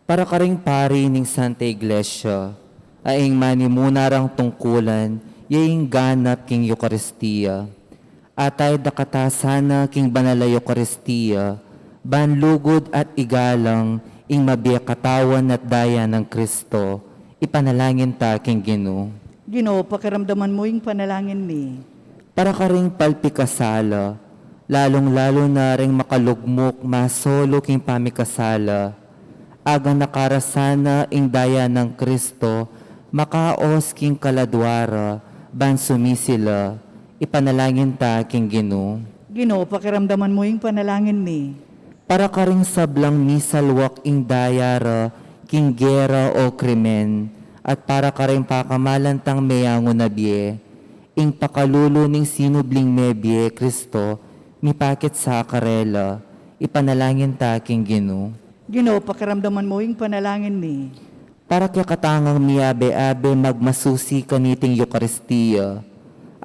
Para karing pari ning Santa Iglesia, a ing manimuna rang tungkulan, ya ing ganap king Eukaristia. Atay da kata sana king banal a Eukaristia, ban lugud at igalang ing mabie katawan at daya nang Kristo, ipanalangin ta king Ginu. Ginu, pakiramdaman mu ing panalangin mi. Para karing palpikasala, lalung-lalu na ring makalugmuk masolu king pamikasala, aganaka ra sana ing daya nang Kristo, makaus king kaladua ra, ban sumisi la, ipanalangin ta king Ginu. Ginu, pakiramdaman mu ing panalangin mi. Para karing sablang misalwak ing daya ra king gera o krimen, at para karing pakamalan tang meyangu na bie, ing pakalulu ning sinubling mebie Kristo, mipakit sa karela, ipanalangin ta king Ginu. Ginu, pakiramdaman mu ing panalangin mi. Para kekatang miyabe-abe magmasusi kaniting Eukaristia,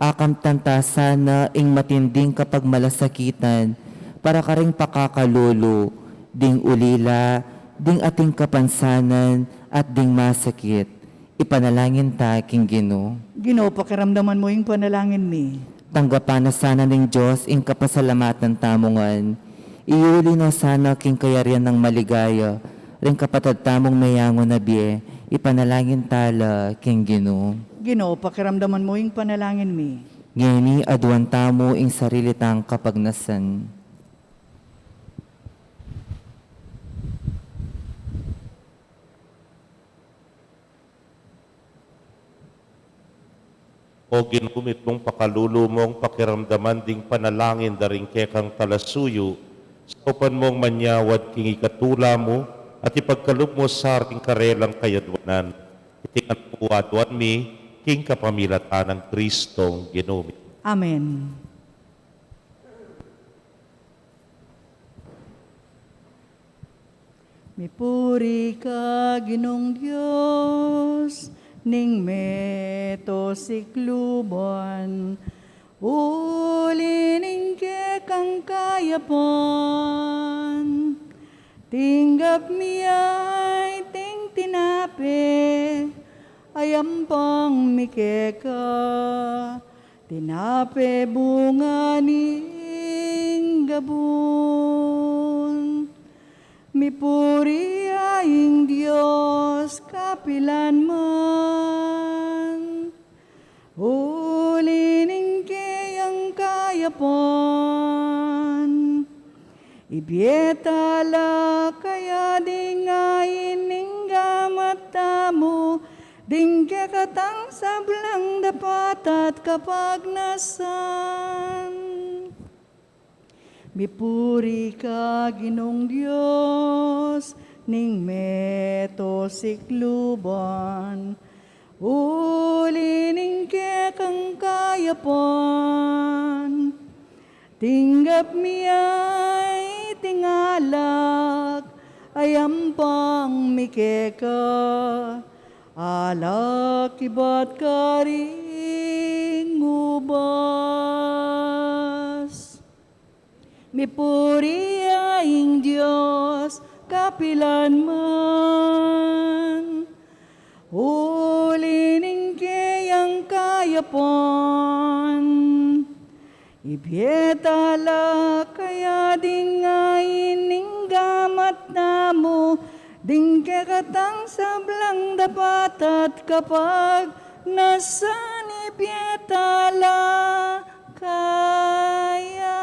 Akamtan ta sana ing matinding kapagmalasakitan para karing pakakalulu, ding ulila, ding ating kapansanan, at ding masakit. Ipanalangin ta king Ginu. Ginu, pakiramdaman mu ing panalangin mi. Tanggapan na sana ning Dios ing kapasalamatan tamu ngan. Iuli no sana king kayarian nang maligaya ring kapatad tamung meyangu na bie, ipanalangin ta la king Ginu. Ginu, pakiramdaman mu ing panalangin mi. Ngeni aduan tamu ing sarili tang kapagnasan. O Ginu, mitmung pakalulu mung pakiramdaman ding panalangin da ring kekang talasuyu, saupan mung manyawad king ikatula mu, at ipagkalub mu sa ring karelang kayadwanan. Iti ngan pu aduan mi, king kapamilatan nang Kristong Ginu mi. Amen. Mipuri ka, Ginung Dios, ning meto sikluban, uli ning kekang kayapan. Tinggap mi ya iting tinape, a yampang mi keka, tinape bunga ning gabun. Mipuri ya ing Dios kapilan man, uli ning keyang kayapan. Ibie ta la kaya ding ain ning gamat tamu, ding kekatang sablang dapat at kapagnasan. Mipuri ka, Ginung Dios, ning meto sikluban, uli ning kekang kayapan. Tinggap mi ya iting alak, a yampang mi keka, alak ibat karing ubas. Mipuri ya ing Dios kapilan man, uli ning keyang kayapan. Ibie ta la kaya ding ain ning gamat tamu, ding kekatang sablang dapat at kapagnasan. Ibie ta la kaya.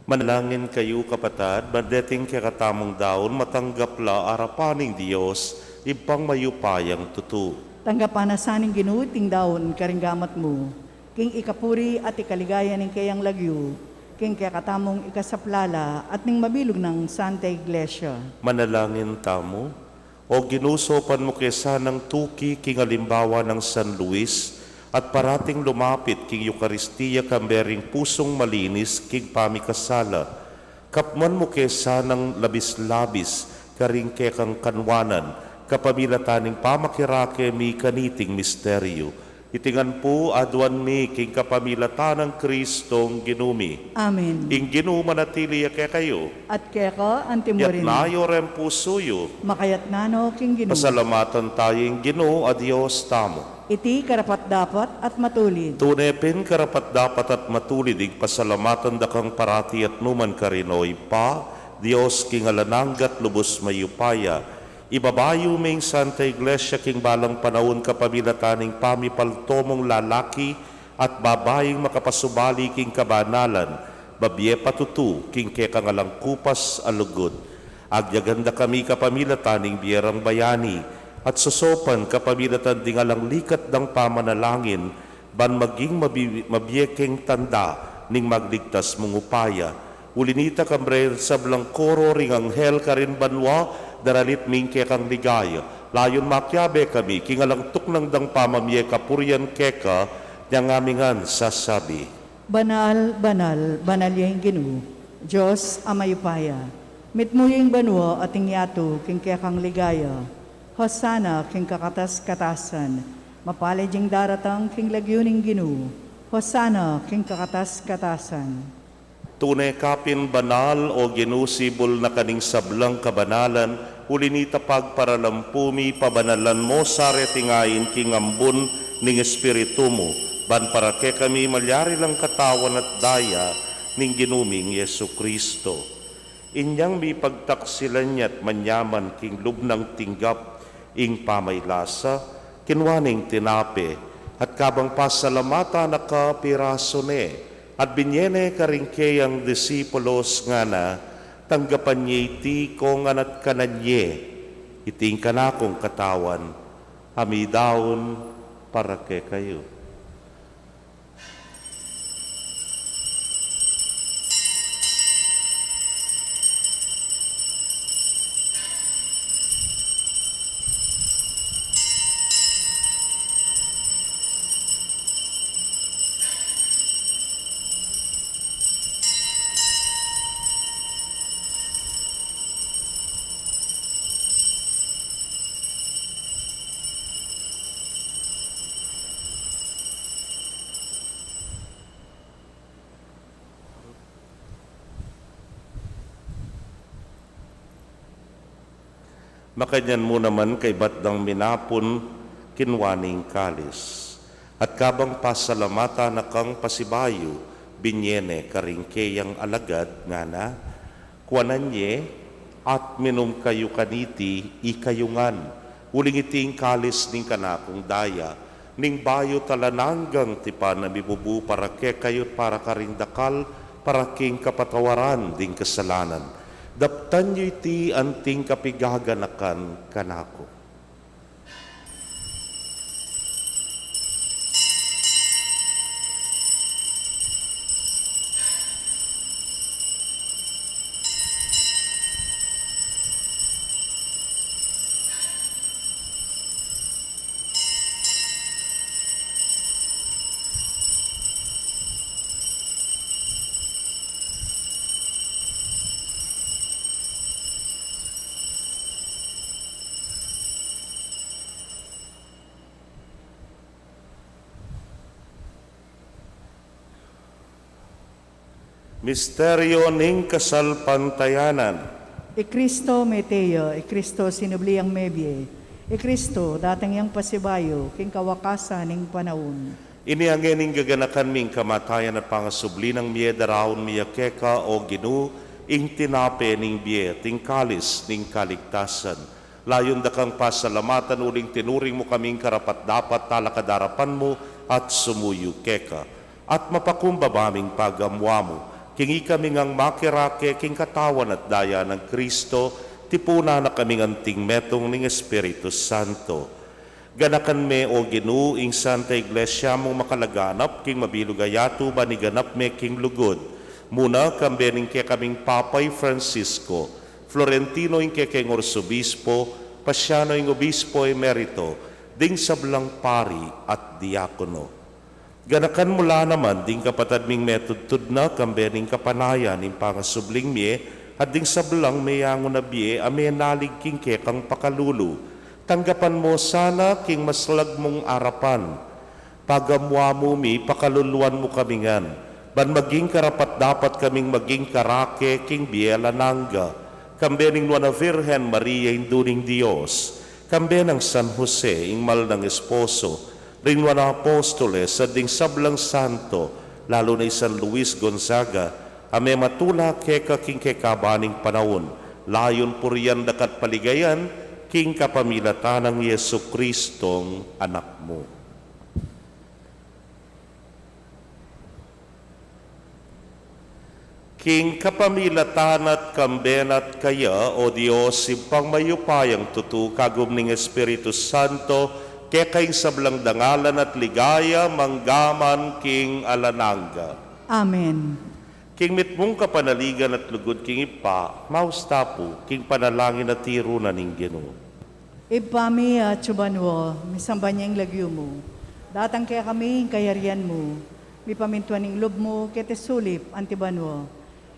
Manalangin kayu, kapatad, ban deting kekatamung daun matanggap la arapan ning Dios, Ibpang mayupayang tutu. Tanggapan na sa ning Ginu iting daun karing gamat mu, king ikapuri at ikaligaya ning keyang lagyu, king kekatamung ikasaplala at ning mabilug nang Santa Iglesia. Manalangin tamu. O Ginu, saupan mu ke sanang tuki king alimbawa nang San Luis at parating lumapit king Eukaristia kambe ring pusung malinis king pamikasala. Kapman mu ke sanang labis-labis karing kekang kanwanan, kapamilatan ning pamakirake mi kaniting misteryu. Iti ngan pu aduan mi king kapamilatan nang Kristong Ginu mi. Amen. Ing Ginu manatili ya kekayu. At keka antimurin. Iyatas yu reng pusu yu. Makayatas no king Ginu. Pasalamatan tamu ing Ginu a Dios tamu. Iti karapat-dapat at matulid. Tune pin karapat-dapat at matulid ing pasalamatan da kang parati at nukarin man, O Ibpa, Dios king alang angga at lubus mayupaya. Ibaba yu ming Santa Iglesia king balang panaun kapamilatan ning pamipaltomung lalaki at babaing makapasubali king kabanalan, babie patutu king kekang alang kupas a lugud. Agyagan da kami kapamilatan ning bie rang bayani, at sasaupan kapamilatan ding alang likat dang pamanalangin, ban maging mabi-, mabie keng tanda ning magligtas mung upaya. Uli na nita, kambe reng sablang koro ring anghel karin banua, daralit mi ing kekang ligaya. Layun makiabe kami king alang tuknang dang pamamie kapurian keka, Inya ngan mi ngan sasabi, "Banal, banal, banal ya ing Ginu, Dios a mayupaya. Mitmu ya ing banua at ing yatu king kekang ligaya. Hosana king kakatas-katasan. Mapalad ing daratang king lagyu ning Ginu. Hosana king kakatas-katasan." Tune ka pin banal, o Ginu, sibul na ka ning sablang kabanalan, uli na nita pagparalampu mi, pabanalan mu sa reting ain king ambun ning Espiritu mu, ban para kekami malyari lang katawan at daya ning Ginu ming Jesucristo. Inyang mipagtaksilan ya't manyaman king lub nang tinggap ing pamaylasa, kinua ne ing tinape, at kabang pasalamatan na ka, pirasu ne, at binye ne karing keyang disipulos, ngana, "Tanggapan ye iti kongan at kanan ye, iti ing kanakung katawan, a midaun para kekayu." Makanyan mu naman kaybat dang minapun, kinua ne ing kalis. At kabang pasalamatan na kang pasibayu, binye ne karing keyang alagad, ngana, "Kuanan ye, at minum kayu kaniti, ikayu ngan. Uling iti ing kalis ning kanakung daya, ning bayu at alang anggang tipan a mibubu para kekayu at para karing dakal, para king kapatawaran ding kasalanan. Daptan yu iti anting kapigaganakan kanaku." Misteryo ning kasalpantayanan. I Kristo mete ya, i Kristo sinubli yang mebie, i Kristo datang yang pasibayu king kawakasan ning panaun. Inya ngeni gaganakan mi ing kamatayan at pangasubli nang mie, daraun mi ya keka, o Ginu, ing tinape ning bie at ing kalis ning kaligtasan. Layun da kang pasalamatan uling tinuring mu kaming karapat-dapat talakad king arapan mu at sumuyu keka. At mapakumbaba ming pagamuamu, king ikami ngang makirake king katawan at daya nang Kristo, tipunan na kaming anting metung ning Espiritu Santo. Ganakan me, o Ginu, ing Santa Iglesia mung makalaganap king mabilug a yatu ban iganap me king lugud. Muna, kambe ning kekaming Papa i Francisco, Florentino ing kekeng Arsobispo, Pasiano ing Obispo Emerito, ding sablang pari at diakono. Ganakan mu la naman ding kapatad ming metudtud na kambe ning kapanayan ning pangasubling mie, at ding sablang meyangu na bie a menalig king kekang pakalulu. Tanggapan mu sana king maslag mung arapan. Pagamuamu mi, pakaluluan mu kami ngan, ban maging karapat-dapat kaming maging karake king bie alang angga, kambe ning Nuan a Virgen Maria, Indu ning Dios, kambe nang San Jose, ing mal nang esposo, ring nuan a apostoles, at ding sablang santo, lalu na i San Luis Gonzaga, a mematula keka king kekaban ning panaun, layun purian da ka at paligayan, king kapamilatan nang Jesucristong Anak mu. King kapamilatan na at kambe na at kaya, o Dios, Ibpang mayupayang tutu, kagum ning Espiritu Santo, keka ing sablang dangalan at ligaya, mangga man king alang angga. Amen. King mitmung kapanaligan at lugud king Ibpa, maus ta pu king panalangin a tiru na ning Ginu. Ibpa mi, atsu ka banua, misamban ya ing lagyu mu. Datang kekami ing kayarian mu, mipamintuan ing lub mu keti sulip anti banua.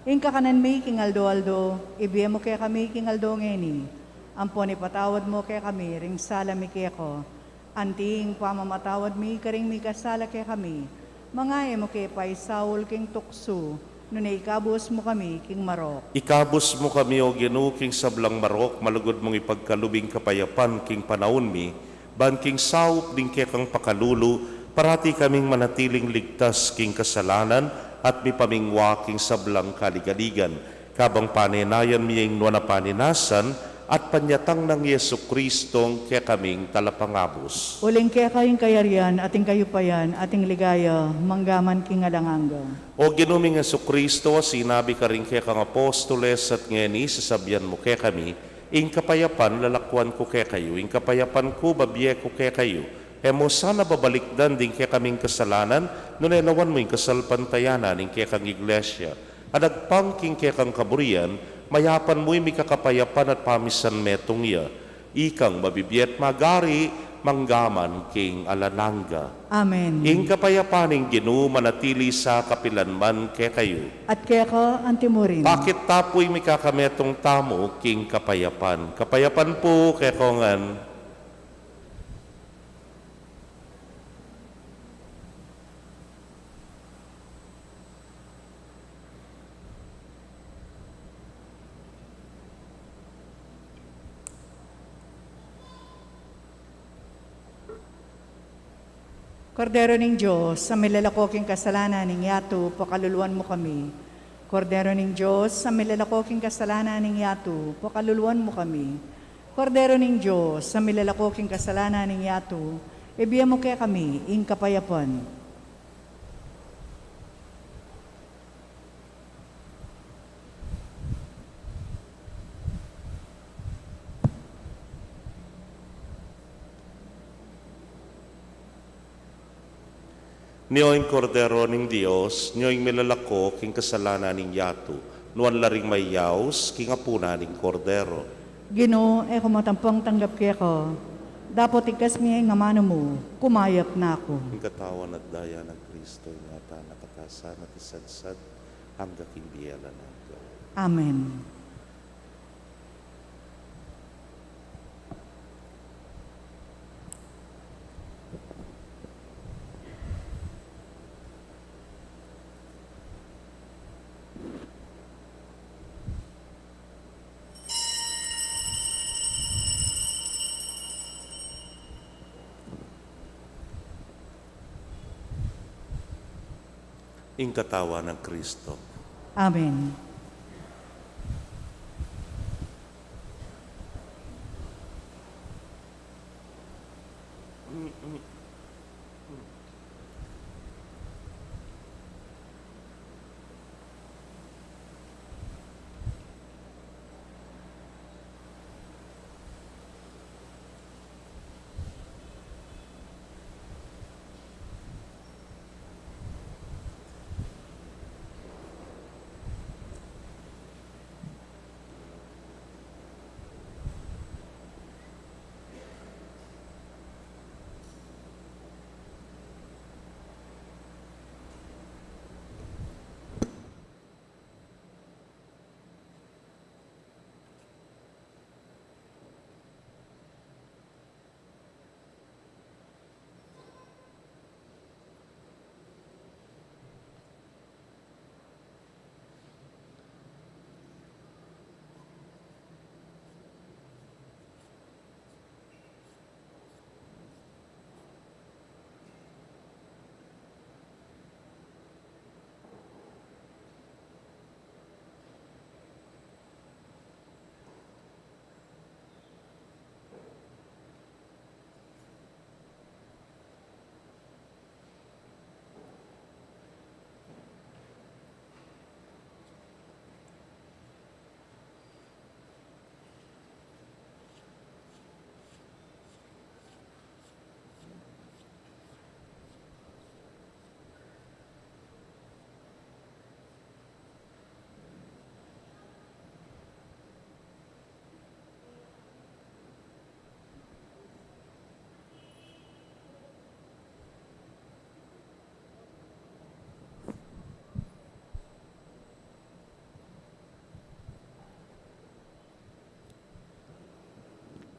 Ing kakanan mi king aldo-aldo, ibie mu kekami king aldo ngeni. Ampon ipatawad mu kekami ring sala mi keka, anti ing pamamatawad mi karing mikasala kekami. Manga e mu ke paisaul king tuksu, nune ikabus mu kami king marok. Ikabus mu kami, O Ginu, king sablang marok, malugud mung ipagkalub ing kapayapan king panaun mi, ban king saup ding kekang pakalulu, parati kaming manatiling ligtas king kasalanan at mipamingwa king sablang kaligaligan. Kabang panenayan mi ing nuan a paninasan at panyatang nang Jesucristo, ing kekaming talapangabus. Uling keka ing kayarian, at ing kayupayan, at ing ligaya, manggaman king alang angga. O Ginu ming Jesucristo, a sinabi karing kekang apostoles, at ngeni sasabian mu kekami, ing kapayapan lalakwan ku kekayu, ing kapayapan ku babie ku kekayu. E mu sana babalikdan ding kekaming kasalanan, nune lawan mu ing kasalpantayanan ning kekang iglesia. Anagpang king kekang kaburian, mayapan mu ing mikakapayapan at pamisan metung ya. Ikang mabibie at magari, manggaman king alang angga. Amen. Ing kapayapan ning Ginu manatili sa kapilan man kekayu. At keka anti murin. Pakit ta pu ing mikakametung tamu king kapayapan. Kapayapan pu kekongan. Kordero ning Dios, a milalako king kasalanan ning yatu, pakaluluan mu kami. Kordero ning Dios, a milalako king kasalanan ning yatu, pakaluluan mu kami. Kordero ning Dios, a milalako king kasalanan ning yatu, ibie mu kekami ing kapayapan. Nio ing Kordero ning Dios, nio ing milalako king kasalanan ning yatu, nuan la ring mayaus king apunan ning Kordero. Ginu, e ku matampang tanggap keka, dapot igkas mi ing amanu mu, kumayap na ku. Ing katawan at daya nang Kristo, ingatan na katasan at isadsad angga king bie alang angga. Amen. Ing katawan nang Kristo. Amen.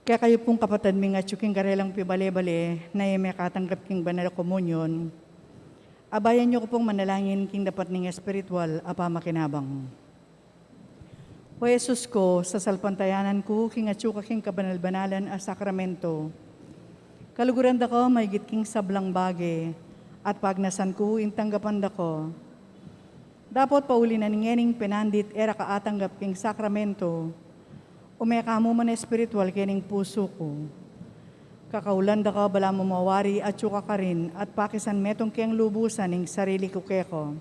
Kekayu pung kapatad ming atyu king karelang pibale-bale, na e mekatanggap king banal a komunyon, abayan yu ku pung manalangin king dapat ning espiritual a pamakinabang. O Jesus ku, sasalpantayanan ku king atyu ka king kabanal-banalan a sakramento. Kaluguran da ka maigit king sablang bage, at pagnasan ku ing tanggapan da ka. Dapot pauli na ning ngening penandit e ra ka atanggap king sakramento, ume ka mu man espiritual kening pusu ku. Kakaulan da ka balamu mawari atyu ka karin at pakisan metung keng lubusan ing sarili ku keka.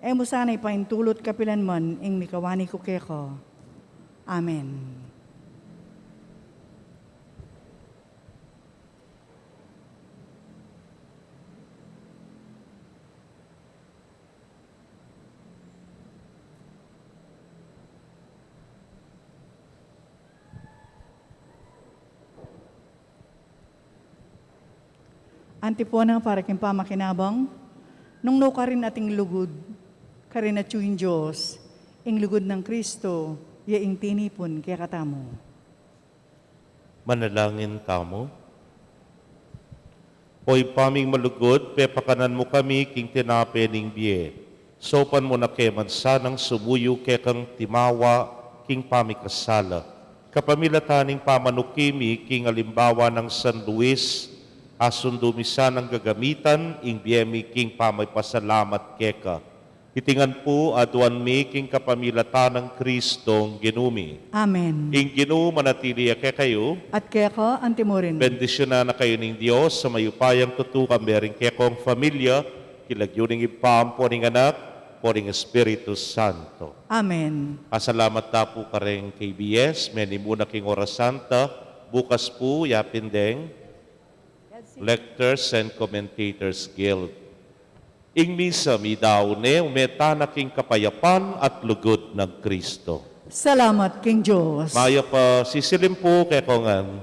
E mu sana ipaintulut kapilan man ing mikawani ku keka. Amen. Antipona para king pamakinabang. Nung nukarin ating lugud, karin atyu ing Dios, ing lugud nang Kristo, ya ing tinipun kekatamu. Manalangin tamu. O Ibpa ming malugud, pepakanan mu kami king tinape ning bie. Saupan mu na kami man sanang sumuyu kekang timawa king pamikasala, kapamilatan ning pamanuki mi king alimbawa nang San Luis, asundu mi sanang gagamitan ing bie mi king pamipasalamat keka. Iti ngan pu aduan mi king kapamilatan nang Kristong Ginu mi. Amen. Ing Ginu manatili ya kekayu. At keka antimurin. Bendisyunan na kayu ning Dios a mayupayang tutu, kambe ring kekong familia, king lagyu ning Ibpa, ampo ning Anak, ampo ning Espiritu Santo. Amen. Pasalamat ta pu kareng K B S, menimuna king Oras Santa, bukas pu yapin deng Lectors and Commentators Guild. Ing misa meyari ne, ume tana king kapayapan at lugud nang Kristo. Salamat king Dios. Mayap a sisilim pu kekongan.